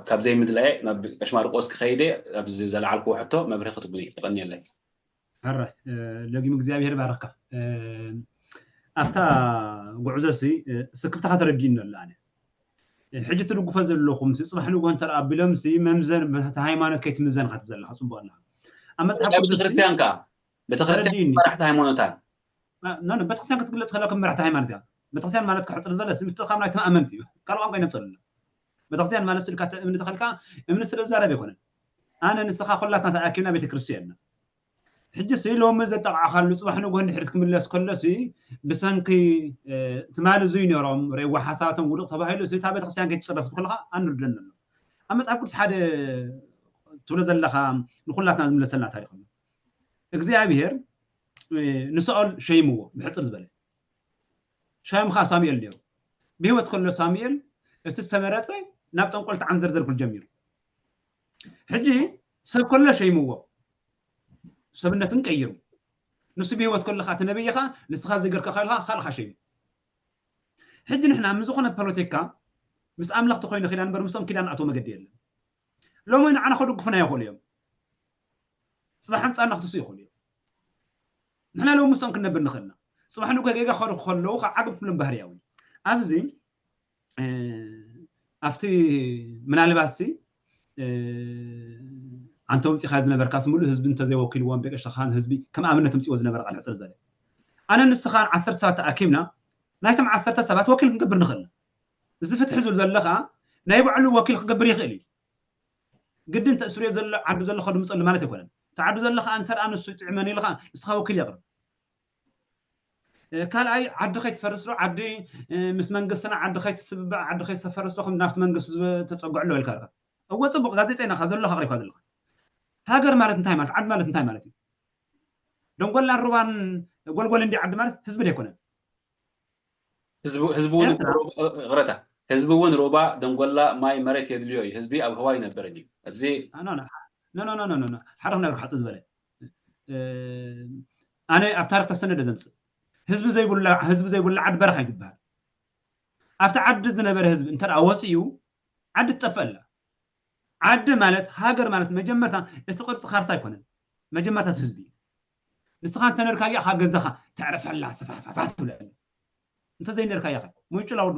ካብ ዘይምድላየይ ናብ ቀሽማርቆስ ክኸይደ ኣብዚ ዘለዓልክዎ ሕቶ መብርሂ ክትቡኒ ይቐንየለይ። ሕረ ለጊም እግዚኣብሔር ባረካ። ኣብታ ጉዕዞ ሲ ስክፍታኻ ተረዲእኒ ኣሎ ኣነ ሕጂ ትድግፎ ዘለኹም ሲ ፅባሕ ንግሆ እንተ ኣቢሎም ሲ መምዘን በቲ ሃይማኖት ከይትምዘን ኢኻ ትብል ዘለኻ ፅቡቅ ኣለኻ ኣብ መፅሓፍ ቅዱስ ሲ ቤተክርስትያን ከዓ ቤተክርስትያን ተረዲእኒ። መራሕቲ ሃይማኖታት ኖ ኖ፣ ቤተክርስትያን ክትግለፅ ከለካ መራሕቲ ሃይማኖት እያ። ቤተክርስትያን ማለት ክሕፅር ዝበለ ሲ ምትእኻብ ናይቲ ማእመንቲ እዩ። ካልእ ቋንቋ ይነብፀሉ ኣሎ። ቤተክርስትያን ማለት ስልካ እምኒ ተኸልካ እምኒ ስለ ዝዛረብ ኣይኮነን። ኣነ ንስኻ ኩላትና ተኣኪብና ቤተክርስትያን ኢና። ሕጂ ሲ ሎሚ ዘጠቃዕካሉ ፅባሕ ንግሆ እንድሕር ክምለስ ከሎ ሲ ብሰንኪ ትማሊ እዙይ ነይሮም ረዋ ሓሳባቶም ውዱቅ ተባሂሉ ሲ እታ ቤተክርስትያን ከይትፅረፍት ከለካ ኣንርደን ኣሎ። ኣብ መፅሓፍ ቅዱስ ሓደ ትብሎ ዘለካ ንኩላትና ዝምለሰልና ታሪክ ኣሎ። እግዚኣብሔር ንሳኦል ሸይምዎ ብሕፅር ዝበለ ሻይምካ ሳሙኤል ነይሩ። ብህይወት ከሎ ሳሙኤል እቲ ዝተመረፀ ናብ ጠንቆል ተዓንዘርዘር ክብል ጀሚሩ። ሕጂ ሰብ ከሎ ሸይምዎ ሰብነትን ቀይሩ ንሱ ብህይወት ከሎ ከዓ እቲ ነብይ ከዓ ንስኻ ዝገርካ ከለካ ካልካ ሸይሙ። ሕጂ ንሕና ምስ ዝኾነ ፖለቲካ ምስ ኣምላኽ ተኮይኑ ኪዳን እምበር ምስኦም ኪዳን ኣቶ መገዲ የለን። ሎሚ ንዓና ከድግፉና ይኽእሉ እዮም። ፅባሕ ኣንፃርና ክትሱ ይኽእሉ እዮም። ንሕና ሎሚ ምስኦም ክንነብር ንኽእልና ፅባሕ ንጎ ጌጋ ከሩ ከለዉ ካብ ዓገብ ክብሎም ባህርያዊ ኣብዚ ኣብቲ ምናልባት ሲ ኣንተ ውፅኻ ዝነበርካ ስምሉ ህዝቢ እንተዘይወኪልዎም ቤቀሽተኻን ህዝቢ ከም ኣብነት ምፅዎ ዝነበረ ቃል ሕፅር ዝበለ ኣነ ንስኻን ዓሰርተ ሰባት ተኣኪብና ናይቶም ዓሰርተ ሰባት ወኪል ክንገብር ንኽእል እዚ ፍትሒ ዝብል ዘሎ ከዓ ናይ ባዕሉ ወኪል ክገብር ይኽእል እዩ ግድን ተእስርዮ ዘሎ ዓዱ ዘሎ ከድምፀሉ ማለት ኣይኮነን እቲ ዓዱ ዘሎ ከዓ እንተ ንሱ ጥዕመን ኢሉ ከዓ ንስኻ ወኪል የቕርብ ካልኣይ ዓዲ ከይትፈርስ ዶ ዓዲ ምስ መንግስትና ዓዲ ከይትስብባዕ ዓዲ ከይትፈርስ ዶ ናብቲ መንግስቲ ተፀግዕሎ ኢልካ እወ ፅቡቅ ጋዜጠኛ ካ ዘሎ ኣቅሪብካ ዘለካ ሃገር ማለት እንታይ ማለት ዓዲ ማለት እንታይ ማለት እዩ ደንጎላን ሩባን ጎልጎል እንዲ ዓዲ ማለት ህዝቢ ኣይኮነን ህዝቢ እውን ሩባ ደንጎላ ማይ መሬት የድልዮ እዩ ህዝቢ ኣብ ህዋ ይነብርን እዩ ኣብዚ ሓደ ክነግር ሓፂ ዝበለ ኣነ ኣብ ታሪክ ተሰነደ ዘምፅእ ህዝቢ ዘይብሉ ዓዲ በረኻ እዩ ዝበሃል ኣብቲ ዓዲ ዝነበረ ህዝቢ እንተ ወፂኡ ዓዲ ትጠፍእ ኣላ ዓዲ ማለት ሃገር ማለት መጀመርታ እቲ ቅርፂ ካርታ ኣይኮነን መጀመርታ ህዝቢ እዩ ንስኻ እንተነርካያ ካብ ገዛኻ ተዕረፈላ ሰፋፋፋ ትብለኒ እንተዘይነርካያ ሙጭላ ወዲ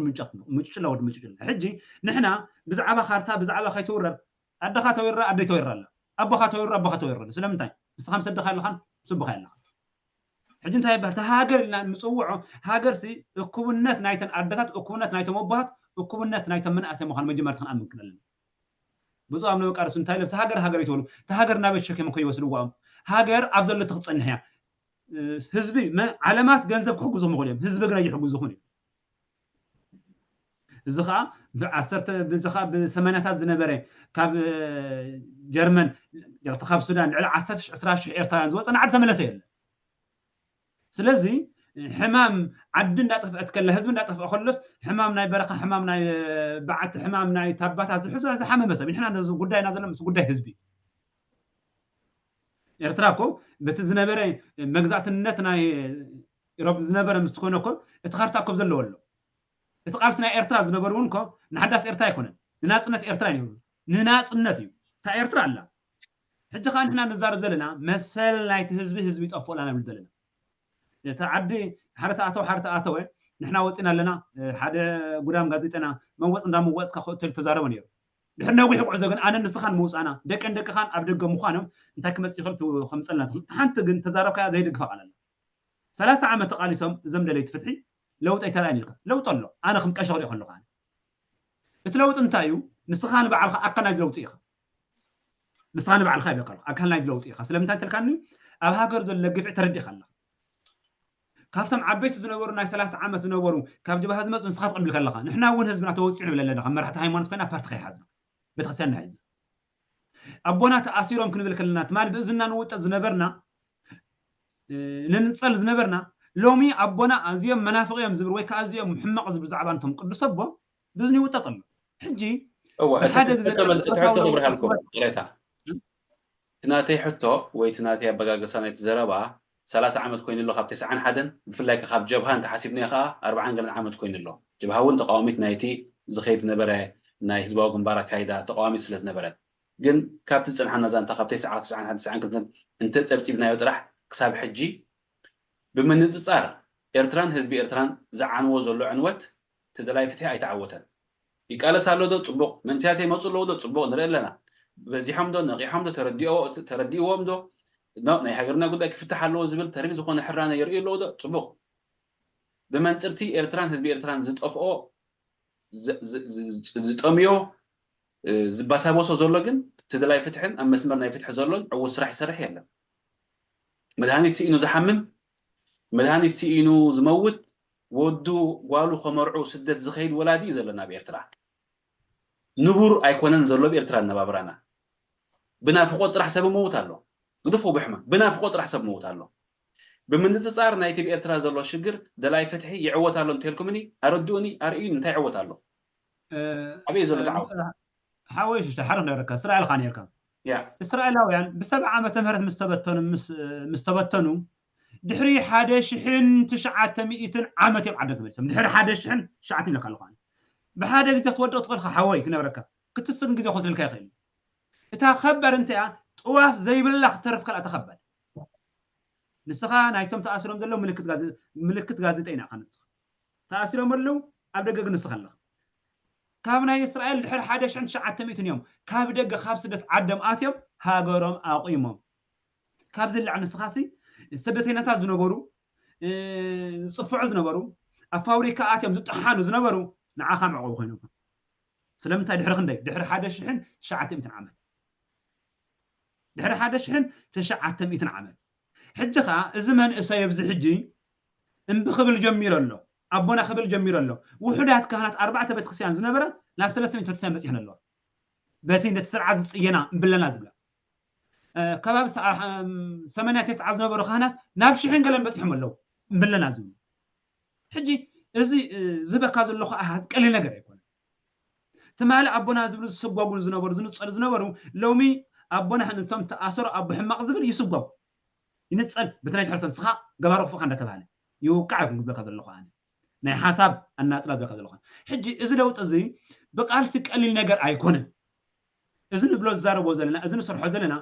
ሙጭላ ወዲ ሙጭላ ሕጂ ንሕና ብዛዕባ ካርታ ብዛዕባ ከይትውረር ኣደኻ ተወራ ኣደይ ተወራ ኣላ ኣቦኻ ተወራ ኣቦኻ ተወራ ስለምንታይ ንስኻ ምስ ኣደኻ ኣለኻን ምስ ኣቦኻ ኣለኻ ሕጂ እንታይ ይበሃል እቲ ሃገር ኢልና ንፅውዖ ሃገር ሲ እኩብነት ናይተን ኣደታት እኩብነት ናይቶም ኣቦታት እኩብነት ናይቶም መናእሰይ ምዃኑ መጀመርታ ክንኣምን ክነለና ብፁዕ ኣቡነ መቃርስ እንታይ ኢሎም ሃገር ሃገር ይትበሉ እቲ ሃገር ናበይ ተሸኪሞም ከይወስድዎም ሃገር ኣብ ዘሎ ትክፀንሕ እያ ህዝቢ ዓለማት ገንዘብ ክሕግዙ ምኽእሉ እዮም ህዝቢ ግን ኣይሕግዙኹን እዩ እዚ ከዓ ብዓሰርተ ብዚ ከዓ ብሰማንያታት ዝነበረ ካብ ጀርመን ካብ ሱዳን ልዕሊ ዓሰርተ ዕስራ ሽሕ ኤርትራውያን ዝወፀ ንዓዲ ተመለሰ የለ ስለዚ ሕማም ዓዲ እንዳጠፍአት ከላ ህዝቢ እንዳጠፍአ ከሎስ ሕማም ናይ በረኻ ሕማም ናይ በዓቲ ሕማም ናይ ታባታ ዝሕዞ ዝሓመመ ሰብ ንሕና ጉዳይና ዘሎ ምስ ጉዳይ ህዝቢ ኤርትራ እኮ በቲ ዝነበረ መግዛእትነት ናይ ኢሮብ ዝነበረ ምስ ትኮነ እኮ እቲ ካርታ እኮ ዘለዎ ኣሎ እቲ ቃልሲ ናይ ኤርትራ ዝነበሩ እውን እኮ ንሓዳስ ኤርትራ ኣይኮነን ንናፅነት ኤርትራ እዩ ንናፅነት እዩ እታ ኤርትራ ኣላ ሕጂ ከዓ ንሕና ንዛረብ ዘለና መሰል ናይቲ ህዝቢ ህዝቢ ይጠፍኦ ኣለና ንብል ዘለና። እቲ ዓዲ ሓደ ተኣተወ ሓደ ተኣተወ፣ ንሕና ወፂና ኣለና። ሓደ ጉዳም ጋዜጠና መወፅ እንዳመወፅካ ክእተሉ ተዛረበ ነይሩ። ድሕሪ ነዊሕ ጉዕዞ ግን ኣነ ንስኻን ምውፃና ደቀን ደቅኻን ኣብ ደገ ምዃኖም እንታይ ክመፅእ ይኽእል ከምፀልና ዝኽእል ሓንቲ ግን ተዛረብካያ ዘይደግፋ ቃል ኣለ። ሰላሳ ዓመት ተቃሊሶም እዞም ደለይቲ ፍትሒ ለውጢ ኣይተራእን ኢልካ። ለውጢ ኣሎ። ኣነ ከም ቀሸ ክሪኦ ከለኹ ኣነ እቲ ለውጢ እንታይ እዩ? ንስኻ ንባዕልኻ ኣካል ናይዚ ለውጢ ኢኻ። ንስኻ ንባዕልኻ ይብለካ ኣለኹ ኣካል ናይዚ ለውጢ ኢኻ። ስለምንታይ ተልካኒ? ኣብ ሃገር ዘሎ ግፍዒ ተረዲእካ ኣለኻ። ካብቶም ዓበይቲ ዝነበሩ ናይ ሰላሳ ዓመት ዝነበሩ ካብ ጀብሃ ዝመፁ ንስኻ ትቐብል ከለኻ ንሕና እውን ህዝብና ተወፂዑ ንብል ኣለና። ካብ መራሕቲ ሃይማኖት ኮይና ፓርቲ ከይሓዝና ቤተክርስትያን ናሒዝና ኣቦና ተኣሲሮም ክንብል ከለና ትማል ብእዝና ንውጠጥ ዝነበርና ንንፀል ዝነበርና ሎሚ ኣቦና ኣዝዮም መናፍቕ እዮም ዝብል ወይ ከዓ ኣዝዮም ሕማቕ ዝብል ዛዕባ ነቶም ቅዱስ ኣቦ ብእዝኒ ይውጠጥ ኣሎ። ሕጂ እወ፣ እቲ ብሓደ ግዜ ሕቶ መል-፣ እቲ ሕቶ ክብርሃልኩም፣ ይቕሬታ። እቲ ናተይ ሕቶ ወይ እቲ ናተይ ኣበጋገሳ ናይቲ ዘረባ ሰላሳ ዓመት ኮይኑ ኣሎ ካብ ተስዓን ሓደን፣ ብፍላይ ከ ካብ ጀብሃ እንተሓሲብናዮ ከኣ ኣርብዓን ገለን ዓመት ኮይኑ ኣሎ። ጀብሃ እውን ተቃዋሚት ናይቲ ዝኸይድ ዝነበረ ናይ ህዝባዊ ግንባር ኣካይዳ ተቃዋሚት ስለ ዝነበረት። ግን ካብቲ ዝጸንሓና ዛንታ ካብ ተስዓ፣ ተስዓን ሓደን፣ ተስዓን ክልተን እንተጸብጺብናዮ ጥራሕ ክሳብ ሕጂ ብምንጽጻር ኤርትራን ህዝቢ ኤርትራን ዝዓንዎ ዘሎ ዕንወት እቲ ደላይ ፍትሒ ኣይተዓወተን። ይቃለስ ኣሎ ዶ? ጽቡቕ። መንእሰያት ይመጹ ኣለዉ ዶ? ጽቡቕ፣ ንርኢ ኣለና። በዚሖም ዶ? ነቒሖም ዶ? ተረዲኦ-፣ ተረዲእዎም ዶ? ኖ፣ ናይ ሃገርና ጉዳይ ክፍታሕ ኣለዎ ዝብል ተሪር ዝኾነ ሕራነ የርእዩ ኣለዉ ዶ? ጽቡቕ። ብመንጽርቲ ኤርትራን ህዝቢ ኤርትራን ዝጠፍኦ፣ ዝ-፣ ዝ-፣ ዝ-፣ ዝጠምዮ፣ እ፣ ዝባሳበሶ ዘሎ ግን እቲ ደላይ ፍትሕን ኣብ መስመር ናይ ፍትሒ ዘሎን ዕዉት ስራሕ ይሰርሕ የለን። መድሃኒት ስኢኑ ዝሓምም፣ መድሃኒት ስኢኑ ዝመውት፣ ወዱ ጓሉ ከመርዑ ስደት ዝኸይድ ወላዲ እዩ ዘለና ኣብ ኤርትራ። ንቡር ኣይኮነን ዘሎ ኣብ ኤርትራ ኣነባብራና። ብናፍቖት ጥራሕ ሰብ ይመውት ኣሎ። ግድፉ ብሕማም፣ ብናፍቖት ጥራሕ ሰብ ይመውት ኣሎ። ብምንጽጻር ናይቲ ኣብ ኤርትራ ዘሎ ሽግር ደላይ ፍትሒ ይዕወት ኣሎ እንተልኩምኒ፣ ኣረድኡኒ፣ ኣርእዩኒ እንታይ ይዕወት ኣሎ? እ፣ ኣበይ ዘሎ እ፣ ተዓወት? ሓወይ ሽሽተ ሓደ ክነግረካ፣ እስራኤል ኢኻ ነርካ። ያ። እስራኤላውያን ብሰብዓ ዓመተ ምህረት ምስ ተበተኑ፣ ምስ፣ ምስ ተበተኑ፣ ድሕሪ ሓደ ሽሕን ትሽዓተ ሚእትን ዓመት እዮም ዓዶም ተመሊሶም። ድሕሪ ሓደ ሽሕን ትሽዓተ ኢለካ ኣለኹ ኣነ። ብሓደ ግዜ ክትወድቕ ትኽእል ኢኻ ሓወይ ክነግረካ። ክትስን ግዜ ክወስደልካ ይኽእል እዩ። እታ ከባድ እንታይ እያ? ጥዋፍ ዘይብላ ክትተርፍ ካልኣ እታ ከባድ። ንስኻ ናይቶም ተኣሲሮም ዘለዉ ምልክት ጋዜ-፣ ምልክት ጋዜጠኛ ኢኻ ንስኻ። ተኣሲሮም ኣለዉ፣ ኣብ ደገ ግን ንስኻ ኣለኻ። ካብ ናይ እስራኤል ድሕሪ ሓደ ሽሕን ትሽዓተ ሚእትን እዮም ካብ ደገ ካብ ስደት ዓዶም ኣትዮም ሃገሮም ኣቑሞም። ካብዚ ንላዕሊ ንስኻሲ ስደተኛታት ዝነበሩ፣ እ፣ ዝጽፍዑ ዝነበሩ፣ ኣብ ፋብሪካ ኣትዮም ዝጠሓኑ ዝነበሩ ንዓኻ መዕቆቢ ኮይኖም። ስለምንታይ ድሕሪ ክንደይ? ድሕሪ ሓደ ሽሕን ትሽዓተ ሚእትን ዓመት። ድሕሪ ሓደ ሽሕን ትሽዓተ ሚእትን ዓመት። ሕጂ ኸኣ እዚ መንእሰይ ኣብዚ ሕጂ እምቢ ክብል ጀሚሩ ኣሎ። ኣቦና ክብል ጀሚሩ ኣሎ። ውሑዳት ካህናት ኣርባዕተ ቤተክርስትያን ዝነበረ ናብ ሰለስተ ሚእቲ ቤተክርስትያን በጺሐን ኣለዋ። በቲ ነቲ ስርዓት ዝጽየና እምብለና ዝብላ። እ፣ ከባቢ ሰ-፣ እ፣ ሰማንያ ተስዓ ዝነበሩ ካህናት ናብ ሽሕን ገለን በጺሖም ኣለዉ። እምብለና ዝብሉ። ሕጂ እዚ፣ እ፣ ዝበካ ዘለኹ ኣሃዝ ቀሊል ነገር ኣይኮነን። ትማሊ ኣቦና ዝብሉ ዝስጓጉ ዝነበሩ፣ ዝንጸሉ ዝነበሩ፣ ሎሚ ኣቦና ነቶም ተኣሰሩ ኣቦ ሕማቕ ዝብል ይስጓጉ። ይንጸል፣ ብቲ ናይ ድሕር ሰምስኻ ገባሮ ክፉእካ እንዳተባሃለ። ይውቃዕ ኣይኮን ዝብለካ ዘለኹ ኣነ። ናይ ሓሳብ ኣናጽላ ዝብለካ ዘለኹ። ሕጂ እዚ ለውጢ እዚ ብቃልሲ ቀሊል ነገር ኣይኮነን። እዚ ንብሎ ዝዛረቦ ዘለና፣ እዚ ንሰርሖ ዘለና፣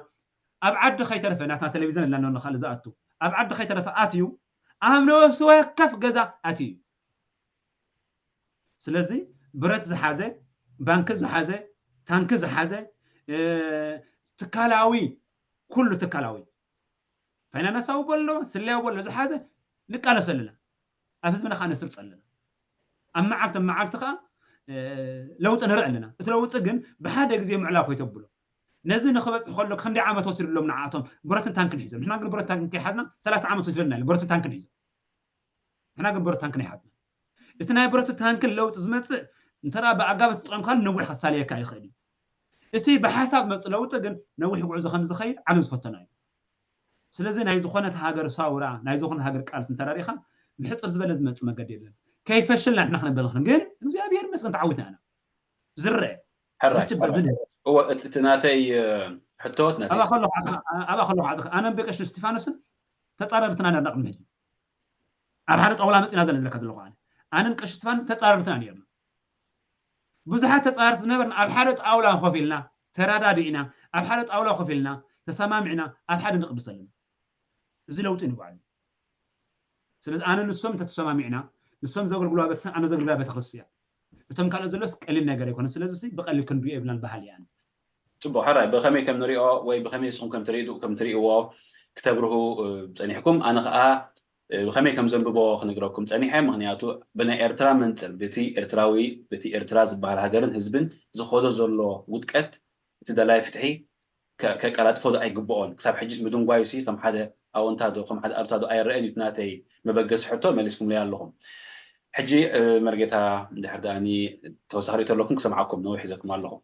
ኣብ ዓዲ ከይተረፈ፣ ናትና ቴሌቪዝን ኣለና፣ ንኻልእ ዝኣቱ። ኣብ ዓዲ ከይተረፈ ኣትዩ፣ ኣብ ነፍሲ ወከፍ ገዛ ኣትዩ እዩ። ስለዚ ብረት ዝሓዘ፣ ባንክ ዝሓዘ፣ ታንክ ዝሓዘ፣ እ፣ ትካላዊ፣ ኩሉ ትካላዊ፣ ፋይናንሳዊ በሎ፣ ስለያዊ በሎ ዝሓዘ ንቃለስ ኣለና። ኣብ ህዝብና ከዓ ነስርፅ ኣለና። ኣብ መዓልቲ፣ ኣብ መዓልቲ ከዓ፣ እ፣ ለውጢ ንርኢ ኣለና። እቲ ለውጢ ግን ብሓደ ግዜ ምዕላብ ከይተብሎ። ነዚ ንኽበፅሕ ከሎ ክንደይ ዓመት ወሲድሎም ንዓኣቶም ብረትን ታንክን ሒዞም? ንሕና ግን ብረት ታንክን ከይሓዝና ሰላሳ ዓመት ወሲድና ኣሎ፣ ብረትን ታንክን ሒዞም። ንሕና ግን ብረት ታንክን ኣይሓዝና። እቲ ናይ ብረት ታንክን ለውጢ ዝመፅእ እንተ ደኣ ብኣጋበት ትጠቐምካሉ ነዊሕ ከሳልየካ ይኽእል እዩ። እቲ ብሓሳብ መፅእ ለውጢ ግን ነዊሕ ጉዕዞ ከም ዝኸይድ ዓለም ዝፈተኖ እዩ። ስለዚ ናይ ዝኾነት ሃገር ሳውራ፣ ናይ ዝኾነት ሃገር ቃልሲ እንተ ዳሪኻ ብሕፅር ዝበለ ዝመፅእ መገዲ የለን። ከይፈሽልና ንሕና ክነበር ንኽእል፣ ግን እግዚኣብሔር ይመስገን ተዓዊትና ኢና። ዝረአ፣ ሕራይ፣ ዝጭበጥ፣ ሕራይ። ዝንሄ። እወ፣ እቲ፣ እቲ ናተይ፣ እ፣ ሕቶት ናተይ ኣባ ከለኹ፣ ኣባ ከለኹ ዓዘ-፣ ኣነን ብቀሽ እስጢፋኖስን ተጻረርትና ነርና ቅድሚ ሕጂ። ኣብ ሓደ ጣውላ መጺና ዘለና ዝብለካ ዘለኹ ኣነ። ኣነን ቀሽ እስጢፋኖስን ተጻረርትና ነርና። ብዙሓት ተጻረርቲ ዝነበርና ኣብ ሓደ ጣውላ ኮፍ ኢልና፣ ተረዳዲእና፣ ኣብ ሓደ ጣውላ ኮፍ ኢልና፣ ተሰማሚዕና ኣብ ሓደ ንቕብስ ኣለና። እዚ ለውጢ ንባዕሉ። ስለዚ ኣነ ንሶም እንተተሰማሚዕና፣ ንሶም ዘገልግላ ቤተክርስትያን፣ ኣነ ዘገልግላ ቤተክርስትያን፣ እቶም ካልኦት ዘለስ ቀሊል ነገር ኣይኮነ። ስለዚ ብቀሊል ክንሪኦ የብልናን ባህል እያ። ፅቡቅ ሕራይ ብከመይ ከም ንሪኦ ወይ ብከመይ ንስኹም ከም ትሪእዎ ከም ትሪእዎ ክተብርሁ ጸኒሕኩም፣ ኣነ ከዓ ብከመይ ከም ዘንብቦ ክነግረኩም ጸኒሐ። ምክንያቱ ብናይ ኤርትራ መንፅር ብቲ ኤርትራዊ ብቲ ኤርትራ ዝበሃል ሃገርን ህዝብን ዝኸዶ ዘሎ ውድቀት እቲ ደላይ ፍትሒ ከቀላጥፎ ዶ ኣይግብኦን? ክሳብ ሕጂ ምድንጓዩ ሲ ከም ሓደ ኣወንታ ዶ ከም ሓደ ኣሉታ ዶ ኣይረአን እዩ ናተይ መበገሲ ሕቶ መሊስኩምለይ ኣለኹም። ሕጂ መርጌታ እንድሕር ደኣኒ ተወሳኺ ርእቶ ኣለኩም ክሰምዓኩም ነዊሕ ሒዘኩም ኣለኹም።